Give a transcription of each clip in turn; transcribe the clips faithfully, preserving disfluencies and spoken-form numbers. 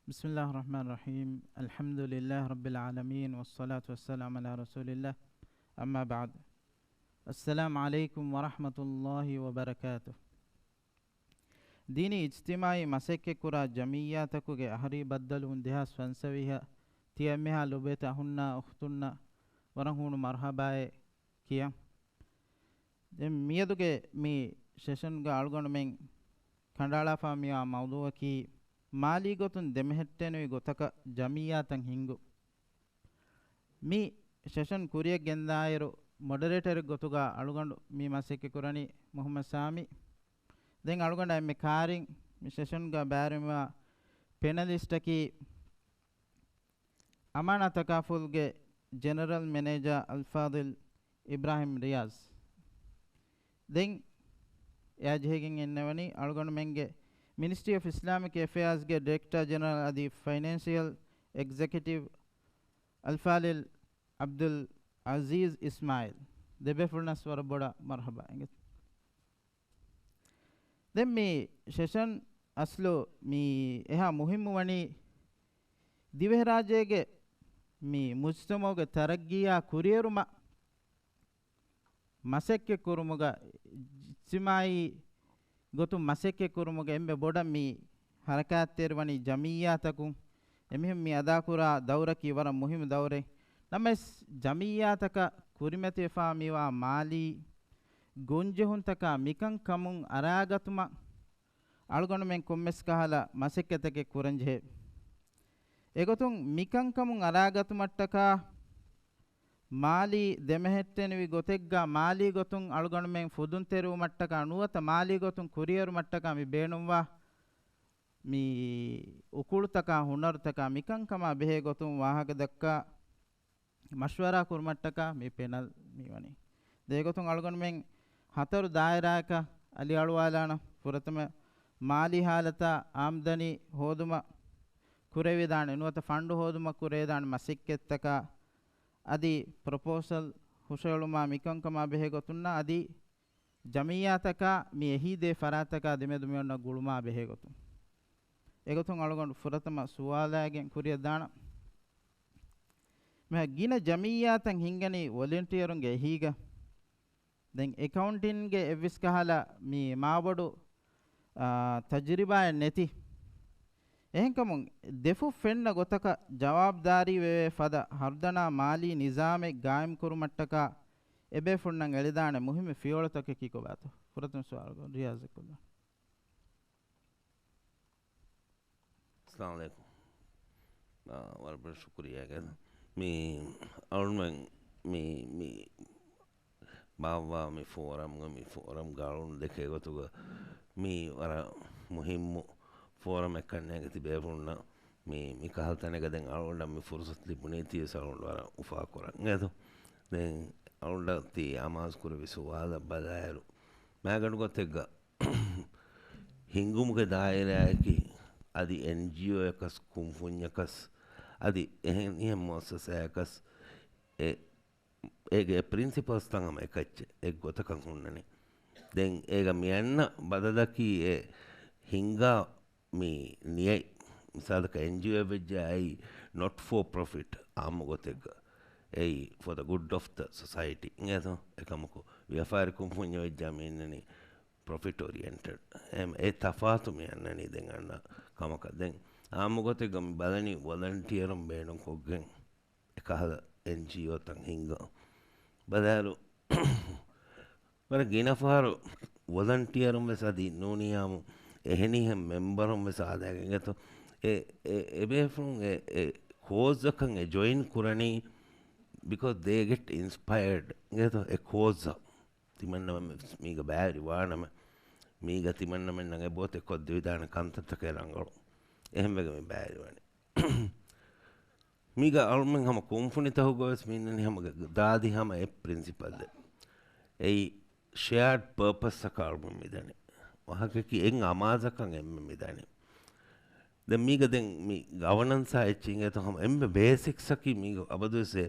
بسم الله الرحمن الرحيم. الحمد لله رب العالمين، والصلاة والسلام على رسول الله. أما بعد. السلام عليكم ورحمة الله وبركاته. ދީނީ އިޖްތިމާޢީ މަސައްކަތްކުރާ ޖަމިއްޔާތަކުގެ އަހަރީ ބައްދަލުވުން ދެހާސް ފަންސަވީހަށް ތިޔަ އެންމެހާ ލޮބުވެތި އަހުންނާ އުޚްތުންނަށް ވަރަށް ހޫނު މަރުޙަބާއެއް ކިޔަން. ދެން މިއަދުގެ މި ސެޝަންގަ އަޅުގަނޑުމެން ކަނޑައަޅާފާ މިވާ މައުޟޫޢަކީ، މާލީ ގޮތުން ދެމެހެއްޓެނިވި ގޮތަކަށް ޖަމިއްޔާތައް ހިންގުން. މި ސެޝަން ކުރިއަށް ގެންދާއިރު، މޮޑަރޭޓަރެއް ގޮތުގަ އަޅުގަނޑު މި މަސައްކަތް ކުރަނީ މުޙައްމަދު ސާމީ. ދެން އަޅުގަނޑަށް އެންމެ ކާރިން މި ސެޝަންގަ ބައިވެރިވާ ޕެނަލިސްޓަކީ، އަމާނާ ތަކާފުލްގެ ޖެނެރަލް މެނޭޖާ އަލްފާޟިލް އިބްރާހިމް ރިޔާޒް. ދެން އެއާ ޖެހިގެން އިންނެވަނީ އަޅުގަނޑުމެންގެ މިނިސްޓްރީ އޮފް އިސްލާމިކް އެފެއާޒްގެ ޑިރެކްޓަރ ޖެނެރަލް އަދި ފައިނޭންޝިއަލް އެގްޒެކެޓިވް އަލްފާޟިލް ޢަބްދުލް ޢަޒީޒް އިސްމާޢީލް. ދެބޭފުޅުންނަސް ވަރަށް ބޮޑަށް މަރުޙަބާ އިނގޭތޯ. ދެން މި ސެޝަން އަސްލު މި އެހާ މުހިއްމު ވަނީ، ދިވެހިރާއްޖޭގެ މި މުޖްތަމަޢުގެ ތަރައްގީއާ ކުރިއެރުމަށް މަސައްކަތް ކުރުމުގަ، އިޖްތިމާޢީ ގޮތުން މަސައްކަތް ކުރުމުގަ އެންމެ ބޮޑަށް މި ޙަރަކާތްތެރިވަނީ ޖަމިއްޔާތަކުން. އެމީހުން މި އަދާކުރާ ދައުރަކީ ވަރަށް މުހިއްމު ދައުރެއް. ނަމަވެސް، ޖަމިއްޔާތަކަށް ކުރިމަތިވެފާ މިވާ މާލީ ގޮންޖެހުންތަކާ މިކަންކަމުން އަރާގަތުމަށް އަޅުގަނޑުމެން ކޮންމެސް ކަހަލަ މަސައްކަތެއް ކުރަންޖެހޭ. އެގޮތުން މިކަންކަމުން އަރާގަތުމަށްޓަކާ މާލީ ދެމެހެއްޓެނިވި ގޮތެއްގަ މާލީ ގޮތުން އަޅުގަނޑުމެން ފުދުންތެރިވުމަށްޓަކާ ނުވަތަ މާލީ ގޮތުން ކުރިއެރުމަށްޓަކާ މި ބޭނުންވާ މި އުކުޅުތަކާ ހުނަރުތަކާ މިކަންކަމާ ބެހޭ ގޮތުން ވާހަކަ ދައްކާ މަޝްވަރާ ކުރުމަށްޓަކާ މި ޕެނަލް މިވަނީ. ދޭގޮތުން އަޅުގަނޑުމެން ހަތަރު ދާއިރާއަކަށް އަލިއަޅުވާލާނަން. ފުރަތަމަ މާލީ ހާލަތާ އާމްދަނީ ހޯދުމަށް ކުރެވިދާނެ ނުވަތަ ފަންޑު ހޯދުމަށް ކުރެވިދާނެ މަސައްކަތްތަކާ އަދި ޕްރޮޕޯސަލް ހުށައެޅުމާ މިކަންކަމާ ބެހޭ ގޮތުންނާ އަދި ޖަމިއްޔާތަކާ މި އެހީދޭ ފަރާތްތަކާ ދެމެދު މިއޮންނަ ގުޅުމާ ބެހޭ ގޮތުން. އެގޮތުން އަޅުގަނޑު ފުރަތަމަ ސުވާލާގެން ކުރިއަށް ދާނަން. މި ގިނަ ޖަމިއްޔާތައް ހިންގަނީ ވޮލެންޓިއަރުންގެ އެހީގަ. ދެން އެކައުންޓިންގެ އެއްވެސް ކަހަލަ މި މާބޮޑު، އާ، ތަޖުރިބާއެއް ނެތި. އެހެންކަމުން ދެފުށް ފެންނަ ގޮތަކަށް ޖަވާބުދާރީ ވެވޭ ފަދަ ހަރުދަނާ މާލީ ނިޒާމެއް ގާއިމް ކުރުމަށްޓަކާ އެބޭފުޅުންނަށް އެޅިދާނެ މުހިއްމު ފިޔަވަޅުތަކަކީ ކޮބާތޯ؟ ފުރަތަމަ ސުވާލު ރިޔާޒަށް ކޮށްލަން. އައްސަލާމު ޢަލައިކުމް. އާ، ވަރަށް ބޮޑަށް ޝުކުރިއްޔާ. މި އަޅުގަނޑުމެން މި، މި ބާއްވާ މި ފޯރަމްގަ، މި ފޯރަމްގަ އަޅުގަނޑު ދެކޭ ގޮތުގަ މި ވަރަށް މުހިއްމު ފޯރަމެއް ކަންނޭނގެ ތިބޭފުޅުންނަށް މި، މި ކަހަލަ ތަނެއްގަ ދެން އަޅުގަނޑަށް މި ފުރުސަތު ލިބުނީތީވެސް އަޅުގަނޑު ވަރަށް އުފާކުރަން އެދު. ދެން އަޅުގަނޑަށް ތި އަމާޒު ކުރެއްވި ސުވާލަށް ބަލާއިރު، މާގަނޑު ގޮތެއްގަ ހިންގުމުގެ ދާއިރާއަކީ އަދި އެންޖީއޯއަކަސް، ކުންފުންޏަކަސް، އަދި އެހެން އެހެން މުއައްސަސާއަކަސް އެ، އޭގެ ޕްރިންސިޕަލްސްތައް ހަމަ އެކައްޗެއް، އެއްގޮތަކަށް ހުންނަނީ. ދެން އޭގަ މިއަންނަ ބަދަލަކީ އެ ހިންގާ މި ނިޔަތް، މިސާލަކަށް އެންޖީއޯއެއް ވެއްޖެ އައި ނޮޓް ފޯ ޕްރޮފިޓް އާއްމު ގޮތެއްގަ އެއީ ފޯ ދަ ގުޑް އޮފް ދަ ސޮސައިޓީ އިނގޭތޯ؟ އެކަމަކު ވިޔަފާރި ކުންފުންޏެއް ވެއްޖާ މި އިންނަނީ ޕްރޮފިޓް އޯރިއެންޓެޑް. އެ، އެ ތަފާތު މި އަންނަނީ ދެން އަންނަ ކަމަކަށް. ދެން އާއްމު ގޮތެއްގަ މި ބަލަނީ ވޮލަންޓިއަރުން ބޭނުންކޮށްގެން އެކަހަލަ އެންޖީއޯތައް ހިންގާ. ބަލާއިރު، ވަރަށް ގިނަ ފަހަރު ވޮލަންޓިއަރުން ވެސް އަދި ނޫނީ އާއްމު އެހެނިހެން މެމްބަރުން ވެސް އާދައިގެން އިނގޭތޯ، އެ، އެ، އެބޭފުޅުން އެ، އެ ކޯޒަކަށް އެ ޖޮއިން ކުރަނީ because they get inspired އިނގޭތޯ، އެ ކޯޒަށް. ތިމަންނަމެން މީގަ ބައިވެރި ވާނަމަ، މީގަ ތިމަންނަމެންނަށް އެބައޮތޭ ކޮށްދެވިދާނެ ކަންތައްތަކެއް ރަނގަޅު. އެހެންވެގެން މި ބައިވެރިވަނީ. މީގަ އަޅުމެން ހަމަ ކުންފުނިތަކުގަ ވެސް މި އިންނަނީ ހަމަ ދާދި ހަމަ އެއް ޕްރިންސިޕަލް. އެއީ ޝެއާޑް ޕަރޕަސްއަކަށް އަޅުމެން މިދަނީ. ވާހަކައަކީ އެއް އަމާޒަކަށް އެންމެ މިދަނީ. ދެން މީގަ ދެން މި ގަވަނަންސާ އެއްޗިނގޭތޯ ހަމަ އެންމެ ބޭސިކްސަކީ މީގަ އަބަދުވެސް އެ،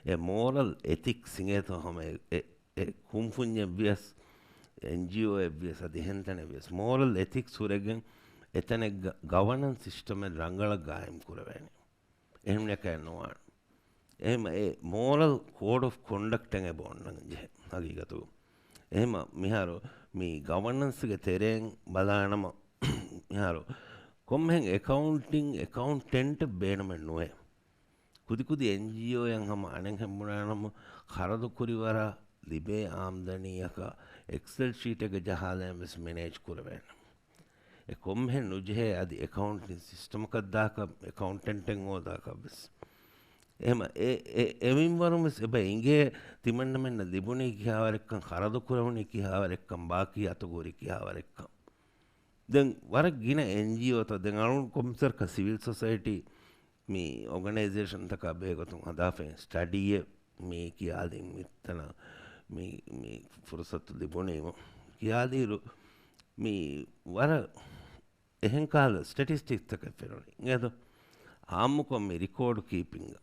އެ މޯރަލް އެތިކްސް އިނގޭތޯ ހަމަ އެ، އެ، އެ ކުންފުންޏެއްވިޔަސް، އެންޖީއޯއެއްވިޔަސް، އަދި އެހެންތަނެއްވިޔަސް، މޯރަލް އެތިކްސް ހުރެގެން އެތަނެއްގަ ގަވަނަންސް ސިސްޓަމެއް ރަނގަޅަށް ގާއިމް ކުރެވޭނެ. އެހެން ނެކައެއް ނުވާނެ. އެހެން އެ މޯރަލް ކޯޑް އޮފް ކޮންޑަކްޓެއް އެބަ އޮންނަން ޖެހޭ ހަގީގަތުގަ. އެހެމަ މިހާރު މި ގަވަނަންސްގެ ތެރެއިން ބަލާނަމަ މިހާރު ކޮންމެހެން އެކައުންޓިން، އެކައުންޓެންޓެއް ބޭނުމެއް ނުވޭ. ކުދިކުދި އެންޖީއޯއަށް ހަމަ އަނެއްހެން ބުނާނަމަ ޚަރަދު ކުރި ވަރަށް ލިބޭ އާމްދަނީއަކަށް އެކްސެލް ޝީޓެއްގަ ޖަހާލައިން ވެސް މެނޭޖް ކުރެވޭނެ. އެ ކޮންމެހެން ނުޖެހޭ އަދި އެކައުންޓިން ސިސްޓަމަކަށް ދާކަށް، އެކައުންޓެންޓެއް ހޯދާކަށް ވެސް. އެހެމަ އެ، އެ، އެ މިންވަރުން ވެސް އެބަ އިނގޭ ތިމަންނަމެންނަށް ލިބުނީ ކިހާވަރެއްކަން، ޚަރަދު ކުރެވުނީ ކިހާވަރެއްކަން، ބާކީ އަތުގަ ހުރީ ކިހާވަރެއްކަން. ދެން ވަރަށް ގިނަ އެންޖީއޯތައް، ދެން އަޅުގަނޑު ކޮންމެސް ވަރަކަށް ސިވިލް ސޮސައިޓީ މި އޯގަނައިޒޭޝަންތަކާ ބެހޭގޮތުން ހަދާފައި ސްޓަޑީއެއް މި ކިޔާލި މިތަނަށް މި، މި ފުރުސަތު ލިބުނީމަ ކިޔާލިއިރު، މި ވަރަށް އެހެން ކަހަލަ ސްޓެޓިސްޓިކްސްތަކެއް ފެނުނީ. އެދޯ އާއްމުކޮށް މި ރިކޯޑް ކީޕިންގ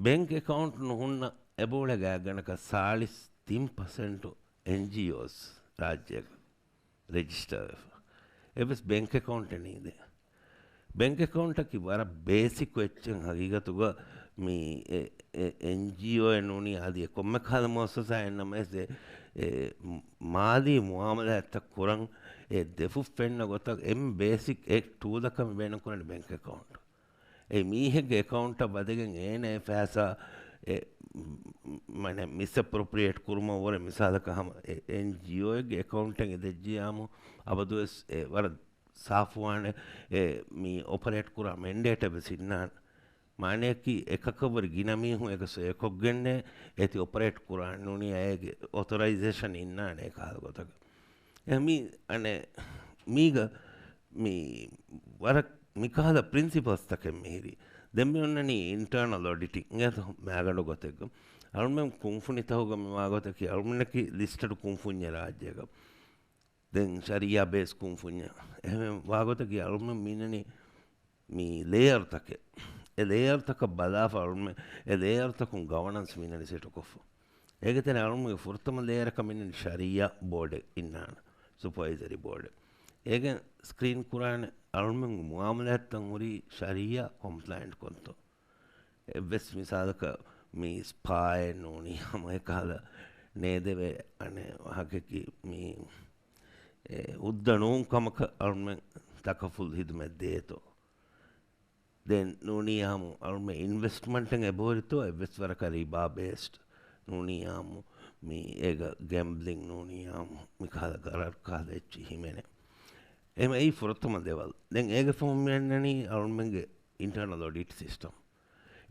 ބެންކް އެކައުންޓް ނުހުންނަ އެބައުޅޭ ގާތްގަނޑަކަށް ސާޅީސް ތިން ޕަސެންޓު އެންޖީއޯސް ރާއްޖޭގަ ރެޖިސްޓާ ވެފަ. އެއްވެސް ބެންކް އެކައުންޓެއް ނީދޭ. ބެންކް އެކައުންޓަކީ ވަރަށް ބޭސިކު އެއްޗެއް ހަގީގަތުގަ މި އެ، އެ، އެންޖީއޯއެއް ނޫނީ އަދި އެ ކޮންމެ ކަހަލަ މުއައްސަސާއެއް ނަމަވެސް އެ، އެ، މާލީ މުއާމަލާތްތައް ކުރަން އެ ދެފުށް ފެންނަ ގޮތަށް އެންމެ ބޭސިކް އެ ޓޫލަކަށް މި ބޭނުން ކުރަނީ ބެންކް އެކައުންޓް. އެ މީހެއްގެ އެކައުންޓަށް ވަދެގެން އޭނަ އެ ފައިސާ އެ، މަނެ މިސްއެޕްރޮޕްރިއޭޓް ކުރުމަށް ވުރެ މިސާލަކަށް ހަމަ އެ، އެންޖީއޯއެއްގެ އެކައުންޓެއް އެ ދެއްޖިޔާމު އަބަދުވެސް އެ ވަރަށް ސާފުވާނެ އެ މި އޮޕަރޭޓް ކުރާ މެންޑޭޓެއް ވެސް އިންނާނެ. މާނަޔަކީ އެކަކަށްވުރެ ގިނަ މީހުން އެކަ ސޮއެކޮށްގެންނޭ އޭތި އޮޕަރޭޓް ކުރާން ނޫނީ އޭގެ އޮތޮރައިޒޭޝަން އިންނާނެ ކަހަލަ ގޮތަކަށް. އެ މި އަނެއް މީގަ މި ވަރަށް މިކަހަލަ ޕްރިންސިޕަލްސްތަކެއް މިހިރީ. ދެން މި އޮންނަނީ އިންޓަރނަލް އޮޑިޓިން އޭތޯ މާގަނޑު ގޮތެއްގަ. އަޅުމެން ކުންފުނިތަކުގަ މި ވާގޮތަކީ އަޅުމެންނަކީ ލިސްޓަޑު ކުންފުންޏެއް ރާއްޖޭގަ. ދެން ޝަރީއާ ބޭސް ކުންފުންޏެއް. އެހެން ވާގޮތަކީ އަޅުމެން މިނަނީ މި ލޭއަރުތަކެއް. އެ ލޭއަރުތަކަށް ބަލާފަ އަޅުމެން އެ ލޭއަރުތަކުން ގަވަނަންސް މިނަނީ ސެޓުކޮށްފަ. އޭގެ ތެރޭ އަޅުމެންގެ ފުރަތަމަ ލޭއަރަކަށް މިނަނީ ޝަރީއާ ބޯޑެއް އިންނާނެ، ސުޕަވައިޒަރީ ބޯޑެއް. އޭގެން ސްކްރީން ކުރާނެ އަޅުމެންގެ މުއާމަލާތްތައް ހުރީ ޝަރީއާ ކޮމްޕްލައިންޓް ކޮންތޯ. އެއްވެސް މިސާލަކަށް މި ސްޕާއެއް ނޫނީ ހަމަ އެކަހަލަ ނޭދެވޭ އަނެއް ވާހަކައަކީ މި އެ ހުއްދަ ނޫން ކަމަކަށް އަޅުމެން ތަކަފުލް ހިދުމަތް ދޭތޯ. ދެން ނޫނީ ހަމަ އަޅުމެން އިންވެސްޓްމަންޓެއް އެބަހުރިތޯ އެއްވެސް ވަރަކަށް ރިބާ ބޭސްޑް ނޫނީ ހަމަ މި އޭގަ ގެމްބްލިން ނޫނީ ހަމަ މި ކަހަލަ ގަރަރު ކަހަލަ އެއްޗި ހިމެނޭ. އެމަ އެއީ ފުރަތަމަ ލެވަލް. ދެން އޭގެ ފަހުން މި އަންނަނީ އަޅުމެންގެ އިންޓަރނަލް އޮޑިޓް ސިސްޓަމް.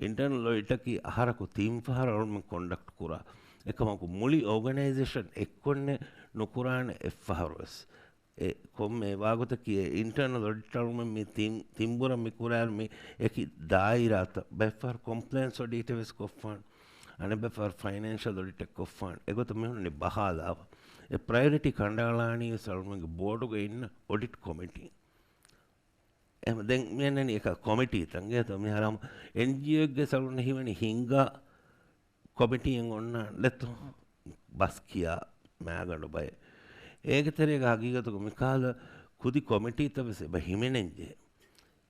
އިންޓަރނަލް އޮޑިޓަކީ އަހަރަކު ތިން ފަހަރަށް އަޅުމެން ކޮންޑަކްޓް ކުރާ. އެކަމަކު މުޅި އޯގަނައިޒޭޝަން އެއްކޮންނެ ނުކުރާނެ އެއްފަހަރުވެސް. އެ ކޮންމެ ވާގޮތަކީ އެ އިންޓަރނަލް އޮޑިޓް އަޅުމެން މި ތިން، ތިންބުރަށް މި ކުރާ މި އެކި ދާއިރާތައް ބައެއްފަހަރު ކޮމްޕްލައިންސް އޮޑިޓެއް ވެސް ކޮށްފާނެ. އަނެއްބައިފަހަރު ފައިނޭންޝަލް އޮޑިޓެއް ކޮށްފާނެ. އެގޮތަށް މި ހުންނަނީ ބަހާލާފަ. އެ ޕްރަޔޮރިޓީ ކަނޑައަޅާނީ ވެސް އަޅުމެންގެ ބޯޑުގަ އިންނަ އޮޑިޓް ކޮމިޓީ. އެހެން ދެން މި އަންނަނީ އެކަ ކޮމިޓީތައް ގޭތޯ މިހާރު އެންޖީއޯއެއްގެ ސަޅުން ހިމެނި ހިނގާ ކޮމިޓީއެއް އޮންނާނެ ދެތޯ ބަސް ކިޔާ މާގަނޑު ބައެއް. އޭގެ ތެރޭގަ ހަގީގަތުގަ މިކަހަލަ ކުދި ކޮމިޓީތައް ވެސް އެބަ ހިމެނެންޖެހޭ.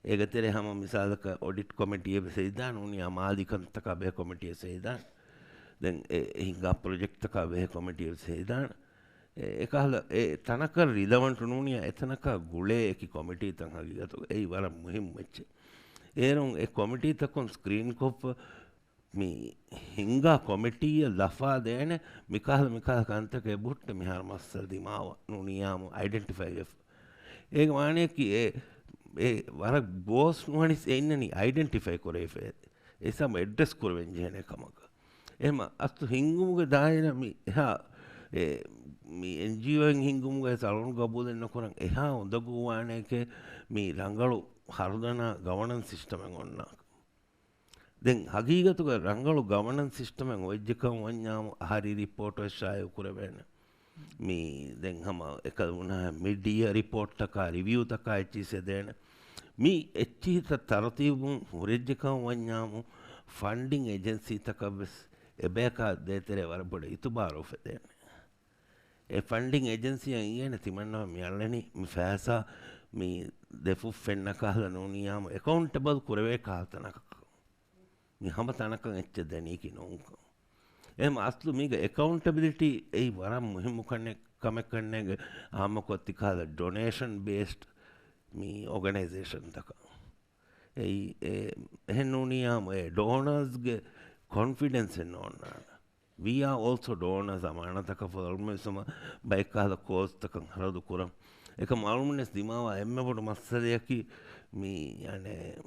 އޭގެ ތެރޭ ހަމަ މިސާލަކަށް އޮޑިޓް ކޮމިޓީއެއް ވެސް ހެދިދާނެ ނޫނީ މާލީ ކަންތަކާ ބެހޭ ކޮމިޓީއެއް ވެސް ހެދިދާނެ. ދެން އެ ހިނގާ ޕްރޮޖެކްޓްތަކާ ބެހޭ ކޮމިޓީއެއް ވެސް ހެދިދާނެ. އެ، އެކަހަލަ އެ ތަނަކަށް ރިލަވަންޓު ނޫނިޔާ އެތަނަކާ ގުޅޭ އެކި ކޮމިޓީތައް ހަގީގަތުގަ އެއީ ވަރަށް މުހިއްމު އެއްޗެއް. އޭރުން އެ ކޮމިޓީތަކުން ސްކްރީން ކޮށްފަ މި ހިނގާ ކޮމިޓީއަށް ލަފާ ދޭނެ މިކަހަލަ މިކަހަލަ ކަންތަކެއް ބުއްޓަ މިހާރު މައްސަލަ ދިމާވާ ނޫނިޔާމު އައިޑެންޓިފައި ވެފަ. އޭގެ މާނަޔަކީ އެ، އެ ވަރަށް ގޯސް ނުވަނިސް އެ އިންނަނީ އައިޑެންޓިފައި ކުރެވިފަ. އެސަމް އެޑްރެސް ކުރެވެން ޖެހޭނެ ކަމަކަށް. އެހެމަ އަސްލު ހިންގުމުގެ ދާއިރާ މި އެހާ، އެ، މި އެންޖީއޯއިން ހިންގުމުގައި ސަޅުން ގަބޫލެއް ނުކުރަން އެހާ އުނދަގޫވާނެކޭ މި ރަނގަޅު ހަރުދަނާ ގަވަނަންސް ސިސްޓަމެއް އޮންނާކަށް. ދެން ހަގީގަތުގަ ރަނގަޅު ގަވަނަންސް ސިސްޓަމެއް އޮތްޖެކަން ވަންޏާމު އަހަރީ ރިޕޯޓް ވެސް ޝާއިޢު ކުރެވޭނެ. މި ދެން ހަމަ އެކަލުނާ މިޑިއާ ރިޕޯޓްތަކާ ރިވިއުތަކާ އެއްޗިސް ހެދޭނެ. މި އެއްޗިހިތައް ތަރުތީބުން ހުރެއްޖެކަން ވަންޏާމު ފަންޑިން އެޖެންސީތަކަށް ވެސް އެބަޔަކާ ދޭތެރޭ ވަރަށް ބޮޑަށް އިތުބާރު އުފެދޭނެ. އެ ފަންޑިން އެޖެންސީއަށް އިނގޭނެ ތިމަންނަމެން މި އަޅަނީ މި ފައިސާ މި ދެފުށް ފެންނަ ކަހަލަ ނޫނިއްޔާމު އެކައުންޓެބަލް ކުރެވޭ ކަހަލަ ތަނަކަށް. މި ހަމަ ތަނަކަށް އެއްޗެއް ދެނީކީ ނޫންކަން. އެހެން އަސްލު މީގަ އެކައުންޓެބިލިޓީ އެއީ ވަރަށް މުހިއްމު ކަންނެ-، ކަމެއް ކަންނޭނގެ އާއްމުކޮށް ތިކަހަލަ ޑޮނޭޝަން ބޭސްޑް މި އޯގަނައިޒޭޝަންތަކަށް. އެއީ އެ-، އެހެން ނޫނިއްޔާމު އެ ޑޯނާސްގެ ކޮންފިޑެންސެއް ނޯންނާނެ. We are also donors އަމާނަތަކަށް ފަދަ އަޅުމެން ވެސް ހަމަ ބައެއް ކަހަލަ ކޯސްތަކަށް ހަރަދު ކުރަން. އެކަމް އަޅުމެން ވެސް ދިމާވާ އެންމެ ބޮޑު މައްސަލަޔަކީ މި، އަނެއް،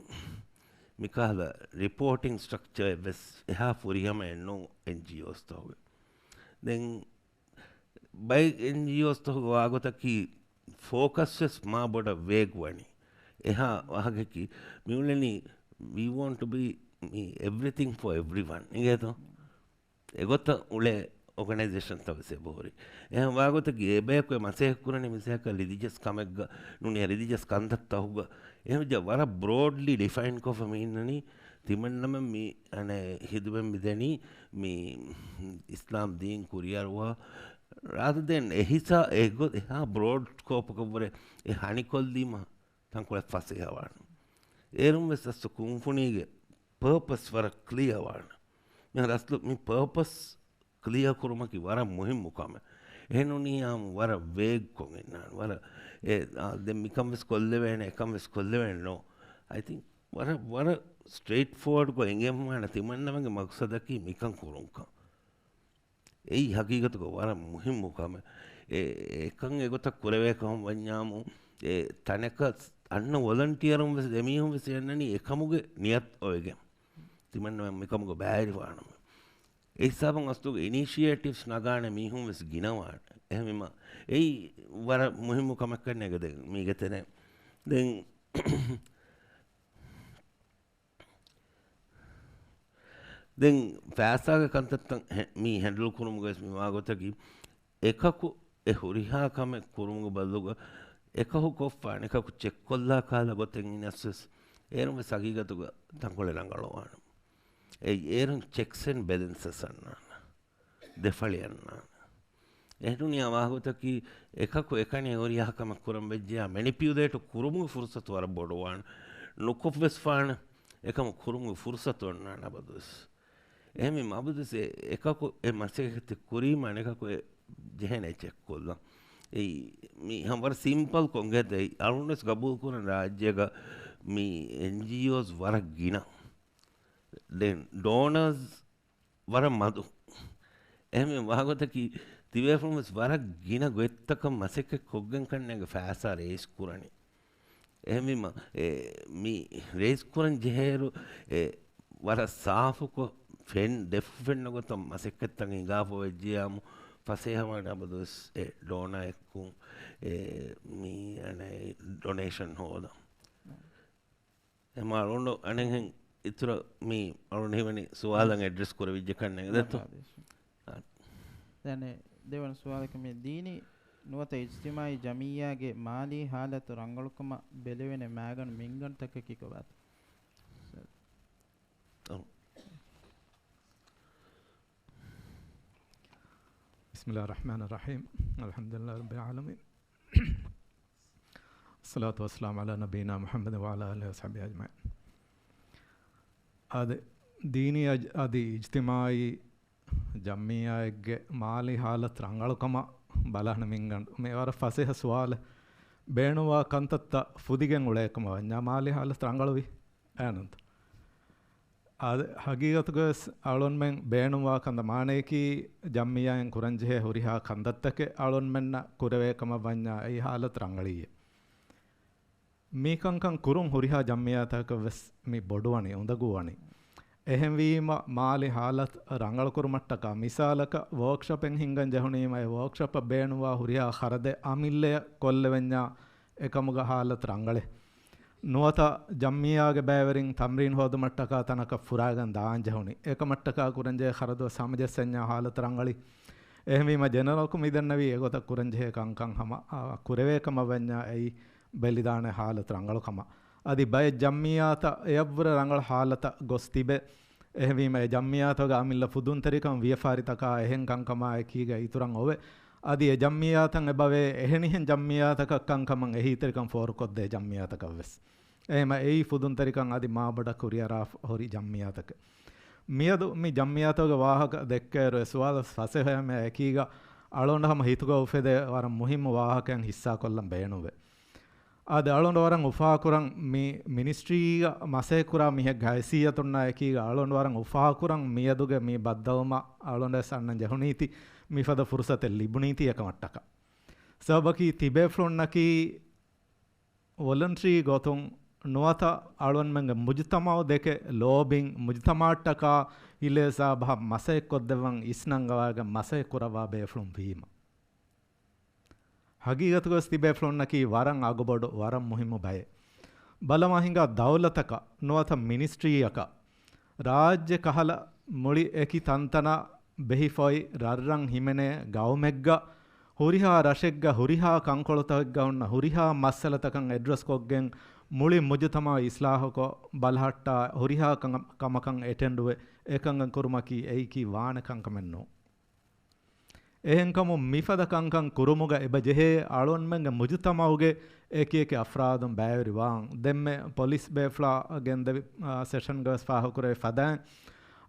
މިކަހަލަ ރިޕޯޓިން ސްޓްރަކްޗަރ އެއްވެސް އެހާ ފުރިހަމައެއް ނޫން އެންޖީއޯސްތަކުގެ. ދެން ބައެއް އެންޖީއޯސްތަކުގެ ވާގޮތަކީ ފޯކަސް ވެސް މާ ބޮޑަށް ވޭގް ވަނީ. އެހާ ވާހަކައަކީ މިއުޅެނީ we want to be everything for everyone އިނގޭތޯ؟ އެގޮތަށް އުޅޭ އޯގަނައިޒޭޝަންތައް ވެސް އެބަހުރި. އެހެން ވާގޮތަކީ އެބަޔަކު އެ މަސައްކަތް ކުރަނީ މިސާލަކަށް ރިލިޖަސް ކަމެއްގަ ނޫނީ ރިލިޖަސް ކަންތައްތަކުގަ. އެހެންވެއްޖެ ވަރަށް ބްރޯޑްލީ ޑިފައިން ކޮށްފަ މި އިންނަނީ ތިމަންނަމެން މި އަނެއް ހިދުމަތް މި ދެނީ މި އިސްލާމް ދީން ކުރިއަރުވާ. ރާދަ ދެން އެހިސާ އެގޮ-، އެހާ ބްރޯޑް ސްކޯޕަކަށްވުރެ އެ ހަނިކޮށްލީމަ ތަންކޮޅެއް ފަސޭހަވާނެ. އޭރުން ވެސް އަސްލު ކުންފުނީގެ ޕާޕަސް ވަރަށް ކްލިއަރ ވާނެ. މިހާރު އަސްލު މި ޕާޕަސް ކްލިއަރ ކުރުމަކީ ވަރަށް މުހިއްމު ކަމެއް. އެހެން ނޫނީ އާ ވަރަށް ވޭގްކޮށް އިންނާނެ. ވަރަށް އެ، އާ، ދެން މިކަން ވެސް ކޮށްލެވޭނެ، އެކަން ވެސް ކޮށްލެވޭނެ ނޯ. އައި ތިންކް ވަރަށް، ވަރަށް ސްޓްރެއިޓް ފޯވަޑްކޮށް އެނގެންވާނެ ތިމަންނަމެންގެ މަގްސަދަކީ މިކަން ކުރުންކަން. އެއީ ހަގީގަތުގަ ވަރަށް މުހިއްމު ކަމެއް. އެ، އެކަން އެގޮތަށް ކުރެވޭ ކަމަށް ވަންޏާމު، އެ ތަނަކަށް އަންނަ ވޮލަންޓިއަރުން ވެސް އެމީހުން ވެސް އެންނަނީ އެކަމުގެ ނިޔަތް އޮވެގެން. ތިމަންނަމެން މިކަމުގަ ބައިވެރިވާނަމަ. އެ ހިސާބުން އަސްލުގެ އިނިޝިއޭޓިވްސް ނަގާނެ މީހުން ވެސް ގިނަވާނެ. އެހެންވީމަ، އެއީ ވަރަށް މުހިއްމު ކަމެއްކަން ނޭނގެ ދެން މީގެ ތެރޭ. ދެން ދެން ފައިސާގެ ކަންތައްތައް ހެ-، މި ހެންޑްލް ކުރުމުގަވެސް މި ވާގޮތަކީ، އެކަކު އެ ހުރިހާ ކަމެއް ކުރުމުގެ ބަދަލުގަ އެކަކު ކޮށްފާނެ، އެކަކު ޗެކްކޮށްލާ ކަހަލަ ގޮތެއް އިނަސްވެސް އޭރުން ވެސް ހަގީގަތުގަ ތަންކޮޅެއް ރަނގަޅުވާނެ. އެއީ އޭރުން ޗެކްސް އެންޑް ބެލެންސަސް އަންނާނެ. ދެފަޅި އަންނާނެ. އެހެންނޫނީ އާ ވާހަކަތަކީ އެކަކު އެކަނި ހުރިހާ ކަމެއް ކުރަން ވެއްޖެޔާ މެނިޕިއުލޭޓު ކުރުމުގެ ފުރުސަތު ވަރަށް ބޮޑުވާނެ. ނުކޮށްވެސް ފާނެ. އެކަމަ ކުރުމުގެ ފުރުސަތު އޮންނާނެ އަބަދުވެސް. އެހެންވީމަ އަބަދުވެސް އެ އެކަކު އެ މަސައްކަތް ކުރީމަ އަނެކަކު އެ ޖެހޭނެ ޗެކްކޮށްލަން. އެއީ މި ހަމަ ވަރަށް ސިމްޕަލް ކޮންގެ އެއީ އަޅުންވެސް ގަބޫލު ކުރަން ރާއްޖޭގަ މި އެންޖީއޯސް ވަރަށް ގިނަ. ދެން ޑޯނާސް ވަރަށް މަދު. އެހެންވެ ވާގޮތަކީ ތިބޭފުޅުން ވެސް ވަރަށް ގިނަ ގޮތްތަކަށް މަސައްކަތް ކޮށްގެން ކަންނޭނގެ ފައިސާ ރޭސް ކުރަނީ. އެހެންވީމަ، އެ، މި ރޭސް ކުރަން ޖެހޭއިރު، އެ، ވަރަށް ސާފުކޮށް ފެން، ދެފުށް ފެންނަ ގޮތަށް މަސައްކަތްތައް ހިނގާފަ ވެއްޖެޔާމު ފަސޭހަވާނެ އަބަދުވެސް އެ ޑޯނާ އެއްކުން، އެ، މި އަނެއް ޑޮނޭޝަން ހޯދަން. އެމާ އަޅުގަނޑު އަނެއްހެން އިތުރަށް މި އަޅުގަނޑު ހީވަނީ ސުވާލަށް އެޑްރެސް ކުރެވިއްޖެ ކަންނޭނގެ ދެއްތޯ؟ ދެން ދެވަނަ ސުވާލަކަށް މި ދީނީ ނުވަތަ އިޖްތިމާޢީ ޖަމިއްޔާގެ މާލީ ހާލަތު ރަނގަޅުކަމަށް ބެލެވޭނެ މައިގަނޑު މިންގަނޑުތަކަކީ ކޮބާތޯ؟ އަހު. بسم الله الرحمن الرحيم. الحمد لله رب العالمين. الصلاة والسلام على نبينا محمد وعلى آله وصحبه أجمعين. އާދެ، ދީނީ އަދި އިޖްތިމާޢީ ޖަމްޢިއްޔާއެއްގެ މާލީ ހާލަތު ރަނގަޅުކަމަށް ބަލާނެ މިންގަނޑު. މި ވަރަށް ފަސޭހަ ސުވާލެއް. ބޭނުންވާ ކަންތައްތައް ފުދިގެން އުޅޭކަމަށް ވަންޏާ މާލީ ހާލަތު ރަނގަޅުވީ. އޭނަންތަ؟ އާދެ، ހަގީގަތުގަވެސް އަޅުންމެން ބޭނުންވާ ކަންތައް މާނަޔަކީ ޖަމްޢިއްޔާއިން ކުރަންޖެހޭ ހުރިހާ ކަންތައްތަކެއް އަޅުންމެންނަށް ކުރެވޭކަމަށް ވަންޏާ އެއީ ހާލަތު ރަނގަޅީއޭ. މިކަންކަން ކުރުން ހުރިހާ ޖަމްޢިއްޔާތަކަށްވެސް މި ބޮޑުވަނީ، އުނދަގޫވަނީ. އެހެންވީމަ، މާލީ ހާލަތު ރަނގަޅުކުރުމަށްޓަކާ މިސާލަކަށް ވޯކްޝޮޕެއް ހިންގަން ޖެހުނީމަ، އެ ވޯކްޝޮޕަށް ބޭނުންވާ ހުރިހާ ޚަރަދެއް އަމިއްލަޔަށް ކޮށްލެވެންޏާ، އެކަމުގަ ހާލަތު ރަނގަޅޭ. ނުވަތަ ޖަމްޢިއްޔާގެ ބައިވެރިން ތަމްރީން ހޯދުމަށްޓަކާ ތަނަކަށް ފުރާގެން ދާން ޖެހުނީ. އެކަމަށްޓަކާ ކުރަންޖެހޭ ޚަރަދުވެސް ހަމަޖައްސަންޏާ ހާލަތު ރަނގަޅީ. އެހެންވީމަ ޖެނެރަލްކު މިދެންނެވީ އެގޮތަށް ކުރަންޖެހޭ ކަންކަން ހަމަ، އާ، ކުރެވޭކަމަށް ވަންޏާ އެއީ ބެލިދާނެ ހާލަތު ރަނގަޅުކަމަށް. އަދި ބައެއް ޖަމްޢިއްޔާތައް އެއަށްވުރެ ރަނގަޅު ހާލަތަށް ގޮސް ތިބެ. އެހެންވީމަ އެ ޖަމްޢިއްޔާތަކުގެ އަމިއްލަ ފުދުންތެރިކަން ވިޔަފާރިތަކާ އެހެން ކަންކަމާ އެކީގަ އިތުރަށް އޮވެ. އަދި އެ ޖަމްއިއްޔާތަށް އެބަވޭ އެހެނިހެން ޖަމްއިއްޔާތަކަށް ކަންކަމަށް އެހީތެރިކަން ފޯރުކޮށްދޭ ޖަމްއިއްޔާތަކަށްވެސް. އެހެމަ އެއީ ފުދުންތެރިކަން އަދި މާބޮޑަށް ކުރިއަރާ ހުރި ޖަމްއިއްޔާތަކެއް. މިއަދު މި ޖަމްއިއްޔާތަކުގެ ވާހަކަ ދެއްކޭއިރު އެ ސުވާލަށް ފަސޭހައެއް އެކީގަ އަޅުގަނޑަށް ހަމަ ހިތުގަ އުފެދޭ ވަރަށް މުހިއްމު ވާހަކައެއް ހިއްސާކޮށްލަން ބޭނުންވޭ. އާދެ، އަޅުގަނޑު ވަރަށް އުފާކުރަން މި މިނިސްޓްރީގަ މަސައްކަތްކުރާ މީހެއްގެ ހައިސިއްޔަތުންނާ އެކީގަ އަޅުގަނޑު ވަރަށް އުފާކުރަން މިއަދުގެ މި ބައްދަލުވުމަށް އަޅުގަނޑުވެސް އަންނަން ޖެހުނީތީ މިފަދަ ފުރުސަތެއް ލިބުނީތީ އެކަމަށްޓަކާ. ސަބަބަކީ ތިބޭފުޅުންނަކީ ވޮލަންޓަރީ ގޮތުން ނުވަތަ އަޅުގަނޑުމެންގެ މުޖުތަމަޢު ދެކެ ލޯބިން މުޖުތަމަޢަށްޓަކާ ހިލޭ ސާބަހަށް މަސައްކަތްކޮށްދެއްވަން އިސްނަންގަވާގެން މަސައްކަތްކުރައްވާ ބޭފުޅުން ވީމަ. ހަގީގަތުގަވެސް ތިބޭފުޅުންނަކީ ވަރަށް އަގުބޮޑު، ވަރަށް މުހިއްމު ބައެއް. ބަލަމާ ހިނގާ ދައުލަތަކަށް ނުވަތަ މިނިސްޓްރީއަކަށް ރާއްޖެ ކަހަލަ މުޅި އެކި ތަންތަނަށް ބެހިފައި ރަށްރަށް ހިމެނޭ ގައުމެއްގަ ހުރިހާ ރަށެއްގަ ހުރިހާ ކަންކޮޅުތަކެއްގަ ހުންނަ ހުރިހާ މައްސަލަތަކަށް އެޑްރެސްކޮށްގެން މުޅި މުޖުތަމަޢު އިސްލާހުކޮށް ބަލަހައްޓާ ހުރިހާ ކަމަ-، ކަމަކަށް އެޓެންޑުވެ އެކަންކަން ކުރުމަކީ އެއީކީ ވާނެ ކަންކަމެއް ނޫން. އެހެންކަމުން މިފަދަ ކަންކަން ކުރުމުގަ އެބަ ޖެހޭ އަޅުގަނޑުމެންގެ މުޖުތަމަޢުގެ އެކި އެކި އަފްރާދުން ބައިވެރިވާން. ދެންމެ ޕޮލިސް ބޭފުޅާ ގެންދެވި، އާ، ސެޝަންގަވެސް ފާހަގަކުރެވި ފަދައިން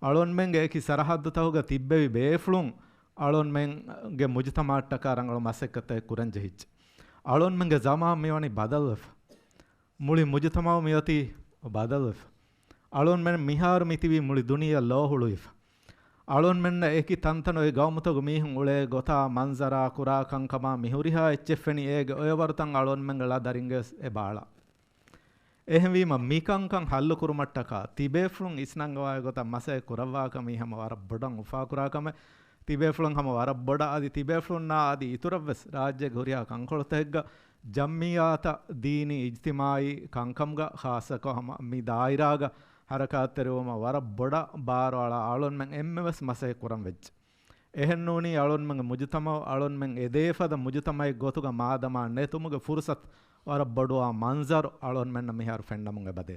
އަޅުގަނޑުމެންގެ އެކި ސަރަހައްދުތަކުގަ ތިއްބެވި ބޭފުޅުން އަޅުގަނޑުމެންގެ މުޖުތަމަޢަށްޓަކާ ރަނގަޅު މަސައްކަތެއް ކުރަން ޖެހިއްޖެ. އަޅުގަނޑުމެންގެ ޒަމާން މިވަނީ ބަދަލުވެފަ. މުޅި މުޖުތަމަޢު މިއޮތީ ބަދަލުވެފަ. އަޅުގަނޑުމެން މިހާރު މިތިބީ މުޅި ދުނިޔެ ލޯ ހުޅުވިފަ. އަޅުގަނޑުމެންނަށް އެކި ތަންތަނުގެ ގައުމުތަކުގެ މީހުން އުޅޭ ގޮތާ މަންޒަރާ ކުރާ ކަންކަމާ މިހުރިހާ އެއްޗެއް ފެނި އޭގެ އޮޔަވަރުތައް އަޅުގަނޑުމެންގެ ޅަ ދަރިންގެވެސް އެބަ އަޅާ. އެހެންވީމަ މިކަންކަން ހައްލުކުރުމަށްޓަކާ ތިބޭފުޅުން އިސްނަންގަވާ ގޮތަށް މަސައްކަތް ކުރައްވާކަމީ ހަމަ ވަރަށް ބޮޑަށް އުފާކުރާ ކަމެއް. ތިބޭފުޅުން ހަމަ ވަރަށް ބޮޑަށް އަދި ތިބޭފުޅުންނާ އަދި އިތުރަށްވެސް ރާއްޖޭގެ ހުރިހާ ކަންކޮޅުތަކެއްގަ ޖަމްއިއްޔާތައް ދީނީ އިޖްތިމާޢީ ކަންކަމުގަ ޚާއްޞަކޮށް ހަމަ މި ދާއިރާގަ ހަރަކާތްތެރިވުމަށް ވަރަށް ބޮޑަށް ބާރުއަޅާ އަޅުންމެން އެންމެވެސް މަސައްކަތް ކުރަން ވެއްޖެ. އެހެންނޫނީ އަޅުންމެންގެ މުޖުތަމަޢު އަޅުންމެން އެދޭފަދަ މުޖުތަމަޢެއް ގޮތުގަ މާދަމާ ނެތުމުގެ ފުރުސަތު ވަރަށް ބޮޑުވާ މަންޒަރު އަޅުންމެންނަށް މިހާރު ފެންނަމުން އެބަދޭ.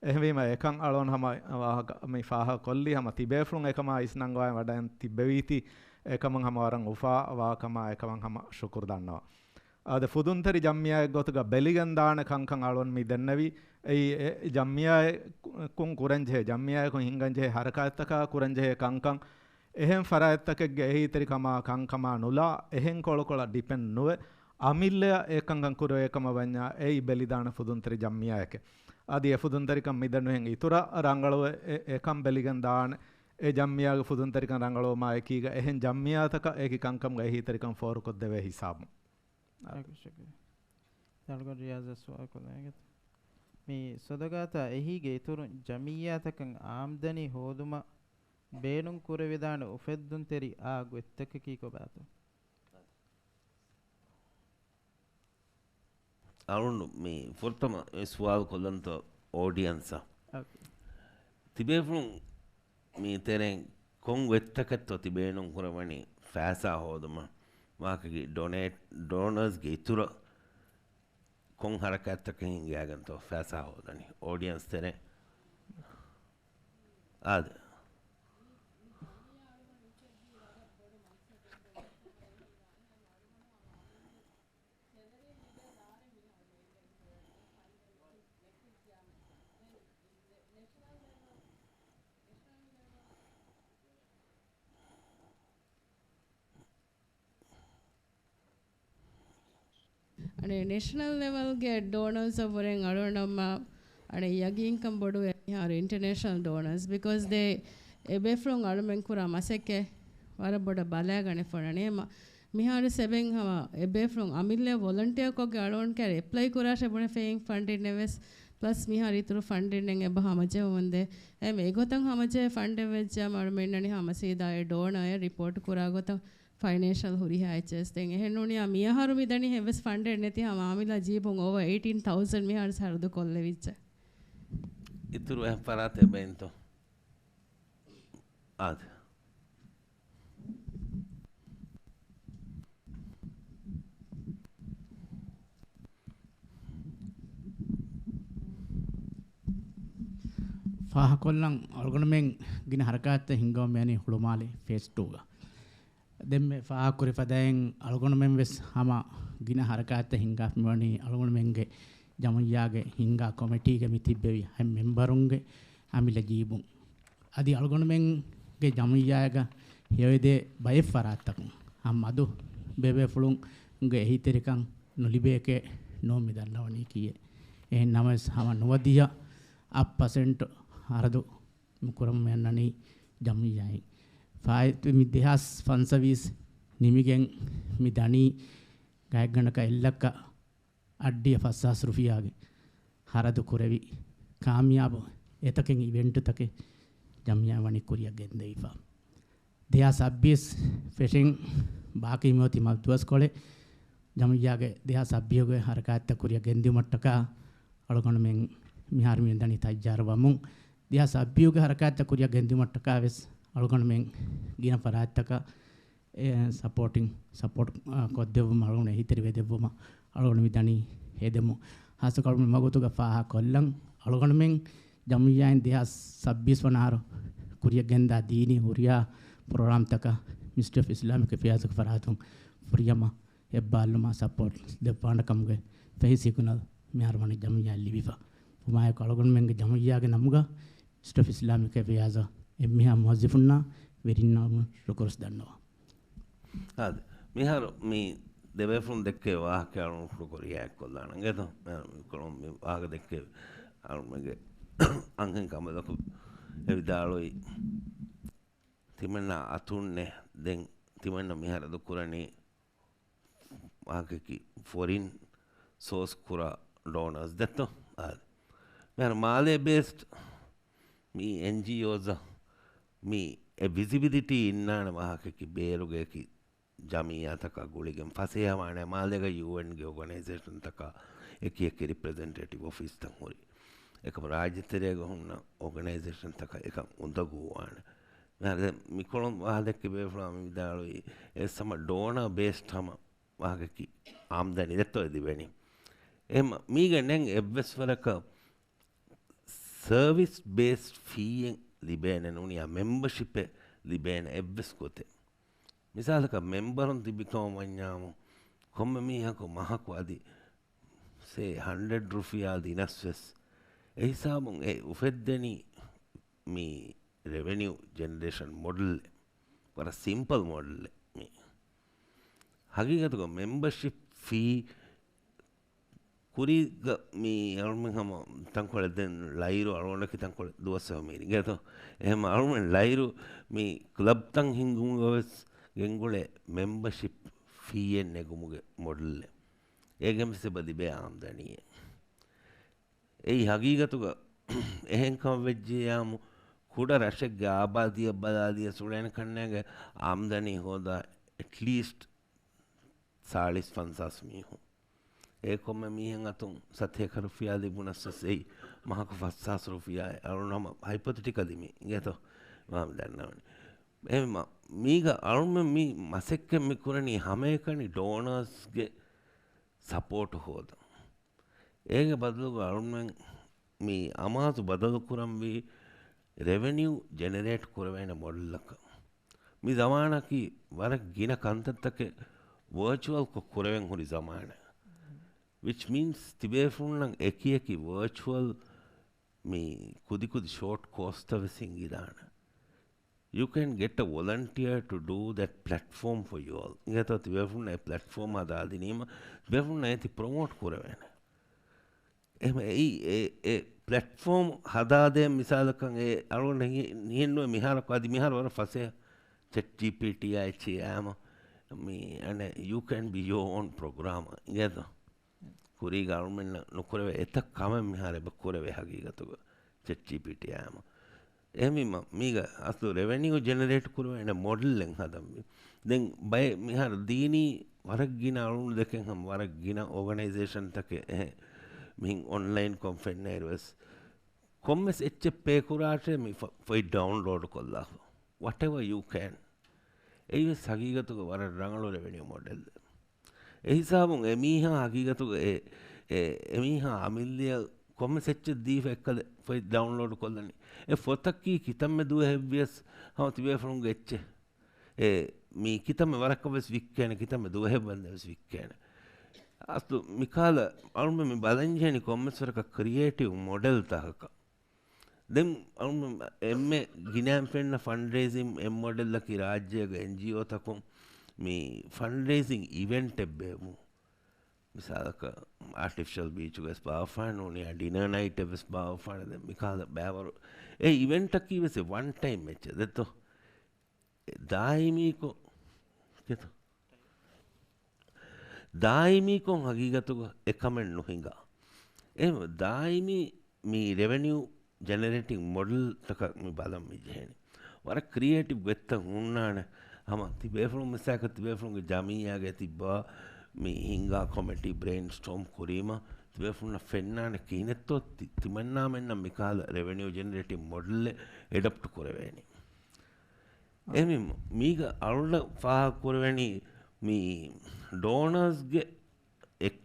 އެހެންވީމަ އެކަން އަޅުން ހަމަ ވާހަކަ މި ފާހަގަ ކޮށްލީ ހަމަ ތިބޭފުޅުން އެކަމާ އިސްނަންގަވާ ވަޑައިން ތިއްބެވީތީ އެކަމުން ހަމަ ވަރަށް އުފާ ވާކަމާ އެކަމަށް ހަމަ ޝުކުރު ދަންނަވަން. އާދެ، ފުދުންތެރި ޖަމްއިއްޔާއެއް ގޮތުގަ ބެލިގެން ދާނެ ކަންކަން އަޅުން މި ދެންނެވީ. އެއީ އެ ޖަމްއިއްޔާއަކުން ކުރަންޖެހޭ، ޖަމްއިއްޔާއަކުން ހިންގަންޖެހޭ ހަރަކާތްތަކާ ކުރަންޖެހޭ ކަންކަން އެހެން ފަރާތްތަކެއްގެ އެހީތެރިކަމާ ކަންކަމާ ނުލާ، އެހެން ކޮޅުކޮޅަށް ޑިޕެންޑް ނުވެ، އަމިއްލައަށް އެ ކަންކަން ކުރެވޭ ކަމަށް ވަންޏާ، އެއީ ބެލިދާނެ ފުދުންތެރި ޖަމްއިއްޔާއެކޭ. އަދި އެ ފުދުންތެރިކަން މިދެންނެވިހެން އިތުރަށް ރަނގަޅުވެ އެ، އެކަން ބެލިގެން ދާނެ. އެ ޖަމްއިއްޔާގެ ފުދުންތެރިކަން ރަނގަޅުވުމާ އެކީގަ އެހެން ޖަމްއިއްޔާތަކަށް އެކި ކަންކަމުގެ އެހީތެރިކަން ފޯރުކޮށްދެވޭ ހިސާބުން. އާ. ޝުކުރިއްޔާ. ދަޅުގަޑު ރިޔާޒަށް ސުވާލު ކޮށްލަން އެނގޭތަ؟ މި ސޮދަގާތާ އެހީގެ އިތުރުން ޖަމްއިއްޔާތަކަށް އާމްދަނީ ހޯދުމަށް ބޭނުން ކުރެވިދާނެ އުފެއްދުންތެރި އާ ގޮތްތަކަކީ ކޮބާތޯ؟ އަޅުން މި ފުރަތަމަ ސުވާލު ކޮށްލަންތޯ އޯޑިއަންސަށް. އޯކޭ. ތިބޭފުޅުން މި ތެރެއިން ކޮން ގޮތްތަކެއްތޯ ތި ބޭނުން ކުރައްވަނީ ފައިސާ ހޯދުމަށް؟ މާކަކީ ޑޮނޭޓް، ޑޯނަރސްގެ އިތުރަށް ކޮން ހަރަކާތްތަކެއް ހިންގައިގެންތޯ ފައިސާ ހޯދަނީ؟ އޯޑިއަންސް ތެރޭ. އާދެ. އަނެއް ނޭޝަނަލް ލެވެލްގެ ޑޯނަރސް އަށްވުރެން އަޅުގަނޑަށް އަނެއް ޔަގީންކަން ބޮޑުވޭ މިހާރު އިންޓަރނޭޝަނަލް ޑޯނަރސް، ބިކޮޒް ދޭ އެބޭފުޅުން އަޅުމެން ކުރާ މަސައްކަތް ވަރަށް ބޮޑަށް ބަލައިގަނެފަ އަނެއް. މިހާރު ސެބެން ހަމަ އެބޭފުޅުން އަމިއްލަ ވޮލަންޓިއާކޮށްގެ އަޅުގަނޑު ކައިރި އެޕްލައި ކުރާށޭ ބުނެފައި ފަންޑިން އެވެސް، ޕްލަސް މިހާރު އިތުރު ފަންޑިން އެބަ ހަމަޖެހުމުންދޭ. އެމް އެގޮތަށް ހަމަޖެހޭ ފަންޑެއް ވެއްޖާމަ އަޅުމެންނަނި ހަމަ ސީދާ އެ ޑޯނަރ އެ ރިޕޯޓް ކުރާ ގޮތަށް ފައިނޭންޝަލް ހުރިހާ އެއްޗެސް. ދެން އެހެންނޫނިއާ މިއަހަރު މިދަނީ އެއްވެސް ފަންޑެއް ނެތި ހަމަ އާމިލާ ޖީބުން އޯވަ އެއިޓީން ތައުޒަން މިހާރު ސަރުދު ކޮށްލެވިއްޖެ. އިތުރު އެހެން ފަރާތެއް ބޭންތޯ؟ އާދެ. ފާހަކޮށްލަން އަޅުގަނޑުމެން ގިނަ ހަރަކާތްތައް ހިންގަމުން މިއަނީ ހުޅުމާލެ ފޭސް ޓޫގަ. ދެންމެ ފާހަގަކުރި ފަދައިން އަޅުގަނޑުމެން ވެސް ހަމަ ގިނަ ހަރަކާތްތައް ހިންގާފަ މިވަނީ އަޅުގަނޑުމެންގެ ޖަމުއިއްޔާގެ ހިންގާ ކޮމިޓީގެ މި ތިއްބެވި ހަތް މެމްބަރުންގެ އަމިއްލަ ޖީބުން. އަދި އަޅުގަނޑުމެންގެ ޖަމުއިއްޔާގަ ހެޔޮއެދޭ ބައެއް ފަރާތްތަކުން ހަމަ މަދު ބޭބޭފުޅުންގެ އެހީތެރިކަން ނުލިބޭކޭ ނޫން މި ދަންނަވަނީ ކީއެއް. އެހެން ނަމަވެސް ހަމަ ނުވަދިހަ އަށް ޕަސެންޓް ހަރަދު މި ކުރަމުން މި އަންނަނީ ޖަމުއިއްޔާއިން. ފާއިތު މި ދެހާސް ފަންސަވީސް ނިމިގެން މި ދަނީ ގާތްގަނޑަކަށް އެއްލައްކަ އަށްޑިހަ ފަސްހާސް ރުފިޔާގެ ހަރަދު ކުރެވި ކާމިޔާބު އެތަކެއް އިވެންޓުތަކެއް ޖަމުއިއްޔާ ވަނީ ކުރިއަށް ގެންދެވިފަ. ދެހާސް ސައްބީސް ފެށިން ބާކީ މިއޮތީ މަދު ދުވަސްކޮޅެއް. ޖަމުއިއްޔާގެ ދެހާސް ސައްބީހުގެ ހަރަކާތްތައް ކުރިއަށް ގެންދިއުމަށްޓަކާ އަޅުގަނޑުމެން މިހާރު މި ދަނީ ތައްޔާރު ވަމުން. ދެހާސް ސައްބީހުގެ ހަރަކާތްތައް ކުރިއަށް ގެންދިއުމަށްޓަކާ ވެސް އަޅުގަނޑުމެން ގިނަ ފަރާތްތަކަށް އެ، ސަޕޯޓިން، ސަޕޯޓް، އާ، ކޮށްދެއްވުމަށް އަޅުގަނޑު އެހީތެރިވެދެއްވުމަށް އަޅުގަނޑު މި ދަނީ ހެދެމުން. ހާއްސަކޮށް މަގުތުގަ ފާހަގަކޮށްލަން އަޅުގަނޑުމެން ޖަމުއިއްޔާއިން ދެހާސް ސައްބީސް ވަނަ އަހަރު ކުރިއަށް ގެންދާ ދީނީ ހުރިހާ ޕްރޮގްރާމްތަކަށް މިނިސްޓްރީ އޮފް އިސްލާމިކް އެފެއާޒުގެ ފަރާތުން ފުރިހަމަ އެއްބާއްލުމާ ސަޕޯޓް ދެއްވާނެ ކަމުގެ ފެހި ސިގުނަލް މިހާރު ވަނީ ޖަމުއިއްޔާ ލިބިފަ. ހުމާޔަކު އަޅުގަނޑުމެންގެ ޖަމުއިއްޔާގެ ނަމުގަ މިނިސްޓްރީ އޮފް އިސްލާމިކް އެފެއާޒަށް އެންމެހާ މުވައްޒަފުންނާ ވެރިންނާ ޝުކުރު ދަންނަވަން. އާދެ، މިހާރު މި ދެބޭފުޅުން ދެއްކޭ ވާހަކަ އަޅުގަނޑު ކުޑަކޮށް ރިއެކްޓް ކޮށްލާނަން އިނގޭތޯ؟ މި ކުޅުން މި ވާހަކަ ދެއްކޭ އަޅުގަނޑުގެ އަންހެން ކަނބަލަކު އެ ވިދާޅުވި ތިމަންނަ އަތުންނޭ ދެން ތިމަންނަ މިހާރު ދުކުރަނީ ވާހަކައަކީ ފޮރިން ސޯސް ކުރާ ޑޯނަރސް ދެއްތޯ؟ އާދެ. މިހާރު މާލޭ ބޭސްޑް މި އެންޖީއޯޒަށް މި އެ ވިޒިބިލިޓީ އިންނާނެ ވާހަކައަކީ ބޭރުގައަކީ ޖަމިއްޔާތަކާ ގުޅިގެން ފަސޭހަވާނެ މާލޭގަ ޔޫއެންގެ އޯގަނައިޒޭޝަންތަކާ އެކި އެކި ރިޕްރެޒެންޓޭޓިވް އޮފީސްތައް ހުރި. އެކަމަ ރާއްޖެތެރޭގަ ހުންނަ އޯގަނައިޒޭޝަންތަކަށް އެކަން އުނދަގޫވާނެ. މިކޮޅުން ވާހަކަ ދެއްކި ބޭފުޅާ މި ވިދާޅުވީ އެ ސަމަ ޑޯނާ ބޭސްޑް ހަމަ ވާހަކައަކީ އާމްދަނީ ދެއްތޯ އެ ލިބެނީ. އެހެން މީގަ ނެން އެއްވެސް ވަރަކަށް ސަރވިސް ބޭސްޑް ފީއެއް ލިބޭނެ ނޫނިޔާ މެމްބަޝިޕެއް ލިބޭނެ އެއްވެސް ގޮތެއް. މިސާލަކަށް މެމްބަރުން ތިބިކަމަށް ވަންޏާމު ކޮންމެ މީހަކު މަހަކު އަދި ސޭ ހަންޑްރެޑް ރުފިޔާ ދިނަސްވެސް އެ ހިސާބުން އެ އުފެއްދެނީ މި ރެވެނިއު ޖެނެރޭޝަން މޮޑެލް ވަރަށް ސިމްޕަލް މޮޑެލް މި. ހަގީގަތުގަ މެމްބަޝިޕް ފީ ކުރީގަ މި އަޅުމެން ހަމަ ތަންކޮޅެއް ދެން ޅައިރު އަޅުގަނޑަކީ ތަންކޮޅެއް ދުވަސް މީރިނގޭތޯ. އެހެން އަޅުމެން ޅައިރު މި ކްލަބްތައް ހިންގުމުގަ ވެސް ގެންގުޅޭ މެމްބަޝިޕް ފީއެއް ނެގުމުގެ މޮޑެލްއެއް. އޭގެން ވެސް އެބަ ލިބޭ އާމްދަނީއެއް. އެއީ ހަގީގަތުގަ އެހެން ކަމަށް ވެއްޖެޔާމު، ކުޑަ ރަށެއްގެ އާބާދީއަށް ބަލާލިޔަސް އުޅޭނެ ކަންނޭނގެ އާމްދަނީ ހޯދާ އެޓްލީސްޓް ސާޅީސް ފަންސާސް މީހުން. އެ ކޮންމެ މީހެއް އަތުން ސަތޭކަ ރުފިޔާ ލިބުނަސް ވެސް އެއީ މަހަކު ފަސްހާސް ރުފިޔާއެއް. އަޅުން ހަމަ ހައިޕޮތެޓިކަލީ މި އިނގޭތޯ؟ ވާހަކަ ދަންނަވަނީ. އެހެންމަ މީގަ އަޅުމެން މި މަސައްކަތް މި ކުރަނީ ހަމައެކަނި ޑޯނާސްގެ ސަޕޯޓު ހޯދަން. އޭގެ ބަދަލުގަ އަޅުމެން މި އަމާޒު ބަދަލުކުރަންވީ ރެވެނިއު ޖެނެރޭޓް ކުރެވޭނެ މޮޑެލްއަކަށް. މި ޒަމާނަކީ ވަރަށް ގިނަ ކަންތައްތަކެއް ވަރޗުއަލްކޮށް ކުރެވެން ހުރި ޒަމާނެއް. ވިޗް މީންސް ތިބޭފުޅުންނަށް އެކިއެކި ވަރޗުއަލް މި ކުދިކުދި ޝޯޓް ކޯސްތައް ވެސް ހިނގިދާނެ. You can get a volunteer to do that platform for you all. އިނގޭތޯ ތިބޭފުޅުންނަށް އެ ޕްލެޓްފޯމް ހަދާދިނީމަ، ތިބޭފުޅުންނަށް އޭތި ޕްރޮމޯޓް ކުރެވޭނެ. އެހެން އެއީ އެ، އެ ޕްލެޓްފޯމް ހަދާދޭން މިސާލަކަށް އެ އަޅުގަނޑަށް ހި-، ހިއެއްނުވޭ މިހާރަކު އަދި މިހާރު ވަރަށް ފަސޭހަ ޗެޓް ޖީޕީޓީއާ އެއްޗެއް އާމަ މި އަނެއް you can be your own programmer އިނގޭތޯ؟ ކުރީގަ އަޅުމެންނަށް ނުކުރެވޭ އެތައް ކަމެއް މިހާރު އެބަ ކުރެވޭ ހަގީގަތުގަ ޗެޓް ޖީޕީޓީ އާމަ. އެހެންވީމަ، މީގަ އަސްލު ރެވެނިއު ޖެނެރޭޓް ކުރެވޭނެ މޮޑެލްއެއް ހަދަންވީ. ދެން ބައެއް މިހާރު ދީނީ ވަރަށް ގިނަ އަޅުން ދެކެން ހަމަ ވަރަށް ގިނަ އޯގަނައިޒޭޝަންތަކެއް އެހެން މިހިން އޮންލައިންކޮށް ފެންނައިރު ވެސް، ކޮންމެސް އެއްޗެއް ޕޭ ކުރާށޭ މި ފޮ-، ފޮތް ޑައުންލޯޑް ކޮށްލާފަ. Whatever you can. އެއީވެސް ހަގީގަތުގަ ވަރަށް ރަނގަޅު ރެވެނިއު މޮޑެލްއެއް. އެހިސާބުން އެމީހާ ހަގީގަތުގަ އެ، އެ، އެމީހާ އަމިއްލަޔަށް ކޮންމެސް އެއްޗެއް ދީފަ އެއްކަލަ ފޮތް ޑައުންލޯޑް ކޮށްލަނީ. އެ ފޮތަކީ ކިތަންމެ ދުވަހެއްވިޔަސް ހަމަ ތިބޭފުޅުންގެ އެއްޗެއް. އެ މީ ކިތަންމެ ވަރަކަށް ވެސް ވިއްކޭނެ، ކިތަންމެ ދުވަހެއް ވަންދެން ވެސް ވިއްކޭނެ. އަސްލު މިކާލަ އަޅުމެ މި ބަލަންޖެހެނީ ކޮންމެސް ވަރަކަށް ކްރިއޭޓިވް މޮޑެލް ތަކަކަށް. ދެން އަޅުމެ އެންމެ ގިނައިން ފެންނަ ފަންޑްރޭޒިން އެއް މޮޑެލްއަކީ ރާއްޖޭގަ އެންޖީއޯތަކުން މި ފަންޑްރޭޒިން އިވެންޓެއް ބޭއްވުން. މިސާލަކަށް އާޓިފިޝަލް ބީޗުގަ ވެސް ބާއްވާފާނެ ނޫނީ، ޑިނަރ ނައިޓެއް ވެސް ބާއްވާފާނެ. ދެން މިކާލަ ބައިވަރު އެ އިވެންޓަކީ ވެސް އެ ވަން ޓައިމް އެއްޗެއް ދެއްތޯ. ދާއިމީކޮށް ކެތޯ؟ ދާއިމީކޮށް ހަގީގަތުގަ އެކަމެއް ނުހިނގާ. އެ ދާއިމީ މި ރެވެނިއު ޖެނެރޭޓިން މޮޑެލްތަކަށް މި ބަލަން މި ޖެހޭނެ. ވަރަށް ކްރިއޭޓިވް ގޮތްތައް ހުންނާނެ. ހަމަ ތިބޭފުޅުން މިސާލަކަށް ތިބޭފުޅުންގެ ޖަމިއްޔާގަ ތިއްބާ މި ހިންގާ ކޮމެޑީ ބްރެއިން ސްޓޯމް ކުރީމަ، ތިބޭފުޅުންނަށް ފެންނާނެ ކިހިނެއްތޯ ތި-، ތިމަންނާމެންނަށް މިކާލަ ރެވެނިއު ޖެނެރޭޓިން މޮޑެލެއް އެޑޮޕްޓް ކުރެވޭނީ. އެމި މީގަ އަޅުންނަށް ފާހަގަ ކުރެވެނީ މި ޑޯނާސްގެ އެ-،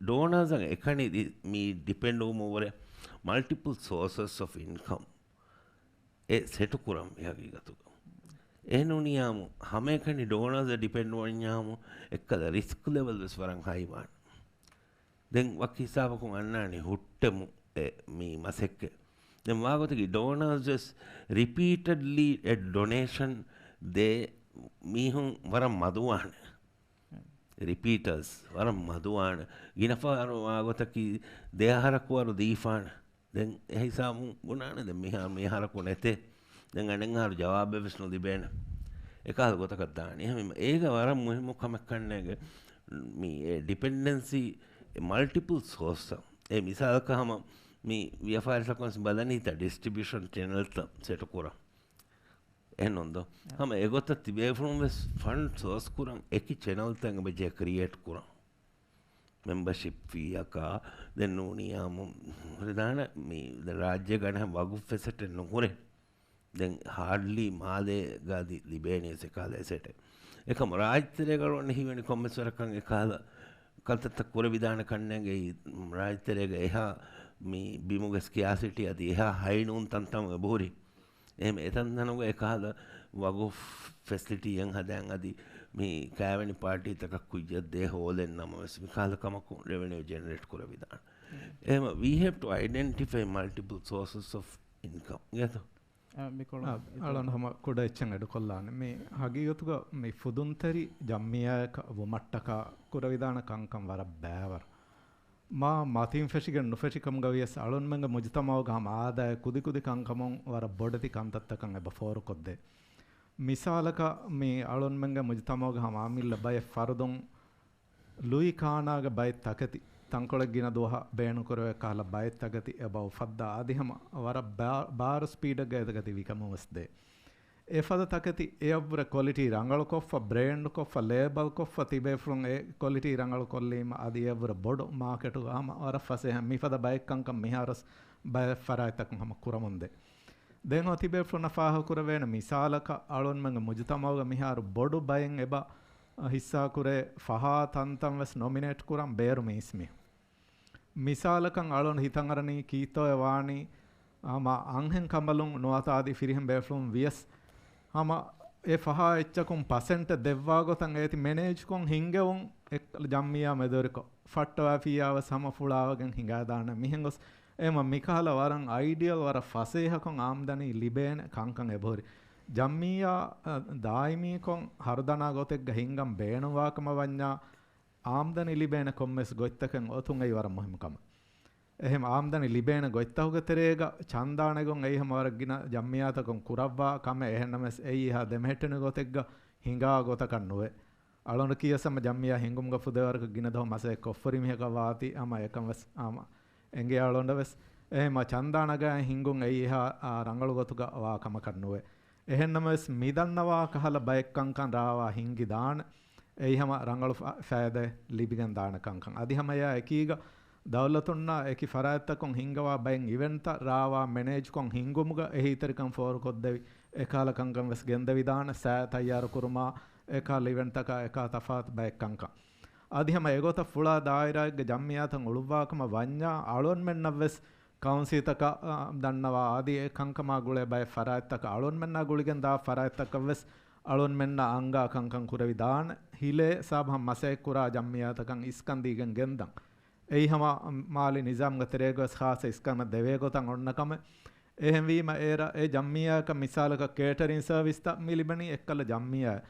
ޑޯނާސްއަށް އެކަނި މި ޑިޕެންޑް ވުމުން ވުރެ މަލްޓިޕަލް ސޯސަސް އޮފް އިންކަމް އެ ސެޓު ކުރަން މި ހަގީގަތުގަ. އެހެން ނޫނިއްޔާމު ހަމައެކަނި ޑޯނާސްއަށް ޑިޕެންޑް ވަންޏާމު އެއްކަލަ ރިސްކް ލެވެލް ވެސް ވަރަށް ހައިވާނެ. ދެން ވަކި ހިސާބަކުން އަންނާނީ ހުއްޓެމު އެ މީ މަސައްކަތް. ދެން ވާގޮތަކީ ޑޯނާސް ވެސް ރިޕީޓެޑްލީ އެ ޑޮނޭޝަން ދޭ މީހުން ވަރަށް މަދުވާނެ. ރިޕީޓަރސް ވަރަށް މަދުވާނެ. ގިނަފަހަރު ވާގޮތަކީ ދެއަހަރަކު ވަރު ދީފާނެ. ދެން އެހިސާބުން ބުނާނެ ދެން މިހާ-، މިހާރަކު ނެތޭ. ދެން އަނެއްހާރު ޖަވާބެއް ވެސް ނުލިބޭނެ. އެކަހަލަ ގޮތަކަށް ދާނީ. އެހެންވީމަ އޭގަ ވަރަށް މުހިއްމު ކަމެއް ކަންނޭގެ މި އެ ޑިޕެންޑެންސީ މަލްޓިޕަލް ސޯސް. އެ މިސާލަކަށް ހަމަ މި ވިޔަފާރިތަކުން ވެސް ބަލަނީތަ ޑިސްޓްރިބިއުޝަން ޗެނަލްތައް ސެޓު ކުރަން. އެހެންނުންދޯ؟ ހަމަ އެގޮތަށް ތިބޭފުޅުން ވެސް ފަންޑް ސޯސް ކުރަން އެކި ޗެނަލްތައް އެބަޖެހޭ ކްރިއޭޓް ކުރަން. މެމްބަޝިޕް ފީއަކާ ދެން ނޫނީ އާމު ހުރިދާނެ މި ދެ ރާއްޖޭގަ އަނެއްހެން ވަގުފް އެސެޓެއް ނުހުރޭ. ދެން ހާޑްލީ މާލޭގަ އަދި ލިބޭނީ އެކަހަލަ އެސެޓެއް. އެކަމު ރާއްޖެތެރޭގަ އަޅުގަނޑު ހީވަނީ ކޮންމެސް ވަރަކަށް އެކަހަލަ ކަންތައްތައް ކުރެވިދާނެ ކަންނޭނގެ ރާއްޖެތެރޭގަ އެހާ މި ބިމުގެ ސްކިއާސިޓީ އަދި އެހާ ހައި ނޫން ތަންތަނުން އެބަހުރި. އެހެން އެތަންތަނުގަ އެކަހަލަ ވަގުފް ފެސިލިޓީއެއް ހަދާން އަދި މި ކައިވެނި ޕާޓީތަކަށް ކުއްޖެއް ދޭ ހޯލެއް ނަމަވެސް މިކަހަލަ ކަމަކުން ރެވެނިއު ޖެނެރޭޓް ކުރެވިދާނެ. އެހެން we have to identify multiple sources of income. ގޭތޯ؟ އަ، މިކޮޅު އަ، އަޅަން ހަމަ ކުޑަ އެއްޗެއް އެޑުކޮށްލާނެ. މި ހަގީގަތުގަ މި ފުދުންތެރި ޖަމްއިއްޔާއަކަށް ވުމަށްޓަކާ ކުރެވިދާނެ ކަންކަން ވަރަށް ބައިވަރު. މާ މަތިން ފެށިގެން ނުފެށިކަމުގަ ވިޔަސް އަޅުންމެންގެ މުޖުތަމައުގަ ހަމަ އާދައި ކުދިކުދި ކަންކަމުން ވަރަށް ބޮޑެތި ކަންތައްތަކަށް އެބަ ފޯރުކޮށްދޭ. މިސާލަކަށް މި އަޅުންމެންގެ މުޖުތަމައުގަ ހަމަ އަމިއްލަ ބައެއް ފަރުދުން ލުއި ކާނާގެ ބައެއް ތަކެތި، ތަންކޮޅެއް ގިނަ ދުވަހަށް ބޭނުންކުރެވޭ ކަހަލަ ބައެއް ތަކެތި އެބަ އުފައްދާ އަދި ހަމަ ވަރަށް ބާ-، ބާރު ސްޕީޑެއްގަ އެ ތަކެތި ވިކަމުން ވެސް ދޭ. އެފަދަ ތަކެތި އެއަށްވުރެ ކޮލިޓީ ރަނގަޅުކޮށްފަ، ބްރޭންޑްކޮށްފަ، ލޭބަލްކޮށްފަ ތިބޭފުޅުން އެ ކޮލިޓީ ރަނގަޅުކޮށްލީމަ އަދި އެއަށްވުރެ ބޮޑު މާކެޓުގަ ހަމަ ވަރަށް ފަސޭހަ މިފަދަ ބައެއްކަންކަން މިހާރުވެސް ބައެއް ފަރާތްތަކުން ހަމަ ކުރަމުންދޭ. ދެން ހަމަ ތިބޭފުޅުންނަށް ފާހަގަކުރެވޭނެ މިސާލަކަށް އަޅުންމެންގެ މުޖުތަމައުގަ މިހާރު ބޮޑު ބައެއް އެބަ ހިއްސާކުރޭ ފަހާ ތަންތަން ވެސް ނޮމިނޭޓް ކުރަން ބޭރު މީސްމީހުން. މިސާލަކަށް އަޅުން ހިތަށްއަރަނީ ކީއްތޯއެ ވާނީ ހަމަ އަންހެން ކަނބަލުން ނުވަތަ އަދި ފިރިހެން ބޭފުޅުން ވިޔަސް ހަމަ އެ ފަހާ އެއްޗަކުން ޕަސެންޓެއް ދެއްވާ ގޮތަށް އޭތި މެނޭޖްކޮށް ހިންގެވުން އެއްކަލަ ޖަމްއިއްޔާ މެދުވެރިކޮށް ފައްޓަވައިފިއްޔާވެސް ހަމަ ފުޅާވެގެން ހިނގާދާނެ މިހެން ގޮސް އެމަ މިކަހަލަ ވަރަށް އައިޑިއަލް ވަރަށް ފަސޭހަކޮށް އާމްދަނީ ލިބޭނެ ކަންކަން އެބަހުރި. ޖަމްއިއްޔާ، އަ، ދާއިމީކޮށް ހަރުދަނާ ގޮތެއްގަ ހިންގަން ބޭނުންވާކަމަށް ވަންޏާ، އާމްދަނި ލިބޭނެ ކޮންމެސް ގޮތްތަކެއް އޮތުން އެއީ ވަރަށް މުހިއްމު ކަމެއް. އެހެން އާމްދަނި ލިބޭނެ ގޮތްތަކުގެ ތެރޭގަ ޗަންދާ ނެގުން އެއީ ހަމަ ވަރަށް ގިނަ ޖަމްއިއްޔާތަކުން ކުރައްވާ ކަމެއް. އެހެންނަމަވެސް އެއީ އެހާ ދެމެހެއްޓެނި ގޮތެއްގަ ހިނގާ ގޮތަކަށް ނުވޭ. އަޅުން ކިޔަސް ހަމަ ޖަމްއިއްޔާ ހިންގުމުގަ ފުދޭވަރަކަށް ގިނަ ދުވަހު މަސައްކަތް ކޮށްފަ ހުރި މީހަކަށް ވާތީ ހަމަ އެކަން ވެސް ހަމަ އެނގޭ އަޅުގަނޑަށް ވެސް. އެހެންމަ ޗަންދާ ނަގައި ހިންގުން އެއީ އެހާ، އާ، ރަނގަޅު ގޮތުގަ ވާ ކަމަކަށް ނުވޭ. އެހެންނަމަވެސް މި ދަންނަވާ ކަހަލަ ބައެއް ކަންކަން ރާވާ ހިންގި ދާނެ. އެއީ ހަމަ ރަނގަޅު ފަ-، ފައިދައެއް ލިބިގެން ދާނެ ކަންކަން. އަދި ހަމަ އެއާ އެކީގަ ދައުލަތުންނާ އެކި ފަރާތްތަކުން ހިންގަވާ ބައެއް އިވެންޓްތައް ރާވާ މެނޭޖްކޮށް ހިންގުމުގަ އެހީތެރިކަން ފޯރުކޮށްދެވި، އެކަހަލަ ކަންކަން ވެސް ގެންދެވިދާނެ. ސައި ތައްޔާރު ކުރުމާ، އެކަހަލަ އިވެންޓްތަކާ އެކާ ތަފާތު ބައެއް ކަންކަން. އަދި ހަމަ އެގޮތަށް ފުޅާ ދާއިރާއެއްގެ ޖަމްއިއްޔާތައް އުޅުއްވާކަމަށް ވަންޏާ، އަޅުންމެންނަށް ވެސް ކައުންސިލްތަކަށް، އާ، ދަންނަވާ އަދި އެ ކަންކަމާ ގުޅޭ ބައެއް ފަރާތްތަކަށް އަޅުންމެންނާ ގުޅިގެން ދާ ފަރާތްތަކަށް ވެސް އަޅުންމެންނަށް އަންގާ ކަންކަން ކުރެވިދާނެ. ހިލޭ ސާބަހަށް މަސައްކަތްކުރާ ޖަމްޢިއްޔާތަކަށް އިސްކަން ދީގެން ގެންދަން. އެއީ ހަމަ މާލީ ނިޒާމްގެ ތެރޭގަވެސް ޚާއްޞަ އިސްކަން ދެވޭ ގޮތަށް އޮންނަ ކަމެއް. އެހެންވީމަ އޭރަށް އެ ޖަމްޢިއްޔާއަކަށް މިސާލަކަށް ކޭޓަރިން ސަރވިސްތައް މި ލިބެނީ އެއްކަލަ ޖަމްޢިއްޔާއަށް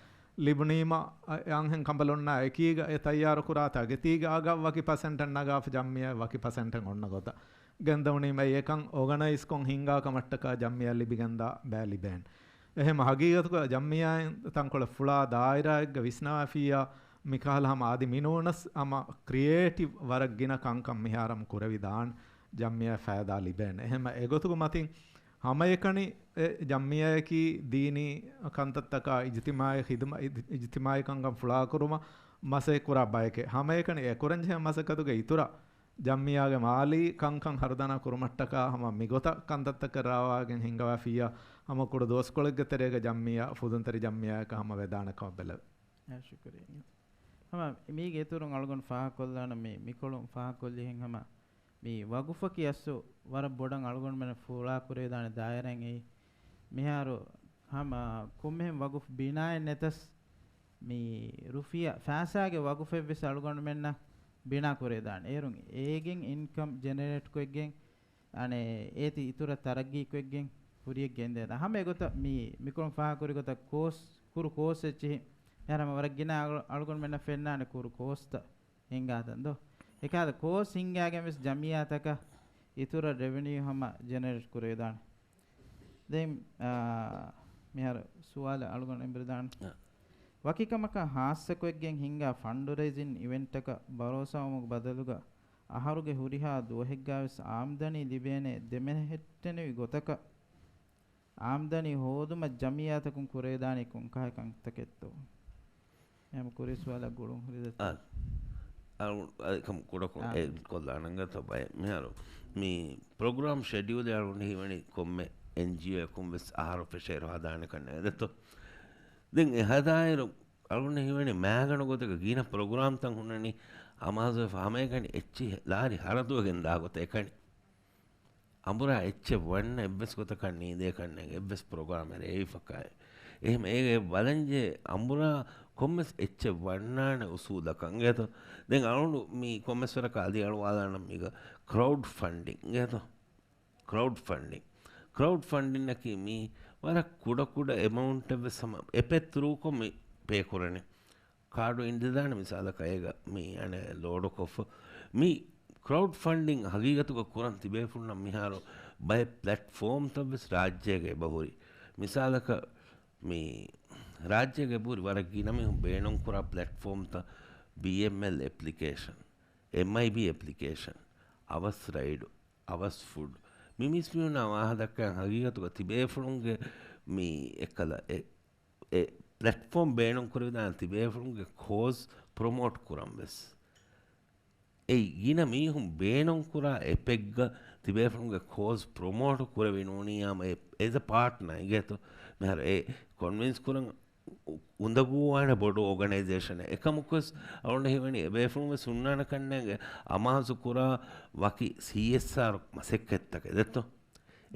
ލިބުނީމަ، އަ-، އަންހެން ކަނބަލުންނާ އެކީގަ އެ ތައްޔާރުކުރާތާ ގެތީގަ އަގަށް ވަކި ޕަސެންޓެއް ނަގާފަ ޖަމްޢިއްޔާއަށް ވަކި ޕަސެންޓެއް އޮންނަ ގޮތަށް. ގެންދަވަނީމަ އެކަން އޯގަނައިޒްކޮށް ހިންގާ ކަމަށްޓަކާ ޖަމްޢިއްޔާ ލިބިގެންދާ ބައެއް ލިބޭނެ. އެހެން ހަގީގަތުގަ ޖަމްޢިއްޔާއިން ތަންކޮޅެއް ފުޅާ ދާއިރާއެއްގަ ވިސްނަވާފިއްޔާ މިކަހަލަ ހަމަ އަދި މިނޫނަސް ހަމަ ކްރިއޭޓިވް ވަރަށް ގިނަ ކަންކަން މިހާރަމް ކުރެވިދާން ޖަމްޢިއްޔާ ފައިދާ ލިބޭނެ. އެހެން އެގޮތުގެ މަތިން ހަމައެކަނި އެ ޖަމްޢިއްޔާއަކީ ދީނީ ކަންތައްތަކާ އިޖްތިމާޢީ ޚިދުމަ-، އިޖް-، އިޖްތިމާޢީ ކަންކަން ފުޅާކުރުމަށް މަސައްކަތްކުރާ ބައެކޭ. ހަމައެކަނި އެ ކުރަންޖެހޭ މަސައްކަތުގެ އިތުރަށް ޖަމްޢިއްޔާގެ މާލީ ކަންކަން ހަރުދަނާ ކުރުމަށްޓަކާ ހަމަ މިގޮތަށް ކަންތައްތަކެއް ރާވާގެން ހިންގަވާފިއްޔާ، ހަމަ ކުޑަ ދުވަސްކޮޅެއްގެ ތެރޭގަ ޖަމްޢިއްޔާ ފުދުންތެރި ޖަމްޢިއްޔާއަކަށް ހަމަ ވެދާނެ ކަމަށް ބެލެވޭ. އާ، ޝުކުރިއްޔާ. ހަމަ މީގެ އިތުރުން އަޅުގަނޑު ފާހަގަކޮށްލާނަން މި، މިކޮޅުން ފާހަގަކޮށްލިހެން ހަމަ މި ވަގުފަކީ އަސްލު ވަރަށް ބޮޑަށް އަޅުގަނޑުމެންނަށް ފުޅާކުރެވިދާނެ ދާއިރާއެއް އެއީ. މިހާރު ހަމަ ކޮންމެހެން ވަގުފް ބިނާއެއް ނެތަސް، މި ރުފިޔާ ފައިސާގެ ވަގުފެއްވެސް އަޅުގަނޑުމެންނަށް ބިނާ ކުރެވިދާނެ. އޭރުން އޭގެން އިންކަމް ޖެނެރޭޓް ކޮށްގެން، އަނެއް އޭތި އިތުރަށް ތަރައްގީ ކޮށްގެން ކުރިޔަށް ގެންދެވިދާނެ. ހަމަ އެގޮތަށް މި، މިކޮޅުން ފާހަގަކުރި ގޮތަށް ކޯސް، ކުރު ކޯސް އެއްޗިހި. އެހެން ހަމަ ވަރަށް ގިނަ އަޅު-، އަޅުގަނޑުމެންނަށް ފެންނާނެ ކުރު ކޯސްތައް ހިންގާތަން ދޯ. އެކަހަލަ ކޯސް ހިންގާގެން ވެސް ޖަމްޢިއްޔާތަކަށް އިތުރަށް ރެވެނިއު ހަމަ ޖެނެރޭޓް ކުރެވިދާނެ. ދެން، އާ، މިހާރު ސުވާލެއް އަޅުގަނޑު އެނބުރިދާނެ. އާ. ވަކިކަމަކަށް ހާއްސަކޮށްގެން ހިންގާ ފަންޑްރޭޒިން އިވެންޓަކަށް ބަރޯސާވުމުގެ ބަދަލުގަ އަހަރުގެ ހުރިހާ ދުވަހެއްގަވެސް އާމްދަނީ ލިބޭނެ ދެމެހެއްޓެނިވި ގޮތަކަށް އާމްދަނީ ހޯދުމަށް ޖަމްޢިއްޔާތަކުން ކުރެވިދާނީ ކޮންކަހަލަ ކަންތަކެއްތޯ؟ އެހެން ކުރީ ސުވާލަށް ގުޅުން ހުރި ދެއްތޯ؟ އާ، އަޅު-، އަ، އެކަމަ ކުޑަކޮށް އާ. އެ ކޮށްލާނަން ގަތަ ބައެއް. މިހާރު މި ޕްރޮގްރާމް ޝެޑިއުލެއް އަޅުގަނޑު ހީވަނީ ކޮންމެ އެންޖީއޯއަކުން ވެސް އަހަރު ފެށޭއިރު ހަދާނެ ކަންނޭނގެ ދެއްތޯ؟ ދެން އެ ހަދާއިރު އަޅުގަނޑު ހީވަނީ މާގަނޑު ގޮތަކަށް ގިނަ ޕްރޮގްރާމްތައް ހުންނަނީ އަމާޒުވެފަ ހަމައެކަނި އެއްޗިހި ލާރި ހަރަދުވެގެން ދާ ގޮތަށް އެކަނި. އަނބުރާ އެއްޗެއް ވަންނަ އެއްވެސް ގޮތަކަށް ނީދޭ ކަންނޭނގެ އެއްވެސް ޕްރޮގްރާމެއް ރޭވިފަކާއެއް. އެހެން އޭގެ ބަލަންޖެ އަނބުރާ ކޮންމެސް އެއްޗެއް ވަންނާނެ އުސޫލަކަށް އިނގޭތޯ. ދެން އަޅުނޑު މި ކޮންމެސް ވަރަކަށް އަދި އަޅުވާލާނަން މީގަ ކްރައުޑް ފަންޑިން އިނގޭތޯ. ކްރައުޑް ފަންޑިން. ކްރައުޑް ފަންޑިންއަކީ މީ ވަރަށް ކުޑަ ކުޑަ އެމައުންޓެއްވެސް ހަމަ އެޕެއް ތްރޫކޮށް މި ޕޭ ކުރަނީ. ކާޑު އިންދެދާނެ މިސާލަކަށް އޭގަ މި އަނެއް ލޯޑުކޮށްފަ. މި ކްރައުޑް ފަންޑިން ހަގީގަތުގަ ކުރަން ތިބޭފުޅުންނަށް މިހާރު ބައެއް ޕްލެޓްފޯމްތައްވެސް ރާއްޖޭގަ އެބަހުރި. މިސާލަކަށް މި ރާއްޖޭގަ އެބަހުރި ވަރަށް ގިނަ މީހުން ބޭނުންކުރާ ޕްލެޓްފޯމްތައް ބީއެމްއެލް އެޕްލިކޭޝަން، އެމްއައިބީ އެޕްލިކޭޝަން، އަވަސް ރައިޑު، އަވަސް ފުޑް. މި މީސްމީހުންނާ ވާހަކަދައްކަން ހަގީގަތުގަ ތިބޭފުޅުންގެ މި އެއްކަލަ އެ އެ ޕްލެޓްފޯމް ބޭނުންކުރެވިދާނެ ތިބޭފުޅުންގެ ކޯޒް ޕްރޮމޯޓް ކުރަން ވެސް. އެއީ ގިނަ މީހުން ބޭނުންކުރާ އެޕެއްގަ ތިބޭފުޅުންގެ ކޯޒް ޕްރޮމޯޓް ކުރެވި ނޫނީ ހަމަ އެ، އެޒް އަ ޕާޓްނަރ އިނގޭތޯ. މިހާރު އެ ކޮންވިންސް ކުރަން އު-، އުނދަގޫވާނެ ބޮޑު އޯގަނައިޒޭޝަނެއް. އެކަމަކުވެސް އަޅުގަނޑަށް ހީވަނީ އެބޭފުޅުން ވެސް ހުންނާނެ ކަންނޭނގެ އަމާޒު ކުރާ ވަކި ސީއެސްއާރް މަސައްކަތްތަކެއް ދެއްތޯ.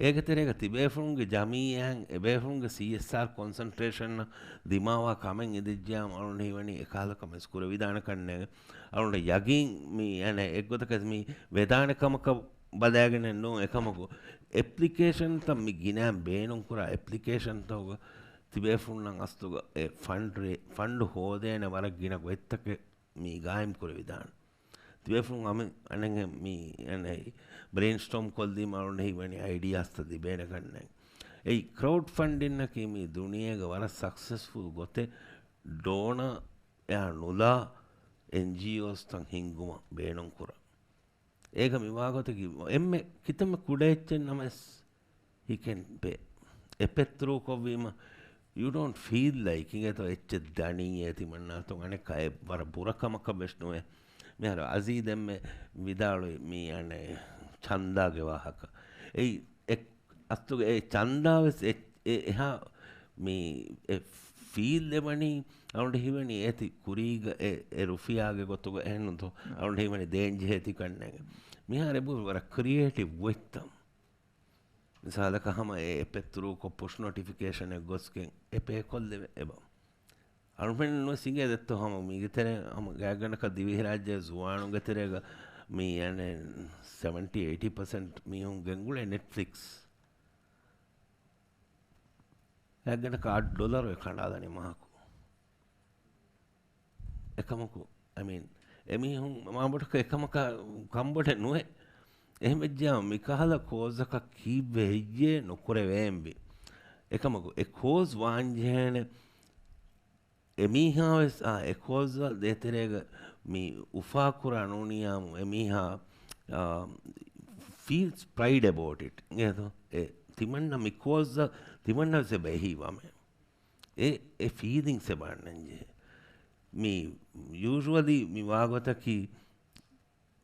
އޭގެ ތެރޭގަ ތިބޭފުޅުންގެ ޖަމިއްޔާއިން އެބޭފުޅުންގެ ސީއެސްއާރް ކޮންސަންޓްރޭޝަންއަށް ދިމާވާ ކަމެއް އިނދެއްޖިއްޔާމު އަޅުގަނޑަށް ހީވަނީ އެކަހަލަ ކަމެއް ވެސް ކުރެވިދާނެ ކަންނޭނގެ. އަޅުގަނޑަށް ޔަގީން މި އަނެއް އެއްގޮތަކަށް މި ވެދާނެ ކަމަކަށް ބަލައިގެނެއް ނޫން. އެކަމަކު އެޕްލިކޭޝަންތައް މި ގިނައިން ބޭނުންކުރާ އެޕްލިކޭޝަންތަކުގަ ތިބޭފުޅުންނަށް އަސްލުގަ އެ ފަންޑް ރޭ-، ފަންޑް ހޯދޭނެ ވަރަށް ގިނަ ގޮތްތަކެއް މި ގާއިމް ކުރެވިދާނެ. ތިބޭފުޅުން އަމި-، އަނެއް މި އަނެއް ބްރެއިންސްޓޯމް ކޮށްލީމަ އަޅުގަނޑަށް ހީވަނީ އައިޑިއާސްތައް ލިބޭނެ ކަންނޭނގެ. އެއީ ކްރައުޑް ފަންޑިންއަކީ މި ދުނިޔޭގެ ވަރަށް ސަކްސެސްފުލް ގޮތެއް ޑޯނަރ އެއާ ނުލާ އެންޖީއޯސްތައް ހިންގުމަށް ބޭނުންކުރާ. އޭގަ މިވާގޮތަކީ އެންމެ ކިތަންމެ ކުޑަ އެއްޗެއް ނަމަވެސް ހިކެން ޕޭ. އެޕެއް ތްރޫކޮށްވީމަ، you don't feel like އިނގޭތޯ އެއްޗެއް ދަނީއޭ ތިމަންނާތޯ އަނެއްކާ އެ ވަރަށް ބުރަ ކަމަކަށް ވެސް ނުވޭ. މިހާރު އަޒީޒް އެންމެ ވިދާޅުވި މި އަނެއް ޗަންދާގެ ވާހަކަ. އެއީ އެ އަސްލުގަ އެ ޗަންދާ ވެސް އެ، އެ، އެހާ މި އެ ފީލް އެވަނީ އަޅުގަނޑަށް ހީވަނީ އޭތި ކުރީގަ އެ، އެ ރުފިޔާގެ ގޮތުގަ އެހެންނުތޯ؟ އަޅުގަނޑަށް ހީވަނީ ދޭންޖެހޭ ތިކަންނޭނގެ. މިހާރު އެބަހުރި ވަރަށް ކްރިއޭޓިވް ގޮތްތައް. މިސާލަކަށް ހަމަ އެ އެޕެއް ތްރޫކޮށް ޕުޝް ނޮޓިފިކޭޝަނެއް ގޮސްގެން އެ ޕޭ ކޮށްލެވޭ އެބަ. އަޅުމެން ނުވެސް އިނގޭ ދެއްތޯ ހަމަ މީގެ ތެރޭ ހަމަ ގާތްގަނޑަކަށް ދިވެހިރާއްޖޭ ޒުވާނުންގެ ތެރޭގަ މީ އަނެއް ސެވެންޓީ އެއިޓީ ޕަސެންޓް މީހުން ގެންގުޅޭ ނެޓްފްލިކްސް. ގާތްގަނޑަކަށް އަށް ޑޮލަރު އެ ކަނޑާލަނީ މަހަކު. އެކަމަކު، އަމީން، އެމީހުން މާބޮޑަކަށް އެކަމަކަށް ކަންބޮޑެއް ނުވޭ. އެހެންވެއްޖެއްޔާ މިކަހަލަ ކޯސްއަކަށް ކީއްވެ ހެއްޔޭ ނުކުރެވޭންވީ. އެކަމަކު، އެ ކޯސް ވާންޖެހޭނެ އެމީހާވެސް، އާ، އެ ކޯސްއަށް ދޭތެރޭގަ މި އުފާކުރާ ނޫނިއްޔާމު އެމީހާ، އާ، ފީލްސް ޕްރައިޑް އެބައުޓް އިޓް. އިނގޭތޯ؟ އެ ތިމަންނަ މި ކޯސްއަށް ތިމަންނަވެސް އެބަ އެހީ ވަމެ. އެ، އެ ފީލިންގްސް އެބަ އަންނަންޖެހޭ. މި ޔޫޝުއަލީ މި ވާގޮތަކީ،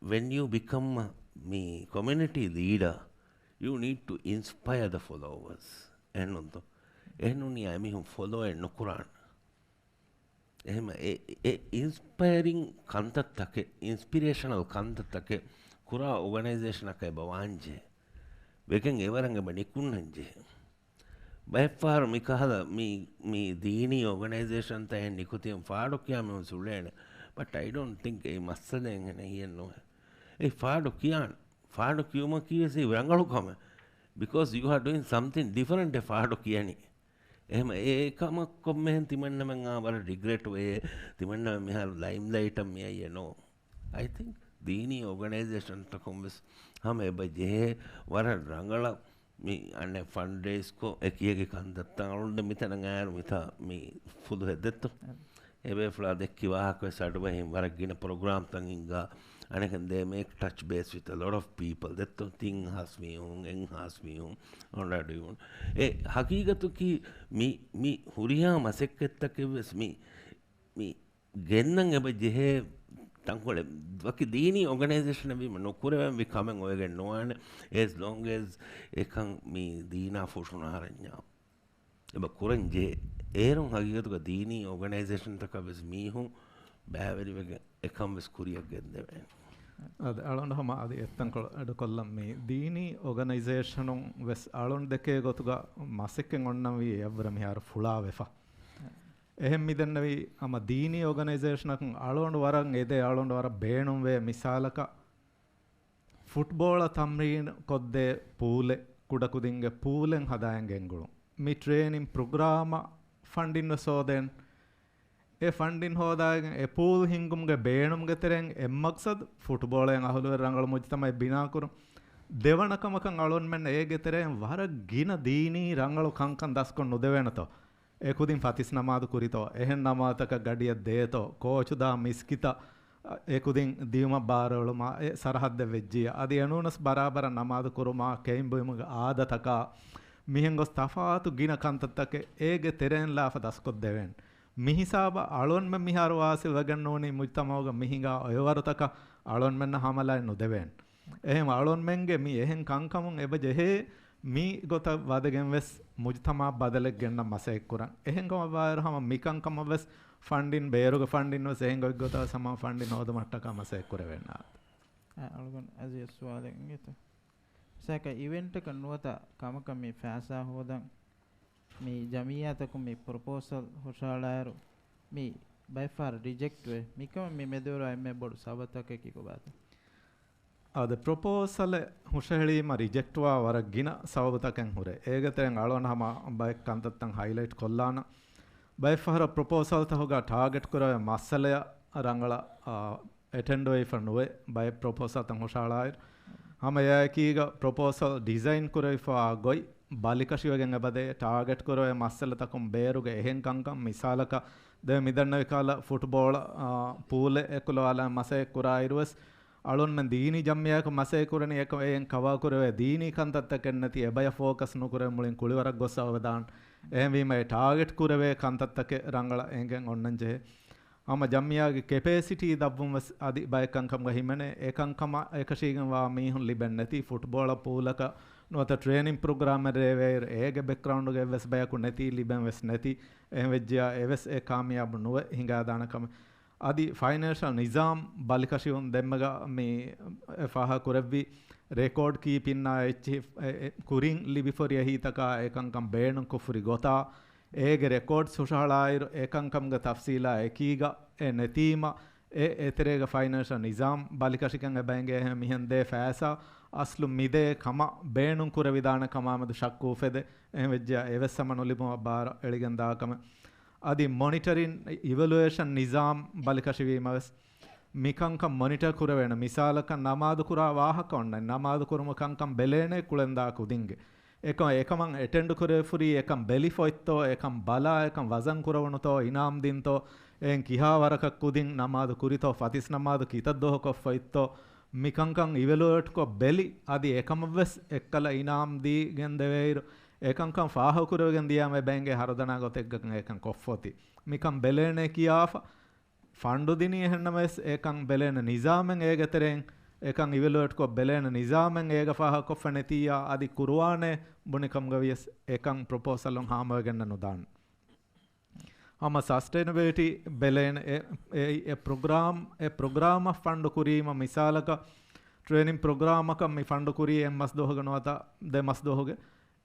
when you become a މި ކޮމިއުނިޓީ ލީޑަރ, you need to inspire the followers. އެހެންނުންތޯ؟ އެހެންނޫނިއްޔާ އެމީހުން ފޮލޯއެއް ނުކުރާނެ. އެހެން އެ، އެ އިންސްޕަޔަރިން ކަންތައްތަކެއް، އިންސްޕިރޭޝަނަލް ކަންތައްތަކެއް ކުރާ އޯގަނައިޒޭޝަނަކަށް އެބަ ވާންޖެހޭ. ވެގެން އެވަރަށް އެބަ ނިކުންނަންޖެހޭ. ބައެއްފަހަރު މިކަހަލަ މި، މި ދީނީ އޯގަނައިޒޭޝަންތައް އެހެން ނިކުތީމަ ފާޑު ކިޔާ މީހުން އުޅޭނެ. But I don't think އެއީ މައްސަލައެއް ހެނެއް ނުވޭ. އެ ފާޑު ކިޔާން. ފާޑު ކިޔުމަކީ ވެސް ރަނގަޅު ކަމެއް. Because you are doing something different އެ ފާޑު ކިޔަނީ. އެހެމަ އެ ކަމަށް ކޮންމެހެން ތިމަންނަމެން ވަރަށް ރިގްރެޓް ވޭ، ތިމަންނަމެން މިހާރު ލައިމްލައިޓަށް މިއައީ ނޯ. I think ދީނީ އޯގަނައިޒޭޝަންތަކުން ވެސް ހަމަ އެބަ ޖެހޭ ވަރަށް ރަނގަޅަށް މި އަނެއް ފަންޑްރޭސްކޮށް އެކި އެކި ކަންތައްތައް އަޅުގަނޑު މިތަނަށް އައިރު މިތާ މި ފުލު ހެއްދެއްތޯ. އެބޭފުޅާ ދެއްކި ވާހަކަ ވެސް އަޑުއެހިން ވަރަށް ގިނަ ޕްރޮގްރާމްތައް ހިންގާ، އަނެކަން they make touch base with a lot of people. ދެއްތޯ ތިން ހާސް މީހުން، އެއް ހާސް މީހުން، އޮންރަޑު އިވުން. އެ ހަގީގަތުކީ މި، މި ހުރިހާ މަސައްކަތްތަކެއް ވެސް މި، މި ގެންނަން އެބަ ޖެހޭ ތަންކޮޅެއް ވަކި ދީނީ އޯގަނައިޒޭޝަނެއް ވީމަ ނުކުރެވެން ވި ކަމެއް އޮވެގެން ނުވާނެ، as long as އެކަން މި ދީނާ ފުށުނު އަހަރެންޏާ އެބަ ކުރަން ޖެހޭ. އޭރުން ހަގީގަތުގަ ދީނީ އޯގަނައިޒޭޝަންތަކަށް ވެސް މީހުން ބައިވެރިވެގެން އެކަން ވެސް ކުރިއަށް ގެންދެވޭނެ. އަދި އަޅުގަނޑު ހަމަ އަދި އެއްތަންކޮޅު އެޑްކޮށްލަން މި ދީނީ އޯގަނައިޒޭޝަނުން ވެސް އަޅުން ދެކޭ ގޮތުގަ މަސައްކަތް އޮންނަންވީ އެއަށްވުރެ މިހާރު ފުޅާވެފަ. އެހެން މިދެންނެވީ ހަމަ ދީނީ އޯގަނައިޒޭޝަނަކުން އަޅުގަނޑު ވަރަށް އެދޭ، އަޅުގަނޑު ވަރަށް ބޭނުންވޭ މިސާލަކަށް ފުޓްބޯޅަ ތަމްރީން ކޮށްދޭ ޕޫލެއް، ކުޑަކުދިންގެ ޕޫލެއް ހަދާއިން ގެންގުޅުން. މި ޓްރޭނިން ޕްރޮގްރާމަށް ފަންޑިން ވެސް ހޯދޭން. އެ ފަންޑިން ހޯދާގެން އެ ޕޫލް ހިންގުމުގެ ބޭނުމުގެ ތެރެއިން އެއް މަގްސަދު ފުޓްބޯޅައިން އަހުލުވެރި ރަނގަޅު މުޖުތަމައެއް ބިނާކުރުން. ދެވަނަ ކަމަކަށް އަޅުންމެން އޭގެ ތެރެއިން ވަރަށް ގިނަ ދީނީ ރަނގަޅު ކަންކަން ދަސްކޮށް ނުދެވޭނެތޯ. އެކުދިން ފަތިސް ނަމާދު ކުރިތޯ، އެހެން ނަމާދުތަކަށް ގަޑިއަށް ދޭތޯ، ކޯޗުދާ މިސްކިތަށް އެކުދިން ދިޔުމަށް ބާރުއެޅުމާ، އެ ސަރަހައްދެއް ވެއްޖިއްޔާ، އަދި އެނޫނަސް ބަރާބަރަށް ނަމާދު ކުރުމާ، ކެއިން ބުއިމުގެ އާދަތަކާ، މިހެން ގޮސް ތަފާތު ގިނަ ކަންތައްތަކެއް އޭގެ ތެރެއިން ލާފަ ދަސްކޮށްދެވޭނެ. މި ހިސާބަށް އަޅުންމެން މިހާރު ވާސިލް ވެގެން ނޫނީ މުޖްތަމައުގަ މި ހިނގާ އޮއެވަރުތަކަށް އަޅުންމެންނަށް ހަމަލާއެއް ނުދެވޭނެ. އެހެން އަޅުންމެންގެ މި އެހެން ކަންކަމުން އެބަ ޖެހޭ މި ގޮތަށް ވަދެގެން ވެސް މުޖުތަމައަށް ބަދަލެއް ގެންނަން މަސައްކަތް ކުރަން. އެހެންކަމަށްވާއިރު ހަމަ މި ކަންކަމަށް ވެސް ފަންޑިން، ބޭރުގެ ފަންޑިން ވެސް އެހެން ގޮތްގޮތަށް ވެސް ހަމަ ފަންޑިން ހޯދުމަށްޓަކާ މަސައްކަތް ކުރެވޭނެ. އަޅުގަނޑު އަޒީޒް ސުވާލެއް އިނގޭތަ؟ މިސާލަކަށް އިވެންޓަކަށް ނުވަތަ ކަމަކަށް މި ފައިސާ ހޯދަން މި ޖަމިއްޔާތަކުން މި ޕްރޮޕޯސަލް ހުށަހަޅާއިރު މި ބައެއްފަހަރު ރިޖެކްޓް ވޭ. މިކަމަށް މި މެދުވެރިވާ އެންމެ ބޮޑު ސަބަބުތަކަކީ ކޮބާތަ؟ އާދެ، ޕްރޮޕޯސަލެއް ހުށަހެޅީމަ ރިޖެކްޓްވާ ވަރަށް ގިނަ ސަބަބުތަކެއް ހުރޭ. އޭގެ ތެރެއިން އަޅުގަނޑު ހަމަ ބައެއް ކަންތައްތައް ހައިލައިޓް ކޮށްލާނަން. ބައެއްފަހަރަށް ޕްރޮޕޯސަލްތަކުގަ ޓާގެޓް ކުރެވޭ މައްސަލަޔަށް ރަނގަޅަށް، އާ، އެޓެންޑްވެފަ ނުވޭ، ބައެއް ޕްރޮޕޯސަލްތައް ހުށަހަޅާއިރު. ހަމަ އެއާއެކީގަ ޕްރޮޕޯސަލް ޑިޒައިން ކުރެވިފައިވާ ގޮތް ބަލިކަށިވެގެން އެބަދޭ، ޓާގެޓް ކުރެވޭ މައްސަލަތަކުން ބޭރުގެ އެހެން ކަންކަން، މިސާލަކަށް ދެން މިދަންނަވި ކަހަލަ ފުޓްބޯޅަ، އާ، ޕޫލެއް އެކުލަވާލަން މަސައްކަތް ކުރާއިރުވެސް، އަޅުންމެން ދީނީ ޖަމްއިއްޔާއަކު މަސައްކަތް ކުރަނީ އެކަމަށް އެއިން ކަވާ ކުރެވޭ ދީނީ ކަންތައްތަކެއް ނެތި އެބަޔަށް ފޯކަސް ނުކުރެވި މުޅިން ކުޅިވަރަށް ގޮސް އަވަދާން. އެހެންވީމަ އެ ޓާގެޓް ކުރެވޭ ކަންތައްތަކެއް ރަނގަޅަށް އެނގެން އޮންނަން ޖެހޭ. ހަމަ ޖަމްއިއްޔާގެ ކެޕޭސިޓީ ދަށްވުން ވެސް އަދި ބައެއް ކަންކަމުގަ ހިމެނޭ. އެ ކަންކަމަށް އެކަށީގެންވާ މީހުން ލިބެން ނެތި ފުޓްބޯޅަ ޕޫލަކަށް ނުވަތަ ޓްރޭނިން ޕްރޮގްރާމެއް ރޭވޭއިރު އޭގެ ބެކްގްރައުންޑުގަ އެއްވެސް ބަޔަކު ނެތި ލިބެން ވެސް ނެތި. އެހެން ވެއްޖިއްޔާ އެވެސް އެ ކާމިޔާބު ނުވެ ހިނގާދާނެ ކަމެއް. އަދި ފައިނޭންޝަލް ނިޒާމް ބަލިކަށިވުން ދެންމެގަ މި ފާހަގަ ކުރެއްވި ރެކޯޑް ކީޕިންއާ އެއްޗިހި، އެ، އެ، ކުރިން ލިބިފަ ހުރި އެހީތަކާ އެކަންކަން ބޭނުންކޮށް ފުރި ގޮތާ އޭގެ ރެކޯޑްސް ހުށަހަޅާއިރު، އެކަންކަމުގެ ތަފްސީލާ އެކީގަ އެ ނެތީމަ، އެ އެތެރޭގަ ފައިނޭންޝަލް ނިޒާމް ބަލިކަށިކަން އެބައިނގޭ. އެހެން މިހެން ދޭ ފައިސާ އަސްލު މިދޭ ކަމަށް ބޭނުން ކުރެވިދާނެ ކަމާމެދު ޝައްކު އުފެދޭ. އެހެން ވެއްޖެޔާ އެވެސް ހަމަ ނުލިބުމަށް ބާރަށް އެޅިގެން ދާ ކަމެއް. އަދި މޮނިޓަރިން އިވެލުއޭޝަން ނިޒާމް ބަލިކަށިވީމަވެސް، މިކަންކަން މޮނިޓަރ ކުރެވޭނެ. މިސާލަކަށް ނަމާދު ކުރާ ވާހަކަ އޮންނަން، ނަމާދު ކުރުމު ކަންކަން ބެލޭނެ ކުޅެންދާ ކުދިންގެ. އެކަމަ އެކަމަށް އެޓެންޑް ކުރެވިފުރީ އެކަން ބެލިފޮތްތޯ، އެކަން ބަލާ، އެކަން ވަޒަން ކުރެވުނުތޯ، އިނާމް ދިންތޯ، އެހެން ކިހާ ވަރަކަށް ކުދިން ނަމާދު ކުރިތޯ، ފަތިސް ނަމާދު ކިތައް ދުވަހަކު ކޮށްފައިތޯ، މިކަންކަން އިވެލުއޭޓްކޮށް ބެލި، އަދި އެކަމަށްވެސް އެއްކަލަ އިނާމް ދީގެން ދެވޭއިރު، އެކަންކަން ފާހަގަކުރެވިގެން ދިޔާމެ ބެނގޭ ހަރުދަނާ ގޮތެއްގަކަން އެކަން ކޮށްފޮތި. މިކަން ބެލޭނެ ކިޔާފަ، ފަންޑު ދިނީ އެހެންނަމަވެސް، އެކަން ބެލޭނެ ނިޒާމެއް އޭގެ ތެރެއިން، އެކަން އިވެލުއޭޓްކޮށް ބެލޭނެ ނިޒާމެއް އޭގަ ފާހަގަކޮށްފަ ނެތިއްޔާ، އަދި ކުރުވާނޭ ބުނިކަމުގަވިޔަސް އެކަން ޕްރޮޕޯސަލުން ހާމަވެގެންނެއް ނުދާނެ. ހަމަ ސަސްޓެއިނަބިލިޓީ ބެލޭނެ އެ، އެ، އެ ޕްރޮގްރާމް، އެ ޕްރޮގްރާމަށް ފަންޑު ކުރީމަ މިސާލަކަށް ޓްރޭނިން ޕްރޮގްރާމަކަށް މި ފަންޑު ކުރީ އެއް މަސް ދުވަހުގެ ނުވަތަ ދެ މަސް ދުވަހުގެ.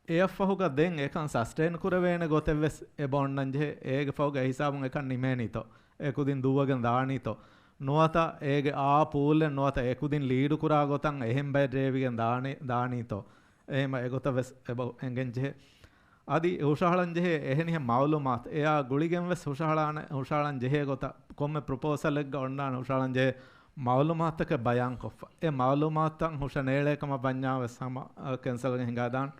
އެއަށްފަހުގަ ދެން އެކަން ސަސްޓެއިން ކުރެވޭނެ ގޮތެއްވެސް އެބަ އޮންނަންޖެހޭ. އޭގެ ފަހުގަ އެ ހިސާބުން އެކަން ނިމޭނީތޯ، އެ ކުދިން ދުއްވަގެން ދާނީތޯ، ނުވަތަ އޭގެ އާ ޕޫލެއް ނުވަތަ އެ ކުދިން ލީޑު ކުރާ ގޮތަށް އެހެން ބައެއް ރޭވިގެން ދާނީ، ދާނީތޯ، އެހެމަ އެގޮތަށް ވެސް އެބަ އެނގެން ޖެހޭ. އަދި ހުށަހަޅަން ޖެހޭ އެހެނިހެން މައުލޫމާތު، އެއާ ގުޅިގެން ވެސް ހުށަހަޅާނެ، ހުށަހަޅަން ޖެހޭ ގޮތަށް ކޮންމެ ޕްރޮޕޯސަލެއްގަ އޮންނާނެ ހުށަހަޅަން ޖެހޭ މައުލޫމާތުތަކެއް ބަޔާންކޮށްފަ. އެ މައުލޫމާތުތައް ހުށަނޭޅޭ ކަމަށް ވަންޏާ ވެސް ހަމަ، އަ، ކެންސަލްގެ ހިނގާދާން.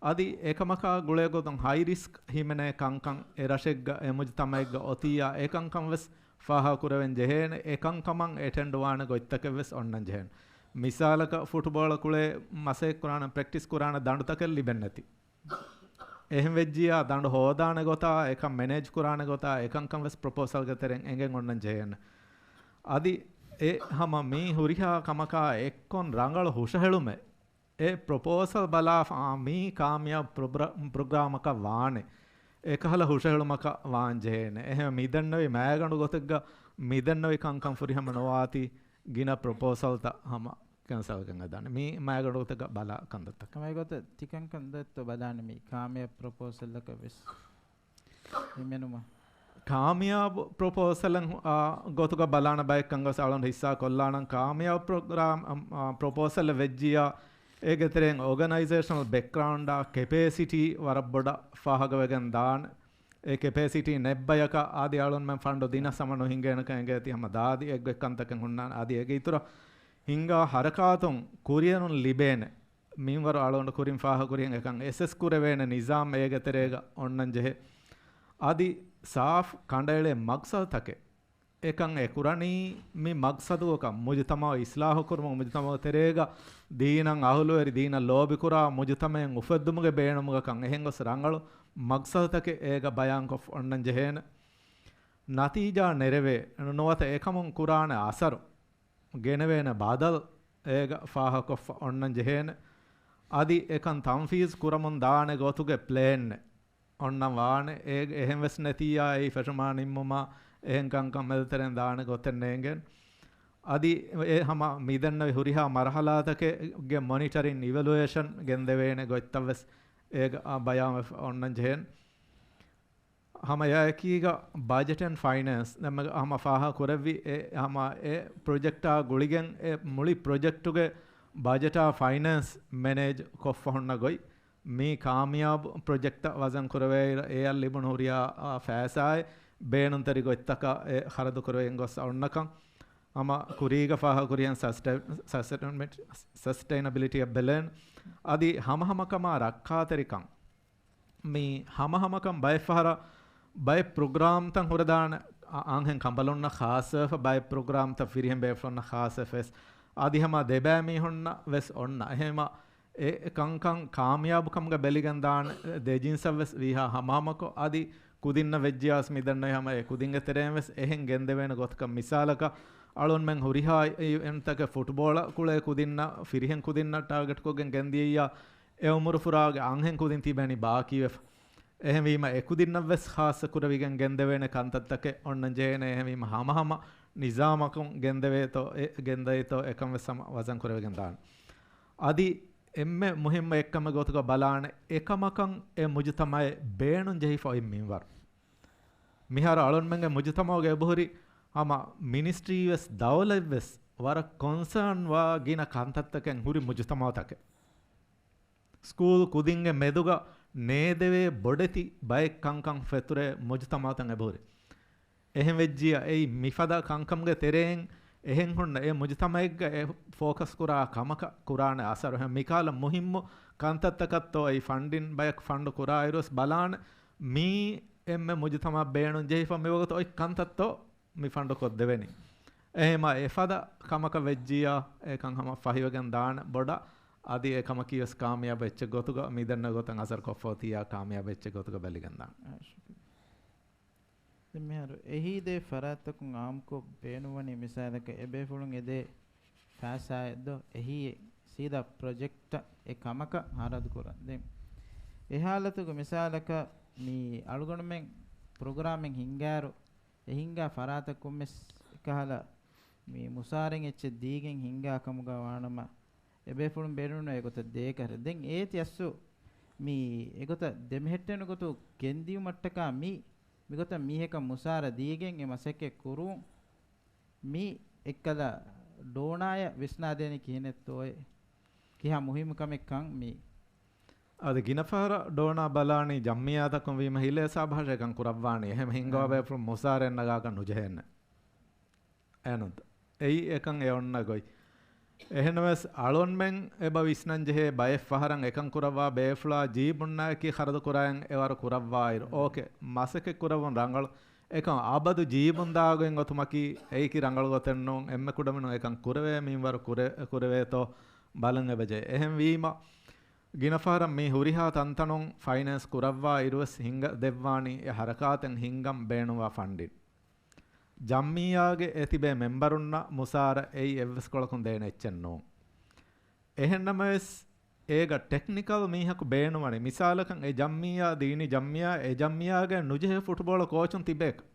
އަދި އެކަމަކާ ގުޅޭގޮތުން ހައި ރިސްކް ހިމެނޭ ކަންކަން އެ ރަށެއްގަ އެ މުޖުތަމައެއްގަ އޮތިއްޔާ އެކަންކަން ވެސް ފާހަގަކުރެވެން ޖެހޭނެ، އެކަންކަމަށް އެޓެންޑް ވާނެ ގޮތްތަކެއް ވެސް އޮންނަން ޖެހޭނެ. މިސާލަކަށް ފުޓްބޯޅަ ކުޅޭ މަސައްކަތް ކުރާނެ، ޕްރެކްޓިސް ކުރާނެ ދަނޑުތަކެއް ލިބެން ނެތި. އެހެން ވެއްޖިއްޔާ ދަނޑު ހޯދާނެ ގޮތާ، އެކަން މެނޭޖް ކުރާނެ ގޮތާ، އެކަންކަން ވެސް ޕްރޮޕޯސަލްގެ ތެރެއިން އެނގެން އޮންނަން ޖެހޭނެ. އަދި އެ ހަމަ މީ ހުރިހާ ކަމަކާ އެއްކޮން ރަނގަޅު ހުށަހެޅުމެއް. އެ ޕްރޮޕޯސަލް ބަލާފަ، އާ، މީ ކާމިޔާބު ޕްރޮބްރ-، ޕްރޮގްރާމަކަށް ވާނެ. އެކަހަލަ ހުށަހެޅުމަކަށް ވާން ޖެހޭނެ. އެހެން މިދެންނެވި މައިގަނޑު ގޮތެއްގަ މިދެންނެވި ކަންކަން ފުރިހަމަ ނުވާތީ ގިނަ ޕްރޮޕޯސަލްތައް ހަމަ ކެންސަލްކަން ހަދާނެ. މީ މައިގަނޑު ގޮތެއްގަ ބަލާ ކަންތައްތަކެއް. ހަމަ އެގޮތަށް ތިކަންކަން ދެއްތޯ ބަލާނެ މީ ކާމިޔާބު ޕްރޮޕޯސަލްއަކަށް ވެސް ހިމެނުމަށް. ކާމިޔާބު ޕްރޮޕޯސަލެއް، އާ، ގޮތުގަ ބަލާނެ ބައެއްކަން ގޮސް އަޅުން ހިއްސާ ކޮށްލާނަން. ކާމިޔާބު ޕްރޮގްރާމް، އަ، ޕްރޮޕޯސަލެއް ވެއްޖިއްޔާ އޭގެ ތެރެއިން އޯގަނައިޒޭޝަނަލް ބެކްގްރައުންޑާ ކެޕޭސިޓީ ވަރަށް ބޮޑަށް ފާހަގަވެގެން ދާނެ. އެ ކެޕޭސިޓީ ނެއްބަޔަކަށް އަދި އަޅުންމެން ފަންޑު ދިނަސް ހަމަ ނުހިނގޭނެކަން އެނގޭތީ ހަމަ ދާދި އެއްގޮތް ކަންތަކެއް ހުންނާނެ. އަދި އޭގެ އިތުރަށް ހިނގާ ހަރަކާތުން ކުރިއެރުން ލިބޭނެ. މިންވަރު އަޅުގަނޑު ކުރިން ފާހަގަކުރިހެން އެކަން އެސެސް ކުރެވޭނެ ނިޒާމް އޭގެ ތެރޭގަ އޮންނަން ޖެހޭ. އަދި ސާފް ކަނޑައެޅޭ މަގްސަދުތަކެއް. އެކަން އެ ކުރަނީ މި މަގްސަދުގަކަށް މުޖުތަމައު އިސްލާހު ކުރުމަށް މުޖުތަމައު ތެރޭގަ ދީނަށް އަހުލުވެރި ދީނަށް ލޯބިކުރާ މުޖުތަމައެއް އުފެއްދުމުގެ ބޭނުމުގަކަން އެހެން ގޮސް ރަނގަޅު މަގްސަދުތަކެއް އޭގަ ބަޔާންކޮށް އޮންނަން ޖެހޭނެ. ނަތީޖާ ނެރެވޭ ނުވަތަ އެކަމުން ކުރާނެ އަސަރު ގެނެވޭނެ ބަދަލު އޭގަ ފާހަގަކޮށްފަ އޮންނަން ޖެހޭނެ. އަދި އެކަން ތަންފީޒް ކުރަމުން ދާނެ ގޮތުގެ ޕްލޭންއެއް އޮންނަން ވާނެ. އޭގެ އެހެން ވެސް ނެތިއްޔާ އެއީ ފެށުމާ ނިންމުމާ އެހެން ކަންކަން މެދުތެރެއިން ދާނެ ގޮތެއް ނޭނގެން. އަދި އެ ހަމަ މިދެންނެވި ހުރިހާ މަރުހަލާތަކެއްގެ މޮނިޓަރިން އިވެލުއޭޝަން ގެންދެވޭނެ ގޮތްތައް ވެސް އޭގަ ބަޔާންވެފަ އޮންނަން ޖެހޭނެ. ހަމަ އެއާއެކީގަ ބަޖެޓް އެންޑް ފައިނޭންސް ދެންމެ ހަމަ ފާހަގަ ކުރެއްވި އެ ހަމަ އެ ޕްރޮޖެކްޓާ ގުޅިގެން އެ މުޅި ޕްރޮޖެކްޓުގެ ބަޖެޓާ ފައިނޭންސް މެނޭޖް ކޮށްފަ ހުންނަ ގޮތް. މީ ކާމިޔާބު ޕްރޮޖެކްޓަށް ވަޒަން ކުރެވޭއިރު އެއަށް ލިބުނު ހުރިހާ، އާ، ފައިސާއެއް ބޭނުންތެރި ގޮތްތަކަށް އެ ޚަރަދު ކުރެވިގެން ގޮސް އޮންނަކަން. ހަމަ ކުރީގަ ފާހަގަކުރިހެން ސަސްޓެ-، ސަސްޓެނަބިލިޓީ، ސަސްޓެނަބިލިޓީއަށް ބެލެން. އަދި ހަމަހަމަކަމާ ރައްކާތެރިކަން. މި ހަމަހަމަކަން ބައެއްފަހަރަށް ބައެއް ޕްރޮގްރާމްތައް ހުރެދާނެ، އަ-، އަންހެން ކަނބަލުންނަށް ޚާއްޞަވެފަ، ބައެއް ޕްރޮގްރާމްތައް ފިރިހެން ބޭފުޅުންނަށް ޚާއްޞަވެފަ ވެސް. އަދި ހަމަ ދެބައި މީހުންނަށް ވެސް އޮންނަ. އެހެންވީމަ އެ ކަންކަން ކާމިޔާބުކަމުގަ ބެލިގެން ދާނެ ދެ ޖިންސަށް ވެސް ވީހާ ހަމަހަމަކޮށް، އަދި ކުދިންނަށް ވެއްޖިޔާސް މިދެންނެވި ހަމަ އެ ކުދިންގެ ތެރެއިން ވެސް އެހެން ގެންދެވޭނެ ގޮތަކަށް. މިސާލަކަށް އަޅުންމެން ހުރިހާ އިވެންޓްތަކެއް ފުޓްބޯޅަ ކުޅޭ ކުދިންނަށް ފިރިހެން ކުދިންނަށް ޓާގެޓްކޮށްގެން ގެންދިޔައްޔާ އެ އުމުރު ފުރާގެ އަންހެން ކުދިން ތިބެނީ ބާކީވެފަ. އެހެންވީމަ އެކުދިންނަށް ވެސް ޚާއްޞަ ކުރެވިގެން ގެންދެވޭނެ ކަންތައްތަކެއް އޮންނަން ޖެހޭނެ. އެހެންވީމަ ހަމަހަމަ ނިޒާމަކުން ގެންދެވޭތޯ، އެ ގެންދައިތޯ އެކަން ވެސް ހަމަ ވަޒަން ކުރެވިގެން ދާނެ. އަދި އެންމެ މުހިއްމު އެއްކަމެއް ގޮތުގަ ބަލާނެ އެކަމަކަށް އެ މުޖުތަމައެއް ބޭނުން ޖެހިފަ އޮތް މިންވަރު. މިހާރު އަޅުންމެންގެ މުޖުތަމައުގެ އެބަހުރި ހަމަ މިނިސްޓްރީ ވެސް ދައުލަތް ވެސް ވަރަށް ކޮންސާން ވާ ގިނަ ކަންތައްތަކެއް ހުރި މުޖުތަމައުތަކެއް. ސްކޫލް ކުދިންގެ މެދުގަ ނޭދެވޭ ބޮޑެތި ބައެއް ކަންކަން ފެތުރޭ މުޖުތަމައުތައް އެބަހުރި. އެހެން ވެއްޖިއްޔާ އެއީ މިފަދަ ކަންކަމުގެ ތެރެއިން އެހެން ހުންނަ އެ މުޖުތަމައެއްގަ އެ ފޯކަސް ކުރާ ކަމަކަށް ކުރާނެ އަސަރު. އެހެން މިކަހަލަ މުހިއްމު ކަންތައްތަކަށްތޯ އެއީ ފަންޑިން ބަޔަކު ފަންޑު ކުރާ އިރުވެސް ބަލާނެ މީ އެންމެ މުޖުތަމައަށް ބޭނުން ޖެހިފަ މިވަގުތު އޮތް ކަންތައްތޯ މި ފަންޑު ކޮށްދެވެނީ. އެހެމަ އެފަދަ ކަމަކަށް ވެއްޖިއްޔާ އެކަން ހަމަ ފަހިވެގެން ދާނެ ބޮޑަށް. އަދި އެ ކަމަކީ ވެސް ކާމިޔާބު އެއްޗެއް ގޮތުގަ މި ދެންނެވި ގޮތަށް އަސަރު ކޮށްފަ އޮތިއްޔާ ކާމިޔާބު އެއްޗެއް ގޮތުގަ ބެލިގެން ދާނެ. އާ، ޝުކުރިއްޔާ. ދެން މިހާރު އެހީ ދޭ ފަރާތްތަކުން އާއްމުކޮށް ބޭނުންވަނީ މިސާލަކަށް އެބޭފުޅުން އެދޭ ފައިސާއެއް ދޯ އެހީ ސީދާ ޕްރޮޖެކްޓަށް އެ ކަމަކަށް ހަރަދު ކުރަން. ދެން އެ ހާލަތުގަ މިސާލަކަށް މި އަޅުގަނޑުމެން ޕްރޮގްރާމެއް ހިންގާއިރު އެ ހިންގާ ފަރާތަކުން ވެސް އެކަހަލަ މި މުސާރައިން އެއްޗެއް ދީގެން ހިންގާ ކަމުގަ ވާނަމަ، އެބޭފުޅުން ބޭނުންވަނީ އެގޮތަށް ދޭކަށް. ދެން އޭތި އަސްލު މި އެގޮތަށް ދެމެހެއްޓެނި ގޮތު ގެންދިއުމަށްޓަކާ މި، މިގޮތަށް މީހަކަށް މުސާރަ ދީގެން އެ މަސައްކަތް ކުރުން މި އެއްކަލަ ޑޯނާއަށް ވިސްނާދޭނީ ކިހިނެއްތޯއޭ؟ ކިހާ މުހިއްމު ކަމެއްކަން މި. އަދި ގިނަ ފަހަރަށް ޑޯނާ ބަލާނީ ޖަމްއިއްޔާތަކުން ވީމަ ހިލޭ ހިސާބަށް އެކަން ކުރައްވާނީ. އެހެން ހިންގާ އާ. ބޭފުޅުން މުސާރައެއް ނަގާކަށް ނުޖެހޭނެ. އެނުންތަ؟ އެއީ އެކަން އެ އޮންނަ ގޮތް. އެހެންނަމަވެސް އަޅުންމެން އެބަ ވިސްނަންޖެހޭ ބައެއް ފަހަރަށް އެކަން ކުރައްވާ ބޭފުޅާ ޖީބުންނާއެކީ ޚަރަދު ކުރާއިން އެވަރު ކުރައްވާއިރު. އާ. އޯކޭ، މަސައްކަތް ކުރައްވުން ރަނގަޅު. އެކަން އަބަދު ޖީބުން ދާގޮތް އޮތުމަކީ އެއީކީ ރަނގަޅު ގޮތެއް ނޫން. އެންމެ ކުޑަމިނުން އެކަން ކުރެވޭ މިންވަރު ކުރެ-، ކުރެވޭތޯ ބަލަން އެބަޖެހޭ. އެހެންވީމަ، ގިނަ ފަހަރަށް މި ހުރިހާ ތަންތަނުން ފައިނޭންސް ކުރައްވާ އިރުވެސް ހިނގަ ދެއްވާނީ އެ ހަރަކާތެއް ހިންގަން ބޭނުންވާ ފަންޑިން. ޖަމްއިއްޔާގެ އެ ތިބޭ މެމްބަރުންނަށް މުސާރަ އެއީ އެއްވެސް ކޮޅަކުން ދޭނެ އެއްޗެއް ނޫން. އެހެންނަމަވެސް، އޭގަ ޓެކްނިކަލް މީހަކު ބޭނުންވަނީ. މިސާލަކަށް އެ ޖަމްއިއްޔާ ދީނީ ޖަމްއިއްޔާ، އެ ޖަމްއިއްޔާގައި ނުޖެހޭ ފުޓްބޯޅަ ކޯޗުން ތިބޭކަށް.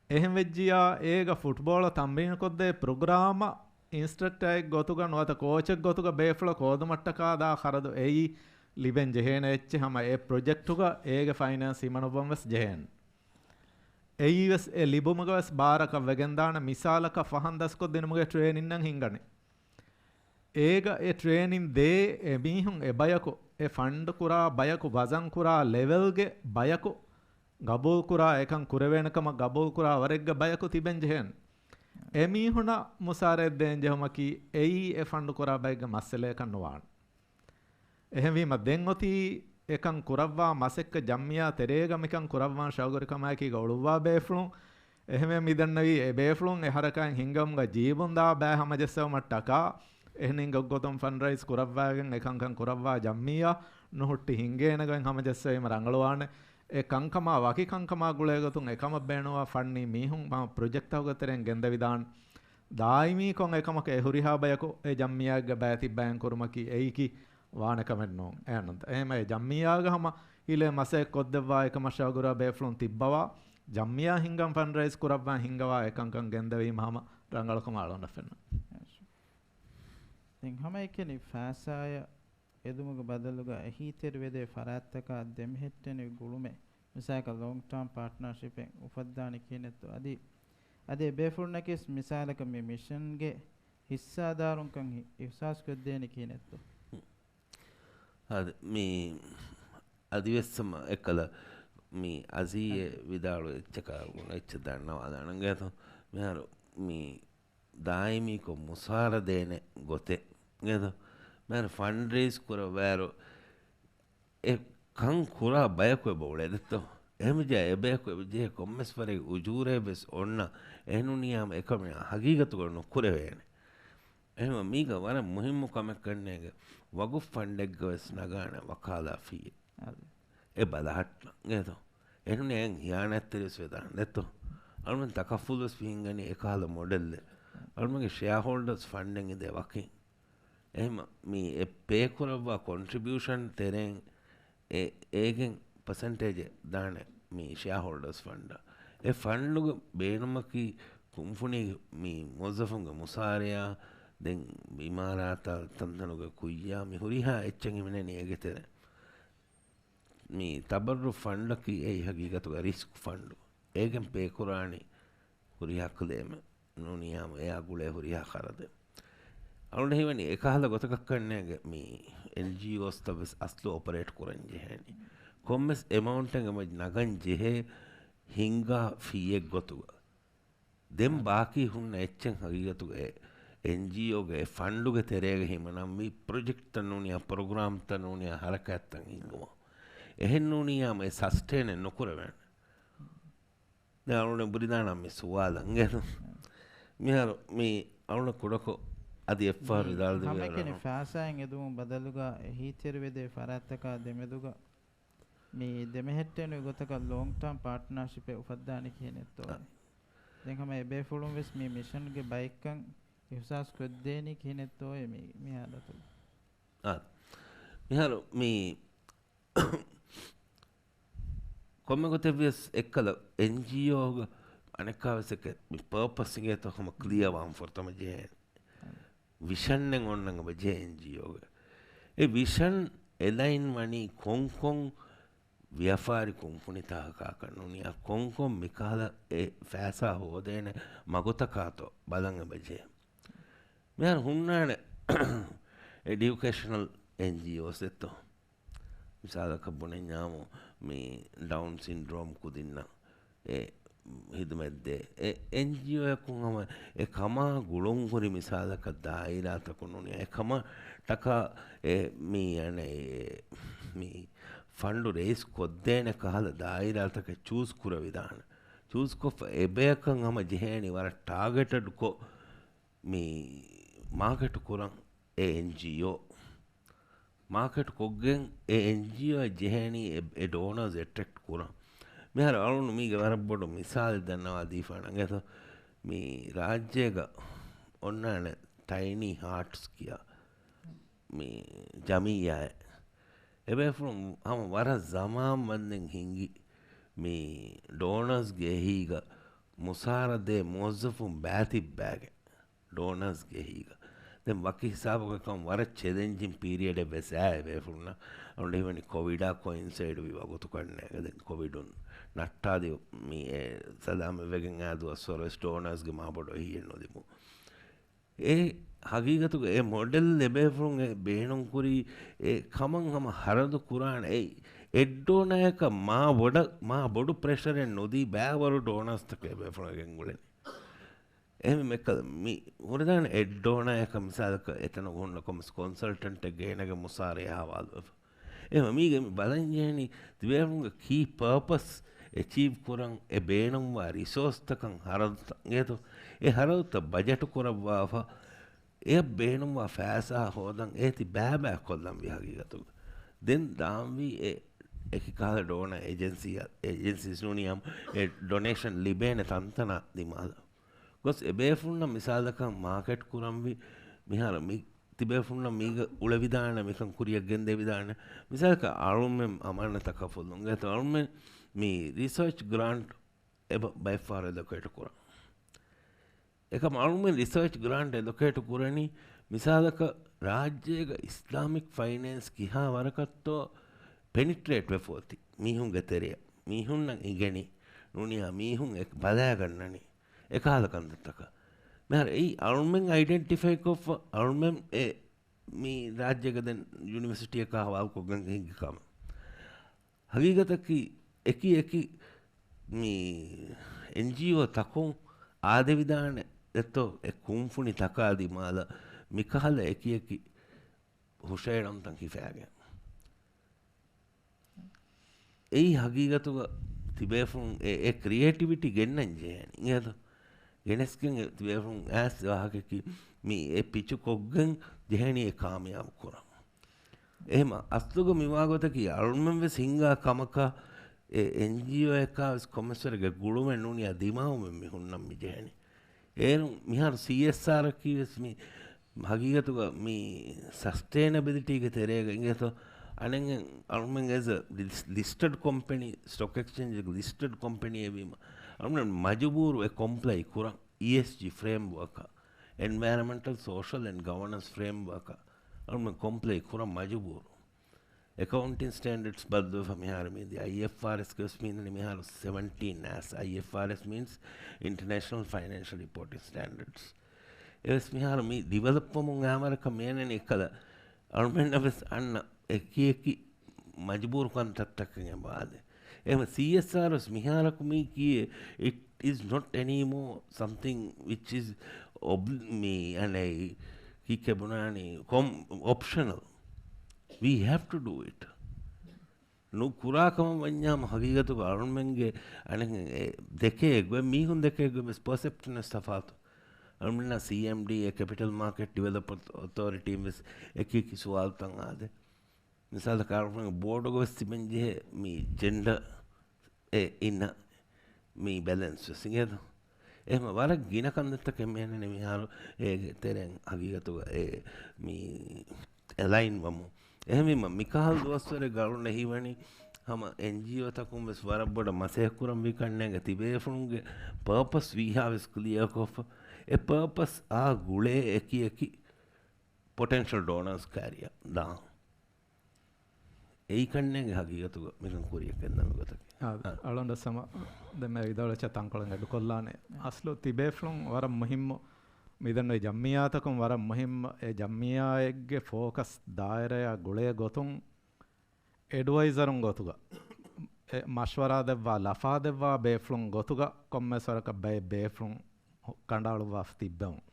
އެހެން ވެއްޖިއްޔާ، އޭގަ ފުޓްބޯޅަ ތަމްރީނުކޮށްދޭ ޕްރޮގްރާމަށް އިންސްޓްރަކްޓަރެއް ގޮތުގަ ނުވަތަ ކޯޗެއް ގޮތުގަ ބޭފުޅަށް ކޯދުމަށްޓަކާ ދާ ޚަރަދު އެއީ ލިބެން ޖެހޭނެ އެއްޗެއް ހަމަ އެ ޕްރޮޖެކްޓުގަ އޭގެ ފައިނޭންސް ހިމަނުއްވަން ވެސް ޖެހޭނެ. އެއީވެސް އެ ލިބުމުގަ ވެސް ބާރަކަށް ވެގެންދާނެ. މިސާލަކަށް ފަހަން ދަސްކޮށްދިނުމުގެ ޓްރޭނިންއެއް ހިންގަނީ. އޭގަ އެ ޓްރޭނިން ދޭ އެމީހުން އެ ބަޔަކު، އެ ފަންޑް ކުރާ ބަޔަކު، ވަޒަން ކުރާ ލެވެލްގެ ބަޔަކު، ގަބޫލު ކުރާ އެކަން ކުރެވޭނެ ކަމަށް ގަބޫލު ކުރާ ވަރެއްގެ ބަޔަކު ތިބެން ޖެހޭނެ. އެމީހުނަށް މުސާރައެއް ދޭން ޖެހުމަކީ އެއީ އެ ފަންޑު ކުރާ ބައެއްގެ މައްސަލައަކަށް ނުވާނެ. އެހެންވީމަ ދެން އޮތީ އެކަން ކުރައްވާ މަސައްކަތް ޖަމްއިއްޔާ ތެރޭގަ މިކަން ކުރައްވާން ޝައުގުވެރިކަމާއެކީގަ އުޅުއްވާ ބޭފުޅުން. އެހެންވެ މިދެންނެވީ އެ ބޭފުޅުން އެ ހަރަކާތް ހިންގަމުގަ ޖީބުން ދާ ބައި ހަމަޖައްސެވުމަށްޓަކާ އެހެނިން ގޮތްގޮތުން ފަންޑްރައިޒް ކުރައްވާގެން އެކަންކަން ކުރައްވާ ޖަމްއިއްޔާ ނުހުއްޓި ހިންގޭނެ ގޮތް ހަމަޖައްސެވީމަ ރަނގަޅުވާނެ. އެ ކަންކަމާ ވަކި ކަންކަމާ ގުޅޭގޮތުން އެކަމަށް ބޭނުންވާ ފަންނީ މީހުން ހަމަ ޕްރޮޖެކްޓްތަކުގެ ތެރެއިން ގެންދެވިދާނެ. ދާއިމީކޮށް އެކަމަކު އެ ހުރިހާ ބަޔަކު އެ ޖަމްއިއްޔާގެ ބައި ތިއްބައިން ކުރުމަކީ އެއީކީ ވާނެ ކަމެއް ނޫން. އެހެންނަމަ އެ ޖަމްއިއްޔާގަ ހަމަ ހިލޭ މަސައްކަތް ކޮށްދެއްވާ އެކަމަށް ޝައުގުވެރިވާ ބޭފުޅުން ތިއްބަވާ، ޖަމްއިއްޔާ ހިންގަން ފަންޑްރައިޒް ކުރައްވާ ހިންގަވާ އެކަންކަން ގެންދެވީމަ ހަމަ ރަނގަޅުކަމަށް އަޅުގަނޑަށް ފެންނަ. ދެން ހަމައެކަނި ފައިސާއަށް އެދުމުގެ ބަދަލުގަ އެހީތެރިވެދޭ ފަރާތްތަކާ ދެމެހެއްޓެނި ގުޅުމެއް، މިސާލަކަށް ލޮންގް ޓާމް ޕާޓްނާޝިޕެއް އުފައްދާނީ ކިހިނެއްތޯ؟ އަދި، އަދި އެބޭފުޅުންނަކީވެސް މިސާލަކަށް މި މިޝަންގެ ހިއްސާދާރުންކަން ހި-، އިހްސާސްކޮށްދޭނީ ކިހިނެއްތޯ؟ އަދި މި އަދިވެސް ހަމަ އެއްކަލަ މި އަޒީއެ އަދި. ވިދާޅު އެއްޗަކާ ގުޅޭ އެއްޗެއް ދަންނަވާލާނަން ގޭތޯ؟ މިހާރު މި ދާއިމީކޮށް މުސާރަ ދޭނެ ގޮތެއް ގޭތޯ؟ މިހާރު ފަންޑްރޭސް ކުރައްވާއިރު އެ ކަން ކުރާ ބަޔަކު އެބަ އުޅޭ ދެއްތޯ؟ އެހެންވެއްޖެއްޔާ އެބަޔަކު އެބަ ޖެހޭ ކޮންމެސް ވަރެއް އުޖޫރައެއް ވެސް އޮންނަ އެހެނުނިޔާމަ އެކަމެއް ހަގީގަތުގަ ނުކުރެވޭނެ. އެހެންވީމަ މީގަ ވަރަށް މުހިއްމު ކަމެއްކަންނޭނގެ ވަގުފް ފަންޑެއްގަ ވެސް ނަގާނެ ވަކާލާ ފީއެއް. އަދި. އެ ބަލަހައްޓަން ގޭތޯ؟ އެހެނުން އެހެން ހިޔާނާތްތެރިވެސް ވެދާނެ ދެއްތޯ؟ އަޅުމެން ތަކަފުލުވެސް ފިހިންގަނީ އެކަހަލަ މޮޑެލްއެއް. އަޅުމެންގެ ޝެއާހޯލްޑަރސް ފަންޑެއް އިނދޭ ވަކިން. އެހެންވީމަ މި އެ ޕޭ ކުރައްވާ ކޮންޓްރިބިއުޝަން ތެރެއިން އެ، އޭގެން ޕަސެންޓޭޖެއް ދާނެ މި ޝެއާހޯލްޑަރސް ފަންޑަށް. އެ ފަންޑުގެ ބޭނުމަކީ ކުންފުނީގެ މި މުވައްޒަފުންގެ މުސާރަޔާ ދެން އިމާރާތާ ތަންތަނުގެ ކުއްޔާ މި ހުރިހާ އެއްޗެއް ހިމެނެނީ އޭގެ ތެރެ. މި ތަބައްރު ފަންޑަކީ އެއީ ހަގީގަތުގަ ރިސްކް ފަންޑު. އޭގެން ޕޭކުރާނީ ހުރިހާ ކްލޭމެއް ނޫނިޔާމު އެއާ ގުޅޭ ހުރިހާ ޚަރަދެއް. އަޅުގަނޑަށް ހީވަނީ އެކަހަލަ ގޮތަކަށް ކަންނޭގެ މި އެންޖީއޯސްތައް ވެސް އަސްލު އޮޕަރޭޓް ކުރަން ޖެހޭނީ. ކޮންމެސް އެމައުންޓެއް އެމަ ނަގަން ޖެހޭ ހިންގާ ފީއެއް ގޮތުގަ. ދެން ބާކީ ހުންނަ އެއްޗެއް ހަގީގަތުގަ އެ އެންޖީއޯގެ އެ ފަންޑުގެ ތެރޭގަ ހިމަނަން މި ޕްރޮޖެކްޓްތައް ނޫނިޔާ ޕްރޮގްރާމްތައް ނޫނިޔާ ހަރަކާތްތައް ހިންގުމަށް. އެހެން ނޫނިޔާމަ އެ ސަސްޓެއިނެއް ނުކުރެވޭނެ. ދެން އަޅުގަނޑު ބުރިދާނަން މި ސުވާލަށް އިނގޭތޯ. މިހާރު މި އަޅުގަނޑަށް ކުޑަކޮށް އަދި އެއްފަހަރު މި ވިދާޅު ހަމައެކަނި ދެވިއަރާނަން. ފައިސާއިން އެދުމުން ބަދަލުގަ އެހީތެރިވެދޭ ފަރާތްތަކާ ދެމެދުގަ މި ދެމެހެއްޓޭނެ ގޮތަކަށް ލޯންގް ޓާމް ޕާޓްނާޝިޕެއް އުފައްދާނީ ކިހިނެއްތޯ؟ އަ. ދެން ހަމަ އެބޭފުޅުން ވެސް މި މިޝަންގެ ބައެއްކަން އިހުސާސް ކޮށްދޭނީ ކިހިނެއްތޯއޭ މި، މި ހާލަތު؟ އާ. މިހާރު މި ކޮންމެ ގޮތެއް ވިޔަސް އެއްކަލަ އެންޖީއޯގަ އަނެއްކާ ވެސް އެކެ މި ޕާޕަސް އިނގޭތޯ ހަމަ ކްލިއަރ ވާން ފުރަތަމަ ޖެހޭނެ. ވިޝަންއެއް އޮންނަން އެބަޖެހޭ އެންޖީއޯގެ. އެ ވިޝަން އެލައިން ވަނީ ކޮންކޮން ވިޔަފާރި ކުންފުނިތަކަކާކަށް ނޫނިޔާ ކޮންކޮން މިކަހަލަ އެ ފައިސާ ހޯދޭނެ މަގުތަކާތޯ ބަލަން އެބަޖެހޭ. މިހާރު ހުންނާނެ އެޑިއުކޭޝަނަލް އެންޖީއޯސް އެއްތޯ. މިސާލަކަށް ބުނެންޏާމު މި ޑައުން ސިންޑްރޯމް ކުދިންނަށް އެ ހިދުމަތްދޭ. އެ އެންޖީއޯއަކުން ހަމަ އެ ކަމާ ގުޅުންހުރި މިސާލަކަށް ދާއިރާތަކުން ނޫނި އެ ކަމަށް ޓަކާ އެ މި އަނެއް އެ މި ފަންޑު ރޭސް ކޮށްދޭނެ ކަހަލަ ދާއިރާތަކެއް ޗޫސް ކުރެވިދާނެ. ޗޫސް ކޮށްފަ އެބަޔަކަށް ހަމަ ޖެހޭނީ ވަރަށް ޓާގެޓެޑް ކޮށް މި މާކެޓް ކުރަން އެ އެންޖީއޯ. މާކެޓް ކޮށްގެން އެ އެންޖީއޯ ޖެހޭނީ އެ، އެ ޑޯނާސް އެޓްރެކްޓް ކުރަން. މިހާރު އަޅުން މީގެ ވަރަށް ބޮޑު މިސާލެއް ދަންނަވާ ދީފާނަން އެތޯ. މި ރާއްޖޭގަ އޮންނާނެ ޓައިނީ ހާޓްސް ކިޔާ މި ޖަމިއްޔާއެއް. އެބޭފުޅުން ހަމަ ވަރަށް ޒަމާން ވަންދެން ހިނގި މި ޑޯނާސްގެ އެހީގަ މުސާރަ ދޭ މުވައްޒަފުން ބައިތިއްބައިގެން. ޑޯނާސްގެ އެހީގަ. ދެން ވަކި ހިސާބަކަށް ކަމަށް ވަރަށް ޗެލެންޖިން ޕީރިއަޑެއް ވެސް އައި އެބޭފުޅުންނަށް. އަޅުގަނޑު ހީވަނީ ކޮވިޑާ ކޮއިންސައިޑް ވި ވަގުތު ކަންނޭގަ. ދެން ކޮވިޑުން ނައްޓާލި މި އެ ސަލާމަތްވެގެން އާ ދުވަސްވަރު ވެސް ޑޯނާސްގެ މާބޮޑު އެހީއެއް ނުލިބުނު. އެ ހަގީގަތުގަ އެ މޮޑެލް އެބޭފުޅުން އެ ބޭނުންކުރީ އެ ކަމަށް ހަމަ ހަރަދު ކުރާނެ. އެ އެއް ޑޯނާއަކަށް މާ ބޮޑަށް، މާ ބޮޑު ޕްރެޝަރެއް ނުދީ ބައިވަރު ޑޯނާސްތަކެއް އެބޭފުޅުން ގެންގުޅެނީ. އެހެން މި ހުރެދާނެ އެއް ޑޯނާއަކަށް މިސާލަކަށް އެތަނަށް ހުންނަ ކޮމްސް ކޮންސަލްޓަންޓެއް ގޭނެގެން މުސާރަޔާ ހަވާލުވެފަ. އެހެން މީގެ މި ބަލަންޖެހެނީ ތިބޭފުޅުންގެ ކީ ޕާޕަސް އެޗީވް ކުރަން އެ ބޭނުންވާ ރިސޯސްތަކަށް ހަރަދުތައް އިނގޭތޯ. އެ ހަރަދުތައް ބަޖެޓު ކުރައްވާފަ، އެއަށް ބޭނުންވާ ފައިސާ ހޯދަން އޭތި ބައިބައި ކޮށްލަން ވީ ހަގީގަތުގަ. ދެން ދާންވީ އެ އެކި ކަހަލަ ޑޯނާ އެޖެންސީއަށް، އެޖެންސީސް ނޫނިޔާމު އެ ޑޮނޭޝަން ލިބޭނެ ތަންތަނާ ދިމާލަށް. ގޮސް އެބޭފުޅުންނަށް މިސާލަކަށް މާކެޓް ކުރަންވީ މިހާރު މި ތިބޭފުޅުންނަށް މީގަ އުޅެވިދާނެ، މިކަން ކުރިއަށް ގެންދެވިދާނެ. މިސާލަކަށް އަޅުމެން އަމާނަތަކަށް ފުލުން ގޭތޯ އަޅުމެން މި ރިސާޗް ގްރާންޓް އެބަ ބައެއްފަހަރު އެލޮކޭޓް ކުރަން. އެކަމް އަޅުމެން ރިސާޗް ގްރާންޓް އެލޮކޭޓް ކުރަނީ މިސާލަކަށް ރާއްޖޭގަ އިސްލާމިކް ފައިނޭންސް ކިހާ ވަރަކަށްތޯ ޕެނިޓްރޭޓް ވެފަ އޮތީ މީހުންގެ ތެރެއަށް. މީހުންނަށް އިނގެނީ ނޫނިޔާ މީހުން އެ ބަލައިގަންނަނީ އެކަހަލަ ކަންތައްތަކަށް. މިހާރު އެއީ އަޅުމެން އައިޑެންޓިފައި ކޮށްފަ އަޅުމެން އެ މި ރާއްޖޭގަ ދެން ޔުނިވަރސިޓީއަކާ ހަވާލުކޮށްގެން ހިނގި ކަމަށް. ހަގީގަތަކީ އެކި އެކި މި އެންޖީއޯ ތަކުން އާދެވިދާނެ އެއްތޯ އެ ކުންފުނި ތަކާ ދިމާލަށް މިކަހަލަ އެކި އެކި ހުށައެޅުންތައް ހިފައިގެން. އެއީ ހަގީގަތުގަ ތިބޭފުޅުން އެ، އެ ކްރިއޭޓިވިޓީ ގެންނަން ޖެހޭނީ. އިނގޭތޯ؟ ގެނެސްގެން ތިބޭފުޅުން އައިސް ވާހަކައަކީ މި އެ ޕިޗު ކޮށްގެން ޖެހޭނީ އެ ކާމިޔާބު ކުރަން. އެހެމަ އަސްލުގަ މިވާގޮތަކީ އަޅުމެން ވެސް ހިންގާ ކަމަކަށް އެ އެންޖީއޯއަކާ ވެސް ކޮމެސްވެރިގެ ގުޅުމެއް ނޫނިޔާ ދިމާވުމެއް މި ހުންނަން މި ޖެހެނީ. އޭރު މިހާރު ސީއެސްއާރަކީ ވެސް މި ހަގީގަތުގަ މި ސަސްޓޭނަބިލިޓީގެ ތެރޭގަ އިނގޭތޯ އަނެއް އަޅުމެން އެޒް އަ ލިސްޓަޑް ކޮމްޕެނީ، ސްޓޮކް އެކްސްޗޭންޖްގެ ލިސްޓަޑް ކޮމްޕެނީއެއް ވީމަ އަޅުމެން މަޖުބޫރު އެ ކޮމްޕްލައި ކުރަން އީއެސްޖީ ފްރޭމްވޯކަށް. އެންވަޔަރަމެންޓަލް، ސޯޝަލް އެންޑް ގަވަނަންސް ފްރޭމްވަރކަށް އަޅުމެން ކޮމްޕްލައި ކުރަން މަޖުބޫރު. އެކައުންޓިން ސްޓޭންޑަޑްސް ބަދަލުވެފަ މިހާރު މީ އައިއެފްއާރްއެސްގެ ވެސް މީނަނީ މިހާރު ސެވެންޓީން އާސް. އައިއެފްއާރްއެސް މީންސް އިންޓަރނޭޝަނަލް ފައިނޭންޝަލް ރިޕޯޓިން ސްޓޭންޑަޑްސް. އެވެސް މިހާރު މި ޑިވެލޮޕް ވަމުން އާމަރަކަށް މިއަންނަނީ އެއްކަލަ އަޅުމެންނަށް ވެސް އަންނަ އެކި އެކި މަޖުބޫރު ކަންތައްތަކެއް އެބައާދޭ. އެހެން ސީއެސްއާރްއެސް މިހާރަކު މީ ކީއޭ، it is not anymore something which is ob-، މީ އަނެއް ކީކޭ ބުނާނީ ކޮމް-، optional. We have to do it. ނުކުރާ ކަމަށް ވަންޏާމަ ހަގީގަތުގަ އަޅުމެންގެ އަނެއް އެ ދެކޭ ގޮތް، މީހުން ދެކޭ ގޮތް ވެސް ޕަސެޕްޝަން ވެސް ތަފާތު. އަޅުމެންނާ ސީއެމްޑީ، އެ ކެޕިޓަލް މާކެޓް ޑިވެލޮޕް އޮތޯރިޓީން ވެސް އެކި އެކި ސުވާލުތައް އާދޭ. މިސާލަކަށް އަޅުގަނޑު ބޯޑުގަ ވެސް ތިބެން ޖެހޭ މި ޖެންޑަ އެ އިން މި ބެލެންސް ވެސް އިނގޭތޯ. އެހެން ވަރަށް ގިނަ ކަންތައްތަކެއް މިއަންނަނީ މިހާރު އޭގެ ތެރެއިން ހަގީގަތުގަ އެ މި އެލައިން ވަމުން. އެހެންވީމަ މިކަހަލަ ދުވަސްވަރެއް ގަޅުން އެހީވަނީ ހަމަ އެންޖީއޯތަކުން ވެސް ވަރަށް ބޮޑަށް މަސައްކަތް ކުރަންވީ ކަންނޭނގެ ތިބޭފުޅުންގެ ޕާޕަސް ވީހާވެސް ކްލިއާ ކޮށްފަ، އެ ޕާޕަސް އާ ގުޅޭ އެކި އެކި ޕޮޓެންޝަލް ޑޯނާސް ކާރިއަށް ދާން. އެއީ ކަންނޭނގެ ހަގީގަތުގަ މިކަން ކުރިޔަށް ގެންދަން ގޮތަކީ. އާ، އާ. އަޅުގަނޑަށް ސަމަ ދެންމެ ވިދާޅުވެއްޗާ ތަންކޮޅެއް އެޑުކޮށްލާނެ. އާ. އަސްލު ތިބޭފުޅުން ވަރަށް މުހިއްމު މިދެންނެވި ޖަމްމިއްޔާތަކުން ވަރަށް މުހިއްމު އެ ޖަމްމިއްޔާއެއްގެ ފޯކަސް ދާއިރާއާ ގުޅޭ ގޮތުން އެޑްވައިޒަރުން ގޮތުގަ އެ މަޝްވަރާ ދެއްވާ، ލަފާ ދެއްވާ ބޭފުޅުން ގޮތުގަ ކޮންމެސް ވަރަކަށް ބައެއް ބޭފުޅުން ކަނޑައަޅުއްވާފަ ތިއްބެވުން.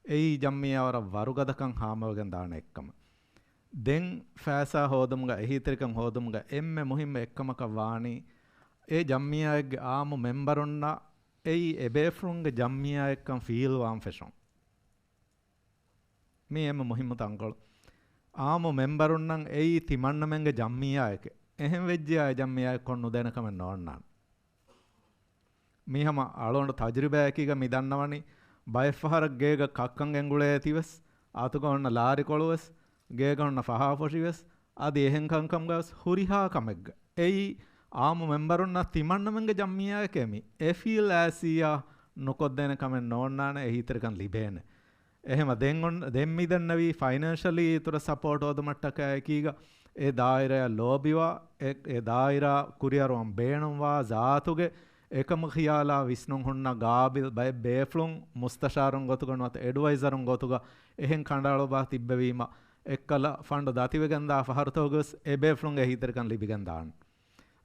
އެއީ ޖަމްމިއްޔާ ވަރަށް ވަރުގަދަކަން ހާމަވެގެން ދާނެ އެއްކަމަށް. ދެން ފައިސާ ހޯދުމުގަ، އެހީތެރިކަން ހޯދުމުގަ އެންމެ މުހިއްމު އެއްކަމަކަށް ވާނީ، އެ ޖަމްމިއްޔާއެއްގެ އާއްމު މެމްބަރުންނަށް އެއީ އެބޭފުޅުންގެ ޖަމްމިއްޔާއެއްކަން ފީލްވާން ފެށުން. މީ އެންމެ މުހިއްމު ތަންކޮޅު. އާއްމު މެމްބަރުންނަށް އެއީ ތިމަންނަމެންގެ ޖަމްމިއްޔާއެކޭ. އެހެން ވެއްޖިއްޔާ އެ ޖަމްމިއްޔާއެއް ކޮށް ނުދޭނެ ކަމެއް ނޯންނާނެ. މީ ހަމަ އަޅުގަނޑު ތަޖުރިބާއެކީގަ މި ދަންނަވަނީ، ބައެއްފަހަރަށް ގޭގަ ކައްކަން ގެންގުޅޭތީވެސް، އަތުގަ އޮންނަ ލާރިކޮޅުވެސް، ގޭގަ ހުންނަ ފަހާފޮށިވެސް، އަދި އެހެން ކަންކަމުގަވެސް ހުރިހާ ކަމެއްގަ. އެއީ އާއްމު މެމްބަރުންނަށް ތިމަންނަމެންގެ ޖަމްމިއްޔާއެކޭ މީ. އެ ފީލް އާސިއްޔާ ނުކޮށްދޭނެ ކަމެއް ނޯންނާނެ، އެހީތެރިކަން ލިބޭނެ. އެހެމަ ދެން އޮން-، ދެން މިދެންނެވީ ފައިނޭންޝަލީ އިތުރަށް ސަޕޯޓް ހޯދުމަށްޓަކާއެކީގަ، އެ ދާއިރާއަށް ލޯބިވާ، އެ، އެ ދާއިރާ ކުރިއަރުވަން ބޭނުންވާ ޒާތުގެ އެކަމު ޚިޔާލާ ވިސްނުން ހުންނަ ގާބިލް ބައެއް ބޭފުޅުން މުސްތަޝާރުން ގޮތުގަ ނުވަތަ އެޑްވައިޒަރުން ގޮތުގަ އެހެން ކަނޑައަޅުއްވާ ތިއްބެވީމަ، އެއްކަލަ ފަންޑު ދަތިވެގެންދާ ފަހަރުތަކުގަވެސް އެބޭފުޅުންގެ އެހީތެރިކަން ލިބިގެންދާނެ.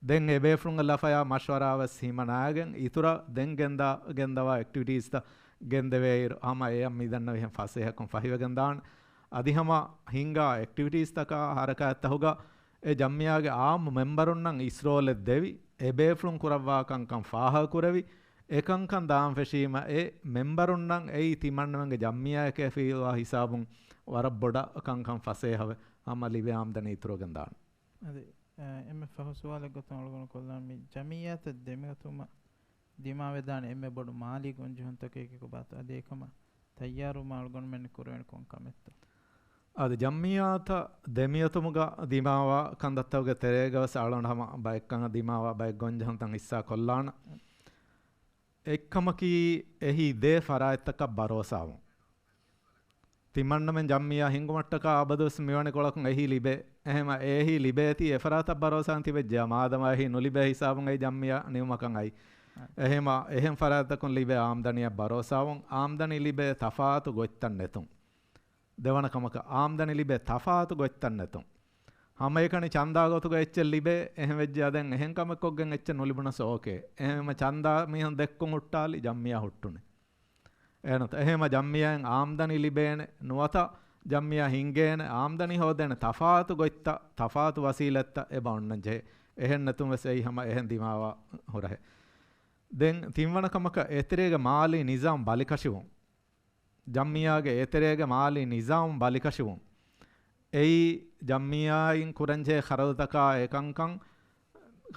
ދެން އެބޭފުޅުންގެ ލަފަޔާ މަޝްވަރާވެސް ހިމަނާގެން އިތުރަށް ދެން ގެންދާ، ގެންދަވާ އެކްޓިވިޓީސްތައް ގެންދެވޭއިރު، ހަމަ އެޔަށް މިދަންނަވިހެން ފަސޭހަކޮށް ފަހިވެގެންދާނެ. އަދި ހަމަ ހިންގާ އެކްޓިވިޓީސްތަކާ ހަރަކާތްތަކުގަ އެ ޖަމްމިއްޔާގެ އާއްމު މެމްބަރުންނަށް އިސްރޯލެއް ދެވި، އެބޭފުޅުން ކުރައްވާ ކަންކަން ފާހަގަކުރެވި، އެކަންކަން ދާން ފެށީމަ އެ މެމްބަރުންނަށް އެއީ ތިމަންނަމެންގެ ޖަމްމިއްޔާއެކޭ ފީލްވާ ހިސާބުން ވަރަށް ބޮޑަށް ކަންކަން ފަސޭހަވެ، ހަމަ ލިބޭ އާމްދަނީ އިތުރުވެގެންދާނެ. އަދި އެ، އެންމެ ފަހު ސުވާލެއް ގޮތުން އަޅުގަނޑު ކޮށްލާން މި ޖަމިއްޔާތައް ދެމިގަތުމަށް ދިމާވެދާނެ އެންމެ ބޮޑު މާލީ ގޮންޖެހުންތަކެއް ކޮބާތޯ؟ އަދި އެކަމަށް ތައްޔާރުވުމަށް އަޅުގަނޑުމެން ކުރެވޭނެ ކޮން ކަމެއްތޯ؟ އަދި ޖަމިއްޔާތައް ދެމިގަތުމުގަ ދިމާވާ ކަންތައްތަކުގެ ތެރޭގަވެސް އަޅުގަނޑު ހަމަ ބައެއްކަން ދިމާވާ ބައެއް ގޮންޖެހުންތައް ހިއްސާ ކޮށްލާނަން. އެއްކަމަކީ އެހީ ދޭ ފަރާތްތަކަށް ބަރޯސާވުން. ތިމަންނަމެން ޖަމްމިއްޔާ ހިންގުމަށްޓަކާ އަބަދުވެސް މިވަނިކޮޅަކުން އެހީ ލިބޭ. އެހެމަ އެހީ ލިބޭތީ އެފަރާތަށް ބަރޯސާވެން ތިބެއްޖެޔާ މާދަމާ އެހީ ނުލިބޭ ހިސާބުން އެ ޖަމްމިއްޔާ ނިމުމަކަށް އައި. އެހެމަ އެހެން ފަރާތްތަކުން ލިބޭ އާމްދަނީއަށް ބަރޯސާވުން. އާމްދަނީ ލިބޭ ތަފާތު ގޮތްތައް ނެތުން. ދެވަނަ ކަމަކަށް އާމްދަނީ ލިބޭ ތަފާތު ގޮތްތައް ނެތުން. ހަމައެކަނި ޗަންދާ ގޮތުގަ އެއްޗެއް ލިބޭ، އެހެން ވެއްޖެޔާ ދެން އެހެން ކަމެއް ކޮށްގެން އެއްޗެއް ނުލިބުނަސް އޯކޭ. އެހެންވީމަ ޗަންދާ މީހުން ދެއްކުން ހުއްޓާލި ޖަމްމިއްޔާ ހުއްޓުނީ. އެހެންތަ؟ އެހެންވީމަ ޖަމްމިއްޔާއިން އާމްދަނީ ލިބޭނެ ނުވަތަ ޖަމްމިއްޔާ ހިންގޭނެ އާމްދަނީ ހޯދޭނެ ތަފާތު ގޮތްތައް، ތަފާތު ވަސީލަތްތައް އެބަ އޮންނަން ޖެހޭ. އެހެން ނެތުން ވެސް އެއީ ހަމަ އެހެން ދިމާވާ ހުރަހެއް. ދެން ތިންވަނަ ކަމަކަށް އެތެރޭގެ މާލީ ނިޒާމް ބަލިކަށިވުން. ޖަމްމިއްޔާގެ އެތެރޭގެ މާލީ ނިޒާމް ބަލިކަށިވުން. އެއީ ޖަމްމިއްޔާއިން ކުރަންޖެހޭ ޚަރަދުތަކާ އެކަންކަން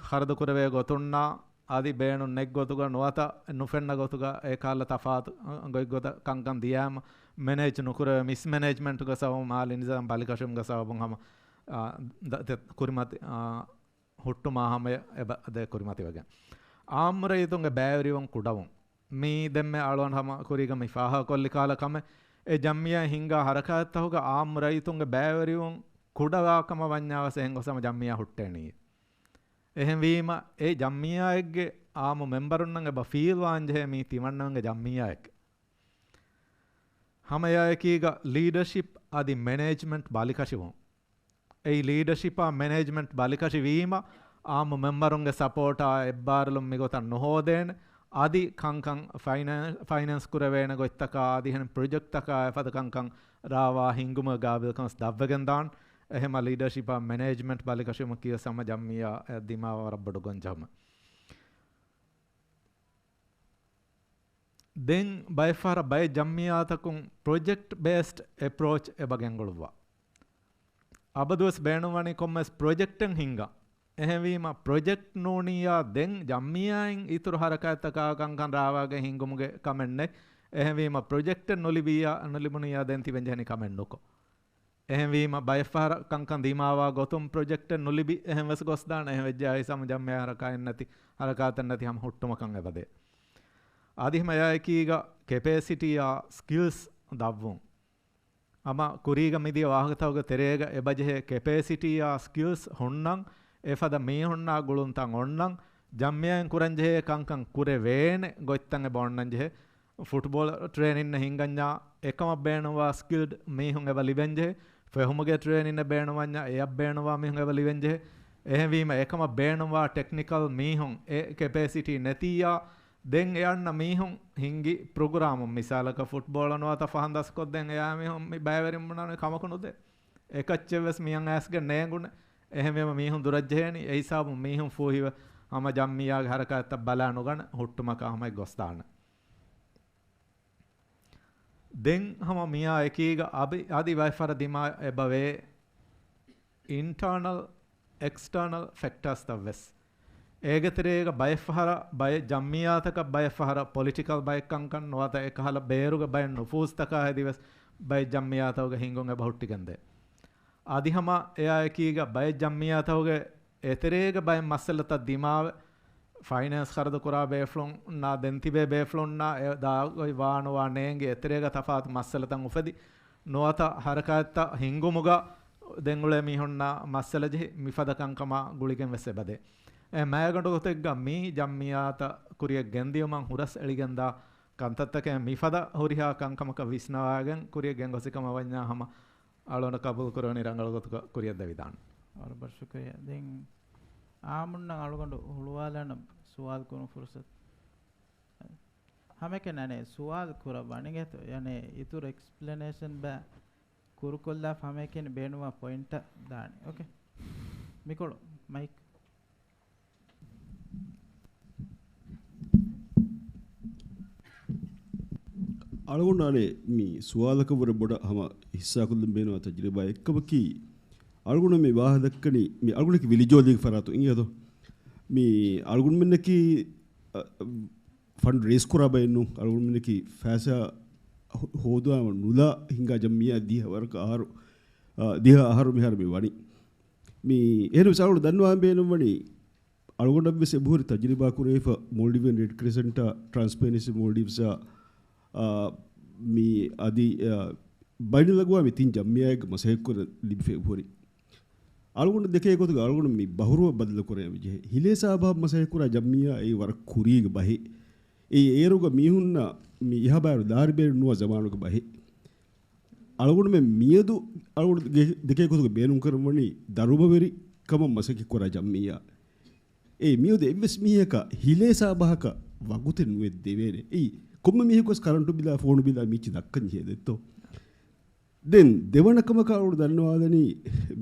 ޚަރަދުކުރެވޭ ގޮތުންނާ އަދި ބޭނުން ނެތް ގޮތުގަ ނުވަތަ ނުފެންނަ ގޮތުގަ އެކާލަ ތަފާތު ގޮތްގޮތަށް ކަންކަން ދިޔާމަ މެނޭޖް ނުކުރެވޭ މިސްމެނޭޖްމަންޓުގެ ސަބަބުން މާލީ ނިޒާމް ބަލިކަށުމުގެ ސަބަބުން ހަމަ، އާ، ދަ-، ދެ-، ކުރިމަތި، އާ، ހުއްޓުމާ ހަމަޔަށް އެބަ ދޭ ކުރިމަތިވެގެން. އާއްމު ރައްޔިތުންގެ ބައިވެރިވުން ކުޑަވުން. މީ ދެންމެ އަޅުގަނޑު ހަމަ ކުރީގަ މި ފާހަގަކޮށްލި ކަހަލަ ކަމެއް. އެ ޖަމްޢިއްޔާ ހިންގާ ހަރަކާތްތަކުގަ އާއްމު ރައްޔިތުންގެ ބައިވެރިވުން ކުޑަވާ ކަމަށް ވަންޏާ ވެސް އެހެން ގޮސް ހަމަ ޖަމްޢިއްޔާ ހުއްޓޭނީ. އެހެންވީމަ، އެ ޖަމްޢިއްޔާއެއްގެ އާއްމު މެމްބަރުންނަށް އެބަ ފީލް ވާންޖެހޭ މީ ތިމަންނަމެންގެ ޖަމްޢިއްޔާއެއްގެ. ހަމަ އެއާއެކީގަ ލީޑަޝިޕް އަދި މެނޭޖްމަންޓް ބަލިކަށިވުން. އެއީ ލީޑަޝިޕާ މެނޭޖްމަންޓް ބަލިކަށި ވީމަ، އާއްމު މެމްބަރުންގެ ސަޕޯޓާ އެއްބާރުލުން މިގޮތަށް ނުހޯދޭނެ. އަދި ކަންކަން ފައިނޭ-، ފައިނޭންސް ކުރެވޭނެ ގޮތްތަކާ އަދި އެހެން ޕްރޮޖެކްޓްތަކާ އެފަދަ ކަންކަން ރާވާ ހިންގުމުގެ ގާބިލްކަން ވެސް ދަށްވެގެން ދާން. އެހެމަ ލީޑަޝިޕާ މެނޭޖްމަންޓް ބަލިކަށިވުމަކީ ވެސް ހަމަ ޖަމްޢިއްޔާ ދިމާވާ ވަރަށް ބޮޑު ގޮންޖެހުމެއް. ދެން ބައެއްފަހަރަށް ބައެއް ޖަމްޢިއްޔާތަކުން ޕްރޮޖެކްޓް ބޭސްޑް އެޕްރޯޗް އެބަ ގެންގުޅުއްވާ. އަބަދުވެސް ބޭނުންވަނީ ކޮންމެސް ޕްރޮޖެކްޓެއް ހިންގާ. އެހެންވީމަ، ޕްރޮޖެކްޓް ނޫނިއްޔާ ދެން ޖަމްޢިއްޔާއިން އިތުރު ހަރަކާތްތަކާ ކަންކަން ރާވާގެ ހިންގުމުގެ ކަމެއް ނެތް. އެހެންވީމަ، ޕްރޮޖެކްޓެއް ނުލިބިއްޔާ، ނުލިބުނިއްޔާ ދެން ތިބެން ޖެހެނީ ކަމެއް ނުކޮށް. އެހެންވީމަ، ބައެއްފަހަރަށް ކަންކަން ދިމާވާ ގޮތުން ޕްރޮޖެކްޓެއް ނުލިބި އެހެން ވެސް ގޮސްދާނެ. އެހެން ވެއްޖެއްޔާ އައިސް ހަމަ ޖަމްޢިއްޔާ ހަރަކާތް ނެތި، ހަރަކާތެއް ނެތި ހަމަ ހުއްޓުމަކަށް އެބަދޭ. އަދި ހަމަ އެއާއެކީގަ ކެޕޭސިޓީއާ ސްކިލްސް ދަށްވުން. ހަމަ ކުރީގަ މިދިޔަ ވާހަކަތަކުގެ ތެރޭގަ އެބަޖެހޭ ކެޕޭސިޓީއާ ސްކިލްސް ހުންނަން، އެފަދަ މީހުންނާ ގުޅުންތައް އޮންނަން، ޖަމްޢިއްޔާއިން ކުރަންޖެހޭ ކަންކަން ކުރެވޭނެ ގޮތްތައް އެބަ އޮންނަންޖެހޭ. ފުޓްބޯޅަ ޓްރޭނިންއެއް ހިންގަންޏާ އެކަމަށް ބޭނުންވާ ސްކިލްޑް މީހުން އެބަ ލިބެންޖެހޭ. ފެހުމުގެ ޓްރޭނިންއެއް ބޭނުންވަންޏާ އެއަށް ބޭނުންވާ މީހުން އެބަ ލިބެންޖެހޭ. އެހެންވީމަ އެކަމަށް ބޭނުންވާ ޓެކްނިކަލް މީހުން އެ ކެޕޭސިޓީ ނެތިއްޔާ، ދެން އެ އަންނަ މީހުން ހިންގި ޕްރޮގްރާމުން މިސާލަކަށް ފުޓްބޯޅަ ނުވަތަ ފަހަން ދަސްކޮށްދޭން އެއާ މީހުން މި ބައިވެރިން ބުނާނެ ކަމަކު ނުދޭ. އެކައްޗެއް ވެސް މިއަށް އައިސްގެން ނޭނގުނެ. އެހެންވީމަ މީހުން ދުރަށްޖެހޭނީ. އެ ހިސާބުން މީހުން ފޫހިވެ ހަމަ ޖަމްޢިއްޔާގެ ހަރަކާތްތައް ބަލާ ނުގަނެ ހުއްޓުމަކާ ހަމަ ގޮސްދާނެ. ދެން ހަމަ މިއާ އެކީގަ އަބި-، އަދި ބައެއްފަހަރަށް ދިމާ އެބަވޭ އިންޓާނަލް، އެކްސްޓާނަލް ފެކްޓާސްތައް ވެސް. އޭގެ ތެރޭގަ ބައެއްފަހަރަށް ބައެއް ޖަމްޢިއްޔާތަކަށް ބައެއްފަހަރަށް ޕޮލިޓިކަލް ބައެއް ކަންކަން ނުވަތަ އެކަހަލަ ބޭރުގެ ބައެއް ނުފޫޒްތަކާ ހެދިވެސް ބައެއް ޖަމްޢިއްޔާތަކުގެ ހިންގުން އެބަ ހުއްޓިގެންދޭ. އަދި ހަމަ އެއާއެކީގަ ބައެއް ޖަމްޢިއްޔާތަކުގެ އެތެރޭގަ ބައެއް މައްސަލަތައް ދިމާވެ، ފައިނޭންސް ޚަރަދުކުރާ ބޭފުޅުންނާ ދެން ތިބޭ ބޭފުޅުންނާ އެ ދާގޮތް ވާނުވާ ނޭނގި އެތެރޭގަ ތަފާތު މައްސަލަތައް އުފެދި، ނުވަތަ ހަރަކާތްތައް ހިންގުމުގަ ދެން އުޅޭ މީހުންނާ މައްސަލަ ޖެހި، މިފަދަ ކަންކަމާ ގުޅިގެން ވެސް އެބަދޭ. އެ މައިގަނޑު ގޮތެއްގަ މީ ޖަމްޢިއްޔާތައް ކުރިއަށް ގެންދިޔުމަށް ހުރަސް އެޅިގެންދާ ކަންތައްތަކެއް މިފަދަ ހުރިހާ ކަންކަމަކަށް ވިސްނަވާގެން ކުރިއަށް ގެންގޮސް ކަމަށް ވަންޏާ ހަމަ އަޅުގަނޑު ޤަބޫލު ކުރެވެނީ ރަނގަޅު ގޮތަކަށް ކުރިއަށް ދެވިދާނެ. ވަރަށް ބޮޑަށް ޝުކުރިއްޔާ. ދެން އާއްމުންނަށް އަޅުގަނޑު ހުޅުވާލާނަން ސުވާލު ކުރުން ފުރުސަތު. ހަމައެކަނި އަނެއް ސުވާލު ކުރައްވާ ނިނގޭތޯ؟ ޔަނީ އިތުރު އެކްސްޕްލެނޭޝަން ބައި ކުރުކޮށްލާފަ ހަމައެކަނި ބޭނުންވާ ޕޮއިންޓަށް ދާނެ. އޯކޭ. މިކޮޅު މައިކް. އަޅުގަނޑު އަނެއް މި ސުވާލަކަށް ވުރެ ބޮޑަށް ހަމަ ހިއްސާކޮށްލަން ބޭނުންވާ ތަޖުރިބާ އެއްކަމަކީ، އަޅުގަނޑު މި ވާހަކަ ދައްކަނީ، މި އަޅުގަނޑަކީ ވިލިޖޯލީގެ ފަރާތުން އިނގޭތޯ؟ މި އަޅުގަނޑުމެންނަކީ، އަ، ފަންޑް ރޭސް ކުރާ ބައެއް ނޫން. އަޅުގަނޑުމެންނަކީ ފައިސާ ހޯ-، ހޯދުވާ ނުލާ ހިނގާ ޖަމްޢިއްޔާ ދިހަ ވަރަކަށް އަހަރު، އަ، ދިހަ އަހަރު މިހާރު މި ވަނީ. މި އެހެންވެސް އަޅުގަނޑު ދަންނަވާ ބޭނުންވަނީ، އަޅުގަނޑަށްވެސް އެބަހުރި ތަޖުރިބާ ކުރެވިފަ މޯލްޑިވިއަން ރެޑް ކްރެސެންޓާ، ޓްރާންސްޕޭރެންސީ މޯލްޑިވްސްއާ، އާ، މި އަދި، އާ، ބައިނަލްއަގުވާމީ ތިން ޖަމްޢިއްޔާއެއްގެ މަސައްކަތްކުރަން ލިބިފަ އެބަހުރި. އަޅުގަނޑު ދެކޭ ގޮތުގަ އަޅުގަނޑު މި ބަހުރުވަ ބަދަލު ކުރަން ޖެހޭ. ހިލޭ ސާބަހަށް މަސައްކަތްކުރާ ޖަމްޢިއްޔާ އެއީ ވަރަށް ކުރީގެ ބަހެއް. އެއީ އޭރުގަ މީހުންނަށް މި އެހާ ބާރު ލާރިބޭރު ނުވާ ޒަމާނުގެ ބަހެއް. އަޅުގަނޑުމެން މިއަދު އަޅުގަނޑު ދެ-، ދެކޭ ގޮތުގަ ބޭނުންކުރަންވަނީ ދަރުމަވެރި ކަމަށް މަސައްކަތްކުރާ ޖަމްޢިއްޔާ. އެ މިއަދު އެއްވެސް މީހަކަށް ހިލޭ ސާބަހަކަށް ވަގުތެއް ނުވެ ދެވޭނެ. އެއީ ކޮންމެ މީހަކުވެސް ކަރަންޓު ބިލާ، ފޯނު ބިލާ މީޗި ދައްކަން ޖެހޭ ދެއްތޯ. ދެން ދެވަނަ ކަމަކަށް އަޅުގަނޑު ދަންނަވާލަނީ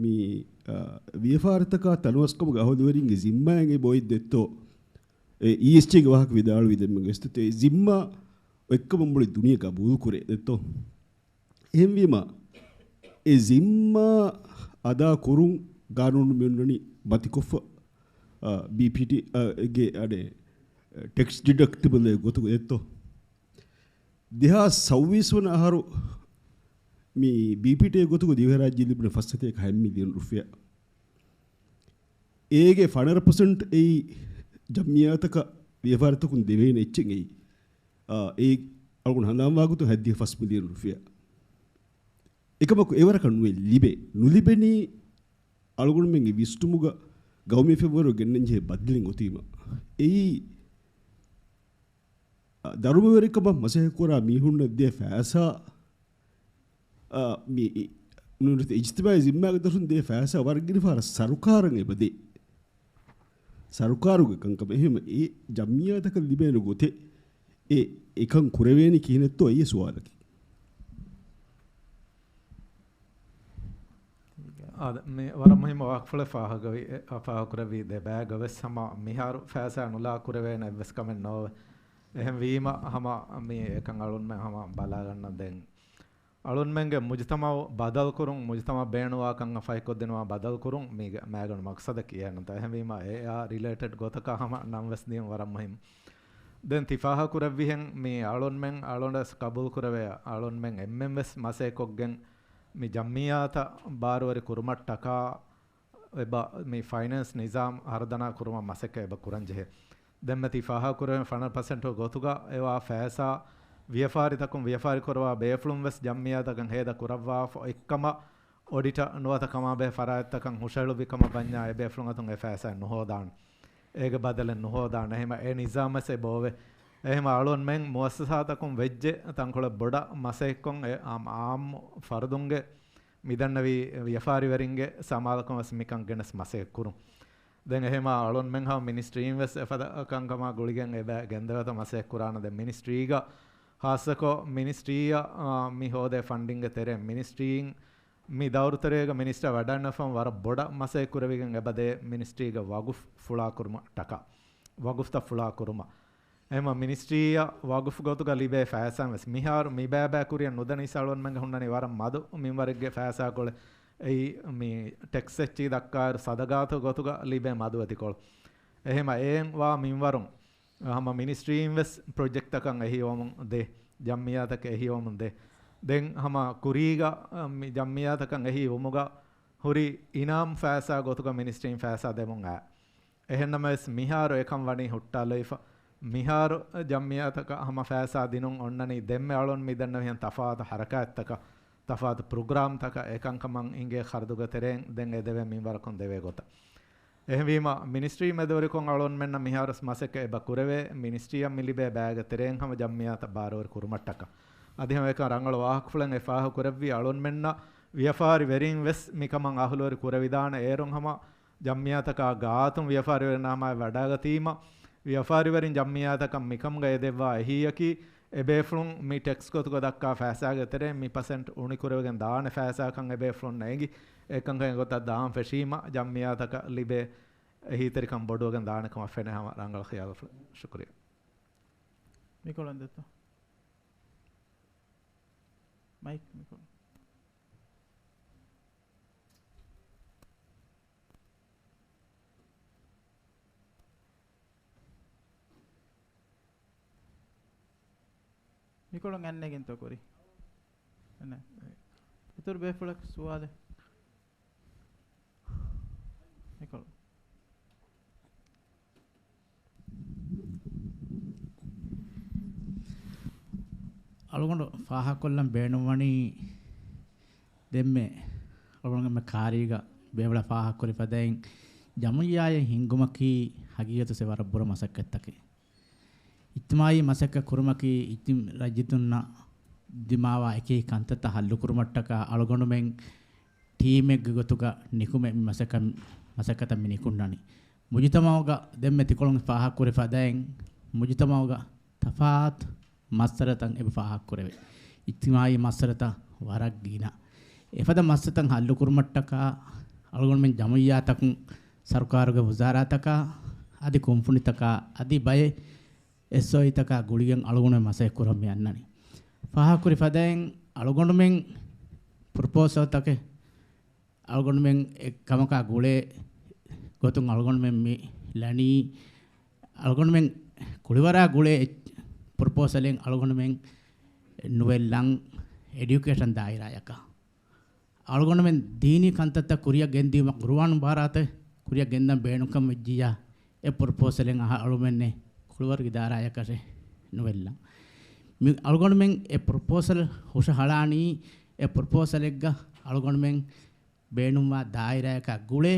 މި، އާ، ވިޔަފާރިތަކާ ތަނަވަސްކަމުގެ އަހުލުވެރިންގެ ޒިންމާއެއް އެބަ އޮތް ދެއްތޯ. އެ އީއެސްޖީގެ ވާހަކަ ވިދާޅުވި ދެންމެ ގެސްތެ އެ ޒިންމާ އޮތްކަމަށް މުޅި ދުނިޔެ ގަބޫލު ކުރޭ ދެއްތޯ. އެހެންވީމަ، އެ ޒިންމާ އަދާ ކުރުން ގާނޫނު މިއޮންނަނީ ބަތިކޮށްފަ، އަ، ބީޕީޓީ، އަ، ގެ އަޑެ، ޓެކްސް ޑިޑަކްޓިބަލް ގޮތުގަ އެއްތޯ. ދެހާސް ސައުވީސް ވަނަ އަހަރު މި ބީޕީޓީ ގޮތުގަ ދިވެހިރާއްޖެ ލިބުނު ފަސް ސަތޭކަ ހަތް މިލިއަން ރުފިޔާ. އޭގެ ފަނަރަ ޕަސެންޓް އެއީ ޖަމްޢިއްޔާތަކަށް ވިޔަފާރިތަކުން ދެވޭނެ އެއްޗެއް އެއީ. އާ، އެއީ އަޅުގަނޑު ހަނދާންވާގޮތުން ހަތްދިހަ ފަސް މިލިއަން ރުފިޔާ. އެކަމަކު އެވަރަކަށް ނުވެ ލިބޭ. ނުލިބެނީ އަޅުގަނޑުމެންގެ ވިސްނުމުގަ ގައުމީ ފެންވަރު ގެންނަން ޖެހޭ ބަދަލެއް އޮތީމަ. އެއީ، އާ، ދަރުމަވެރިކަމަށް މަސައްކަތްކުރާ މީހުންނަށް ދޭ ފައިސާ، އާ، މި އި-، ނުވަތަ އިޖްތިމާޢީ ޒިންމާގެ ދަށުން ދޭ ފައިސާ ވަރަށް ގިނަ ފަހަރަށް ސަރުކާރަށް އެބަ ދޭ. ސަރުކާރުގެ ކަންކަމަށް. އެހެން އެ ޖަމްޢިއްޔާތަކަށް ލިބޭނެ ގޮތެއް އެ އެކަން ކުރެވޭނީ ކިހިނެއްތޯ އެއީ ސުވާލަކީ. އާދެ، މި ވަރަށް މުހިއްމު ވާހަކަފުޅެއް ފާހަގަވި، އެ، ފާހަގަކުރެއްވީ ދެ ބައިގަވެސް ހަމަ މިހާރު ފައިސާ ނުލާ ކުރެވޭނެ އެއްވެސް ކަމެއް ނޯވެ. އެހެންވީމަ ހަމަ މި އެކަން އަޅުންމެން ހަމަ ބަލާގަންނަން ދެން. އަޅުންމެންގެ މުޖުތަމަޢު ބަދަލުކުރުން، މުޖުތަމަޢަށް ބޭނުންވާ ކަންކަން ފަހިކޮށްދިނުމަށް ބަދަލުކުރުން މީގެ މައިގަނޑު މަޤްޞަދަކީ އެއެއްނުތަ؟ އެހެންވީމަ އެއާ ރިލޭޓެޑް ގޮތަކަށް ހަމަ ނަން ވެސް ދިޔުން ވަރަށް މުހިއްމު. ދެން ތި ފާހަގަކުރެއްވިހެން މި އަޅުންމެން އަޅުގަނޑަށް ޤަބޫލުކުރެވޭ، އަޅުންމެން އެންމެން ވެސް މަސައްކަތްކޮށްގެން މި ޖަމްޢިއްޔާތަށް ބާރުވެރި ކުރުމަށްޓަކާ އެބަ މި ފައިނޭންސް ނިޒާމް ހަރުދަނާ ކުރުމަށް މަސައްކަތް އެބަ ކުރަންޖެހޭ. ދެންމެ ތި ފާހަގަކުރެވެން ފަނަރަ ޕަސެންޓު ގޮތުގަ އެވާ ފައިސާ ވިޔަފާރިތަކުން ވިޔަފާރި ކުރަވާ ބޭފުޅުން ވެސް ޖަމްޢިއްޔާތަކަށް ހޭދަ ކުރައްވާފަ އޮތްކަމަށް އޮޑިޓަށް ނުވަތަ ކަމާބެހޭ ފަރާތްތަކަށް ހުށަހެޅުއްވި ކަމަށް ވަންޏާ އެ ބޭފުޅުން އަތުން އެ ފައިސާ ނުހޯދާނެ. އޭގެ ބަދަލެއް ނުހޯދާނެ. އެހެމަ އެ ނިޒާމް ވެސް އެބައޮވޭ. އެހެމަ އަޅުންމެން މުއައްސަސާތަކުން ވެއްޖެ ތަންކޮޅެއް ބޮޑަށް މަސައްކަތްކޮށް އެ އާ-، އާއްމު ފަރުދުންގެ މިދަންނަވި ވިޔަފާރިވެރިންގެ ސަމާލުކަން ވެސް މިކަން ގެނެސް މަސައްކަތް ކުރުން. ދެން އެހެމަ އަޅުންމެން ހަމަ މިނިސްޓްރީން ވެސް އެފަދަ ކަންކަމާ ގުޅިގެން އެބަ ގެންދަވޭތަ މަސައްކަތް ކުރާނަ. ދެން މިނިސްޓްރީގަ ޚާއްޞަކޮށް މިނިސްޓްރީއަށް، އާ، މި ހޯދޭ ފަންޑިންގ ތެރޭ މިނިސްޓްރީން މި ދައުރުތެރޭގަ މިނިސްޓަރ ވަޑައިގަންނަވާ ވަރަށް ބޮޑަށް މަސައްކަތް ކުރެވިގެން އެބަދޭ މިނިސްޓްރީގެ ވަގުފް ފުޅާކުރުމަށް ޓަކާ، ވަގުފްތައް ފުޅާކުރުމަށް. އެހެމަ މިނިސްޓްރީއަށް ވަގުފް ގޮތުގަ ލިބޭ ފައިސާ ވެސް މިހާރު މި ބައިބައި ކުރިއަށް ނުދަނީސް އަޅުންމެންގެ ހުންނަނީ ވަރަށް މަދު މިންވަރެއްގެ ފައިސާކޮޅެއް. އެއީ މި ޓެކްސް އެއްޗި ދައްކާއިރު ސަދަގާތު ގޮތުގަ ލިބޭ މަދުވެތިކޮޅު. އެހެމަ އެއިން ވާ މިންވަރުން ހަމަ މިނިސްޓްރީން ވެސް ޕްރޮޖެކްޓްތަކަށް އެހީވަމުން ދޭ، ޖަމްޢިއްޔާތަކަށް އެހީވަމުން ދޭ. ދެން ހަމަ ކުރީގަ، އަ، މި ޖަމްޢިއްޔާތަކަށް އެހީވުމުގަ ހުރި އިނާމް ފައިސާ ގޮތުގަ މިނިސްޓްރީން ފައިސާ ދެމުން އައި. އެހެންނަމަވެސް މިހާރު އެކަން ވަނީ ހުއްޓާލައިފަ. މިހާރު ޖަމްޢިއްޔާތަކަށް ހަމަ ފައިސާ ދިނުން އޮންނަނީ ދެންމެ އަޅުން މިދަންނަވިހެން ތަފާތު ހަރަކާތްތަކަށް، ތަފާތު ޕްރޮގްރާމްތަކަށް އެކަންކަމަށް އިނގޭ ޚަރަދުގެ ތެރެއިން ދެން އެ ދެވޭ މިންވަރަކުން ދެވޭ ގޮތަށް. އެހެންވީމަ، މިނިސްޓްރީ މެދުވެރިކޮށް އަޅުންމެންނަށް މިހާރުވެސް މަސައްކަތް އެބަ ކުރެވޭ، މިނިސްޓްރީއަށް މި ލިބޭ ބައިގެ ތެރެއިން ހަމަ ޖަމްޢިއްޔާތައް ބާރުވެރި ކުރުމަށްޓަކާ. އަދި ހަމަ އެކަން ރަނގަޅު ވާހަކަފުޅެއް އެ ފާހަގަކުރެއްވީ، އަޅުންމެންނަށް ވިޔަފާރިވެރިން ވެސް މިކަމަށް އަހުލުވެރި ކުރެވިދާނެ. އޭރުން ހަމަ ޖަމްޢިއްޔާތަކާ ގާތުން ވިޔަފާރިވެރިންނާ ހަމައަށް ވަޑައިގަތީމަ، ވިޔަފާރިވެރިން ޖަމްޢިއްޔާތަކަށް މިކަމުގަ އެދެއްވާ އެހީއަކީ، އެބޭފުޅުން މި ޓެކްސް ގޮތުގަ ދައްކާ ފައިސާގެ ތެރެއިން މި ޕަސެންޓް އުނިކުރެވިގެން ދާނެ ފައިސާކަން އެބޭފުޅުންނަށް އެނގި، އެކަންކަން އެގޮތަށް ދާން ފެށީމަ، ޖަމްޢިއްޔާތަކަށް ލިބޭ އެހީތެރިކަން ބޮޑުވެގެން ދާނެ ކަމަށް ފެނޭ ހަމަ ރަނގަޅު ޚިޔާލުފުޅެއް. ޝުކުރިއްޔާ. މިކޮޅު އެނދެއްތޯ؟ މައިކް މިކޮޅު. މިކޮޅު އަންނަން އެނގެންތޯ ކުރި؟ އަންނަން. އިތުރު ބޭފުޅަކު ސުވާލެއް؟ މިކޮޅު. އަޅުގަނޑު ފާހަގަކޮށްލަން ބޭނުންވަނީ ދެންމެ އަޅުގަނޑުމެން ކާރީގަ ބޭފުޅާ ފާހަގަކުރި ފަދައިން ޖަމްޢިއްޔާއެއް ހިންގުމަކީ ހަގީގަތު ވަރަށް ބުރަ މަސައްކަތްތަކެއް. އިޖްތިމާޢީ މަސައްކަތް ކުރުމަކީ އިޖްތި-، ރައްޔިތުންނަށް ދިމާވާ އެކި ކަންތައްތައް ހައްލުކުރުމަށްޓަކާ އަޅުގަނޑުމެން ޓީމެއްގެ ގޮތުގަ ނިކުމެ މަސައްކަތް، މަސައްކަތަށް މި ނިކުންނަނީ. މުޖުތަމަޢުގަ ދެންމެ ތިކޮޅުން ފާހަގަކުރި ފަދައިން މުޖުތަމަޢުގަ ތަފާތު މައްސަލަތައް އެބަ ފާހަގަކުރެވޭ. އިޖްތިމާޢީ މައްސަލަތައް ވަރަށް ގިނަ. އެފަދަ މައްސަލަތައް ހައްލުކުރުމަށްޓަކާ އަޅުގަނޑުމެން ޖަމްޢިއްޔާތަކުން، ސަރުކާރުގެ ވުޒާރާތަކާ، އަދި ކުންފުނިތަކާ، އަދި ބައެއް އެސްއޯއީތަކާ ގުޅިގެން އަޅުގަނޑުމެން މަސައްކަތް ކުރަން މި އަންނަނީ. ފާހަގަކުރި ފަދައިން އަޅުގަނޑުމެން ޕްރޮޕޯސަލްތަކެއް އަޅުގަނޑުމެން އެ ކަމަކާ ގުޅޭ ގޮތުން އަޅުގަނޑުމެން މި ލަނީ، އަޅުގަނޑުމެން ކުޅިވަރާ ގުޅޭ ޕްރޮޕޯސަލެއް އަޅުގަނޑުމެން ނުވެއްލަން އެޑިއުކޭޝަން ދާއިރާޔަކަށް. އަޅުގަނޑުމެން ދީނީ ކަންތައްތައް ކުރިއަށް ގެންދިއުމަށް ޤުރުއާން މުބާރާތެއް ކުރިއަށް ގެންދަން ބޭނުންކަން ވެއްޖިއްޔާ، އެ ޕްރޮޕޯސަލެއް އަހާ އަޅުމެންނެއް ކުޅިވަރު އިދާރާޔަކަށެއް ނުވެއްލަން. މި އަޅުގަނޑުމެން އެ ޕްރޮޕޯސަލް ހުށަހަޅާނީ، އެ ޕްރޮޕޯސަލެއްގަ އަޅުގަނޑުމެން ބޭނުންވާ ދާއިރާއަކާ ގުޅޭ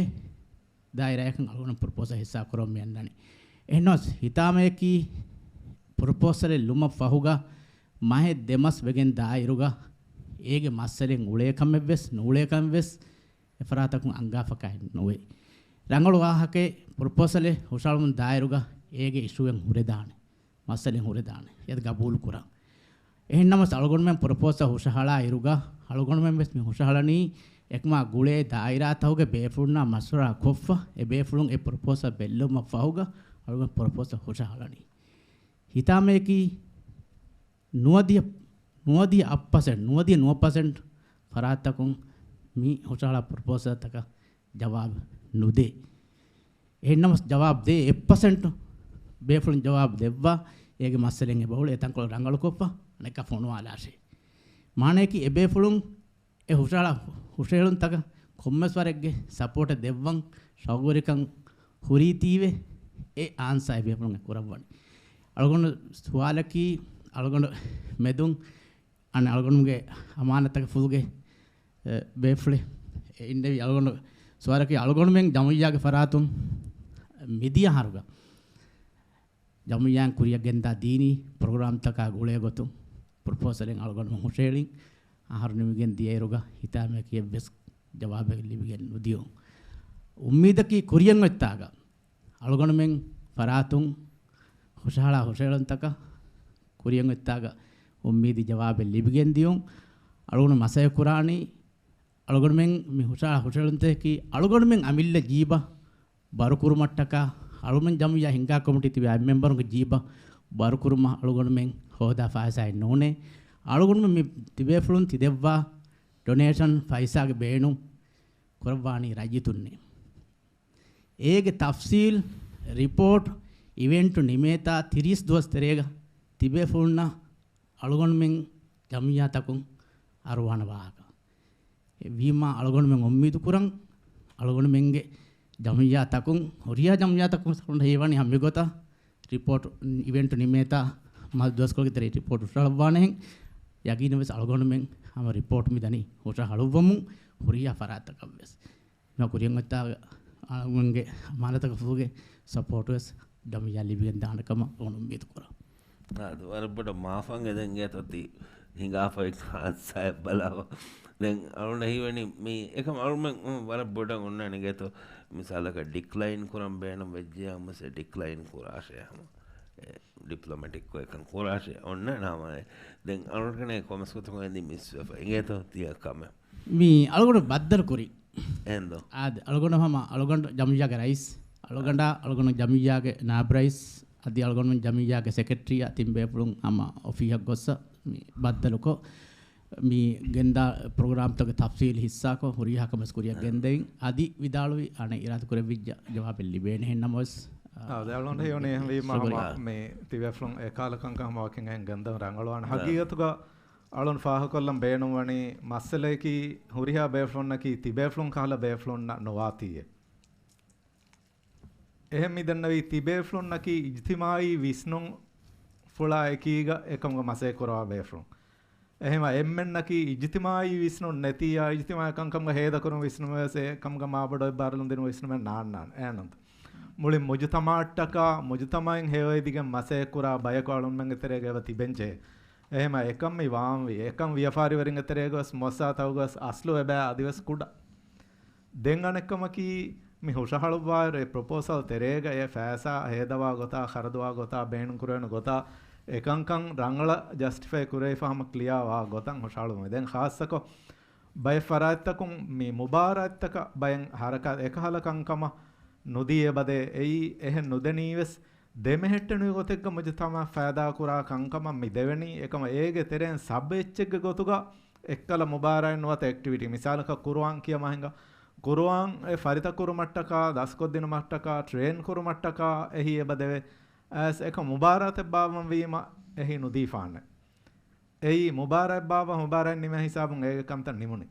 ދާއިރާއަކަށް އަޅުގަނޑު ޕްރޮޕޯސަލް ހިއްސާ ކުރަމުން މި އަންނަނީ. އެހެންނަމަވެސް، ހިތާމަޔަކީ ޕްރޮޕޯސަލެއް ލުމަށް ފަހުގަ މަހެއް ދެމަސް ވެގެން ދާއިރުގަ އޭގެ މައްސަލައެއް އުޅޭކަމެއްވެސް ނޫޅޭކަމެއްވެސް އެފަރާތަކުން އަންގާފަކާއެއް ނުވޭ. ރަނގަޅު ވާހަކައެއް، ޕްރޮޕޯސަލެއް ހުށަހަޅުމުން ދާއިރުގަ އޭގެ އިޝޫއެއް ހުރެދާނެ، މައްސަލައެއް ހުރެދާނެ، އޭތަ ގަބޫލު ކުރާ. އެހެންނަމަވެސް، އަޅުގަނޑުމެން ޕްރޮޕޯސަލް ހުށަހަޅާ އިރުގަ އަޅުގަނޑުމެން ވެސް މި ހުށަހަޅަނީ އެކަމާ ގުޅޭ ދާއިރާތަކުގެ ބޭފުޅުންނާ މަޝްވަރާ ކޮށްފަ، އެ ބޭފުޅުން އެ ޕްރޮޕޯސަލް ބެއްލެވުމަށް ފަހުގަ އަޅުގަނޑު ޕްރޮޕޯސަލް ހުށަހަޅަނީ. ހިތާމަޔަކީ ނުވަދިހަ، ނުވަދިހަ އަށް ޕަސެންޓް، ނުވަދިހަ ނުވަ ޕަސެންޓް ފަރާތްތަކުން މި ހުށަހަޅާ ޕްރޮޕޯސަލްތަކަށް ޖަވާބު ނުދޭ. އެހެންނަމަވެސް، ޖަވާބު ދޭ އެއް ޕަސެންޓް ބޭފުޅުން ޖަވާބު ދެއްވާ، އޭގެ މައްސަލައިން އެބަ އުޅޭ އެ ތަންކޮޅު ރަނގަޅުކޮށްފަ، އަނެއްކާ ފޮނުވާލާށޭ. މާނަޔަކީ އެ ބޭފުޅުން އެ ހުށަހަޅާ ހުށަހެޅުންތަކަށް ކޮންމެސް ވަރެއްގެ ސަޕޯޓެއް ދެއްވަން ޝައުގުވެރިކަން ހުރީތީވެ، އެ އާންސާ އެ ބޭފުޅުން އެ ކުރައްވަނީ. އަޅުގަނޑު ސުވާލަކީ، އަޅުގަނޑު މެދުން އަނެއް އަޅުގަނޑުގެ އަމާނަތަކަށް ފުލުގެ، އެ، ބޭފުޅެއް އެ އިންނެވި އަޅުގަނޑު ސުވާލަކީ، އަޅުގަނޑުމެން ޖަމުއިއްޔާގެ ފަރާތުން މިދިޔަ އަހަރުގަ ޖަމުއްޔާއިން ކުރިއަށް ގެންދާ ދީނީ ޕްރޮގްރާމްތަކާ ގުޅޭ ގޮތުން ޕްރޮޕޯސަލެއް އަޅުގަނޑުމެން ހުށަހެޅިން. އަހަރު ނިމިގެން ދިޔައިރުގަ ހިތާމަޔަކީ އެއްވެސް ޖަވާބެއް ލިބިގެން ނުދިޔުން. އުއްމީދަކީ ކުރިއަށް އޮތްތާގަ އަޅުގަނޑުމެން ފަރާތުން ހުށަހަޅާ ހުށަހެޅުންތަކަށް ކުރިއަށް އޮތްތާގަ އުއްމީދީ ޖަވާބެއް ލިބިގެން ދިޔުން. އަޅުގަނޑު މަސައްކަތް ކުރާނީ އަޅުގަނޑުމެން މި ހުށަހަޅާ ހުށަހެޅުންތަކަކީ އަޅުގަނޑުމެން އަމިއްލަ ޖީބަށް ބަރުކުރުމަށްޓަކާ، އަޅުމެން ޖަމުއްޔާ ހިންގާ ކޮމިޓީ ތިބި އެއް މެމްބަރުންގެ ޖީބަށް ބަރުކުރުމަށް އަޅުގަނޑުމެން ހޯދާ ފައިސާއެއް ނޫނޭ. އަޅުގަނޑުމެން މި ތިބޭފުޅުން ތިދެއްވާ ޑޮނޭޝަން ފައިސާގެ ބޭނުން ކުރައްވާނީ ރައްޔިތުންނޭ. އޭގެ ތަފްސީލް ރިޕޯޓް އިވެންޓު ނިމޭތާ ތިރީސް ދުވަސް ތެރޭގަ ތިބޭފުޅުންނަށް އަޅުގަނޑުމެން ޖަމިއްޔާތަކުން އަރުވާނެ ވާހަކަ. އެ ވީމާ އަޅުގަނޑުމެން އުއްމީދު ކުރަން، އަޅުގަނޑުމެންގެ ޖަމިއްޔާތަކުން، ހުރިހާ ޖަމިއްޔާތަކުން ހީވަނީ ހަމަ މިގޮތަށް ރިޕޯޓް، އިވެންޓު ނިމޭތާ މަހެއް ދުވަސްކޮޅެއްގެ ތެރޭ ރިޕޯޓް ހުށަހަޅައްވާނެހެން. ޔަގީނަށް ވެސް އަޅުގަނޑުމެން ހަމަ ރިޕޯޓް މި ދަނީ ހުށަހަޅުއްވަމުން ހުރިހާ ފަރާތްތަކަށް ވެސް. މި ކުރިއަށް އޮތްތާ އަޅުގަނޑުގެ އަމާނަތަކަށް ފުލުގެ ސަޕޯޓް ވެސް ޖަމިއްޔާ ލިބިގެން ދާނެ ކަމަށް އަޅުގަނޑު އުއްމީދު ކުރަން. އާދެ، ވަރަށް ބޮޑަށް މާފަށް އެދެން އިނގޭތޯ ތި ހިނގާފައި އާންސާއެއް ބަލާފަ. ދެން އަޅުގަނޑަށް ހީވަނީ މި އެކަމް އަޅުމެން ވަރަށް ބޮޑަށް އޮންނާނެ އިނގޭތޯ މިސާލަކަށް ޑިކްލައިން ކުރަން ބޭނުން ވެއްޖެޔާ މަސް ޑިކްލައިން ކުރާށޭ ހަމަ. އެ، ޑިޕްލޮމެޓިކްކޮށް އެކަން ކުރާށޭ އޮންނާނެ ހަމަ. ދެން އަޅުގަނޑު ކޮންމެސް ގޮތަކުން އެނދި މިސްވެފަ އިނގޭތޯ ތިޔަ ކަމެއް. މި އަޅުގަނޑު ބައްދަލު ކުރި. އެނދޯ. އާދެ، އަޅުގަނޑު ހަމަ އަޅުގަނޑު ޖަމިއްޔާގެ ރައީސް. އަޅުގަނޑާ އަޅުގަނޑު ޖަމިއްޔާގެ ނާއިބު ރައީސް އަދި އަޅުގަނޑު ޖަމިއްޔާގެ ސެކްރެޓަރީއާ ތިން ބޭފުޅުން ހަމަ އޮފީހަށް ގޮއްސަ މި ބައްދަލުކޮށް، މި ގެންދާ ޕްރޮގްރާމްތަކުގެ ތަފްސީލް ހިއްސާކޮށް، ހުރިހާ ކަމެސް ކުރިއަށް ގެންދެވިން. އަދި ވިދާޅުވި އަނެއް އިރާދަ ކުރެއްވިއްޖަ ޖަވާބެއް ލިބޭނެހެން ނަމަވެސް، އާ، އާދެ، އަޅުގަނޑު ހީވަނީ އެހެންވީމަ ހަމަ ޝުކުރިއްޔާ. މި ތިބޭފުޅުން އެކާލަކަންކަން ހަމަ ވަކިން އެހެން ގެންދަން ރަނގަޅުވާނެ. އާ. ހަގީގަތުގަ އަޅުން ފާހަގަކޮށްލަން ބޭނުންވަނީ މައްސަލައަކީ ހުރިހާ ބޭފުޅުންނަކީ ތިބޭފުޅުން ކަހަލަ ބޭފުޅުންނަށް ނުވާތީއޭ. އެހެން މި ދެންނެވީ ތިބޭފުޅުންނަކީ އިޖްތިމާއީ ވިސްނުންފުޅާ އެކީގަ އެކަމުގަ މަސައްކަތް ކުރައްވާ ބޭފުޅުން. އެހެންވެ އެންމެންނަކީ އިޖްތިމާއީ ވިސްނުން ނެތިއްޔާ، އިޖްތިމާއީ ކަންކަމުގަ ހޭދަކުރުން ވިސްނުމެއް ވެސް އެކަމުގަ މާބޮޑު އެއްބާރުލުން ދިނުން ވިސްނުމެއް ނާންނާނެ. އެހެންނަމަ މުޅި މުޖުތަމައަށްޓަކާ، މުޖުތަމައިން ހެޔޮއެދިގެން މަސައްކަތް ކުރާ ބަޔަކު އަޅުންމެންގެ ތެރޭގަ އެބަ ތިބެންޖެހޭ. އެހެންމަ އެކަން މި ވާންވީ، އެކަން ވިޔަފާރިވެރިންގެ ތެރޭގަވެސް މުއައްސަސާތަކުގަވެސް އަސްލު އެބައި އަދިވެސް ކުޑަ. ދެން އަނެއްކަމަކީ، މި ހުށަހަޅުއްވާއިރު އެ ޕްރޮޕޯސަލް ތެރޭގަ އެ ފައިސާ ހޭދަވާ ގޮތާ، ޚަރަދުވާ ގޮތާ، ބޭނުންކުރެވޭނެ ގޮތާ، އެކަންކަން ރަނގަޅަށް ޖަސްޓިފައި ކުރެވިފަ ހަމަ ކްލިއާ ވާ ގޮތަށް ހުށަހަޅުމެވެ. ދެން ޚާއްޞަކޮށް، ބައެއް ފަރާތްތަކުން މި މުބާރާތްތަކަށް ބައެއް ހަރަކާތް އެކަހަލަ ކަންކަމަށް ނުދީ އެބަދޭ. އެއީ އެހެން ނުދެނީވެސް، ދެމެހެއްޓެނިވި ގޮތެއްގަ މުޖުތަމައަށް ފައިދާކުރާ ކަންކަމަށް މި ދެވެނީ. އެކަމަށް އޭގެ ތެރެއިން ސަބް އެއްޗެއްގެ ގޮތުގަ އެއްކަލަ މުބާރާތް ނުވަތަ އެކްޓިވިޓީ. މިސާލަކަށް ކުރުއާން ކިޔަމާ ހިނގާ. ކުރުއާން އެ ފަރިތަ ކުރުމަށްޓަކާ، ދަސްކޮށްދިނުމަށްޓަކާ، ޓްރޭން ކުރުމަށްޓަކާ އެހީ އެބަދެވޭ. އައިސް އެކަމަށް މުބާރާތެއް ބާއްވަން ވީމަ އެހީ ނުދީފާނެ. އެއީ މުބާރާތް ބާއްވާ މުބާރާތް ނިމޭ ހިސާބުން އޭގެ ކަންތައް ނިމުނީ.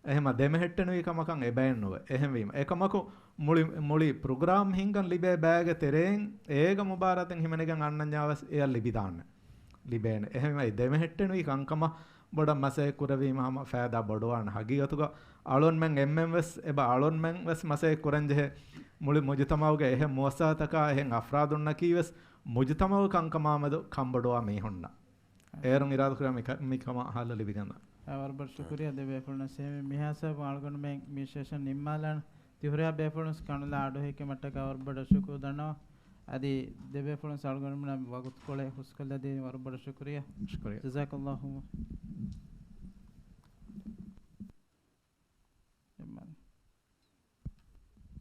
އެހެމަ ދެމެހެއްޓެނިވި ކަމަކަށް އެބައެއް ނުވޭ. އެހެންވީމަ، އެކަމަކު މުޅި، މުޅި ޕްރޮގްރާމް ހިންގަން ލިބޭ ބައިގެ ތެރެއިން އޭގަ މުބާރާތެއް ހިމެނިގެން އަންނަންޏާ ވެސް އެއަށް ލިބިދާނެ. ލިބޭނެ. އެހެންވެ ދެމެހެއްޓެނުވީ ކަންކަމަށް ބޮޑަށް މަސައްކަތް ކުރެވީމަ ހަމަ ފައިދާ ބޮޑުވާނެ. ހަގީގަތުގަ އަޅުންމެން އެންމެން ވެސް އެބަ އަޅުންމެން ވެސް މަސައްކަތް ކުރަން ޖެހޭ މުޅި މުޖުތަމައުގެ އެހެން މުއައްސަސާތަކާ އެހެން އަފްރާދުންނަކީ ވެސް މުޖުތަމައުގެ ކަންކަމާމެދު ކަންބޮޑުވާ މީހުންނަށް. އޭރުން އިރާދަކުރާ މި ކަ-، މިކަމަށް ހައްލު ލިބިގަންނަ. އާ، ވަރަށް ބޮޑަށް ޝުކުރިއްޔާ ދެ ބޭފުޅުންނަށް. އެހެންވެ މިހާ ހިސާބުން އަޅުގަނޑުމެން މި ސެޝަން ނިންމާލާނަން. ތި ހުރިހާ ބޭފުޅުން ކަނުލާ އަޑު ހިއްކުމަށްޓަކާ ވަރަށް ބޮޑަށް ޝުކުރު ދަންނަވަން. އަދި ދެ ބޭފުޅުން އަޅުގަނޑުމެންނަށް ވަގުތުކޮޅެއް ހުސްކޮށްލަ ދިނީ ވަރަށް ބޮޑަށް ޝުކުރިއްޔާ. ޝުކުރިއްޔާ. ޖަޒާކަﷲ.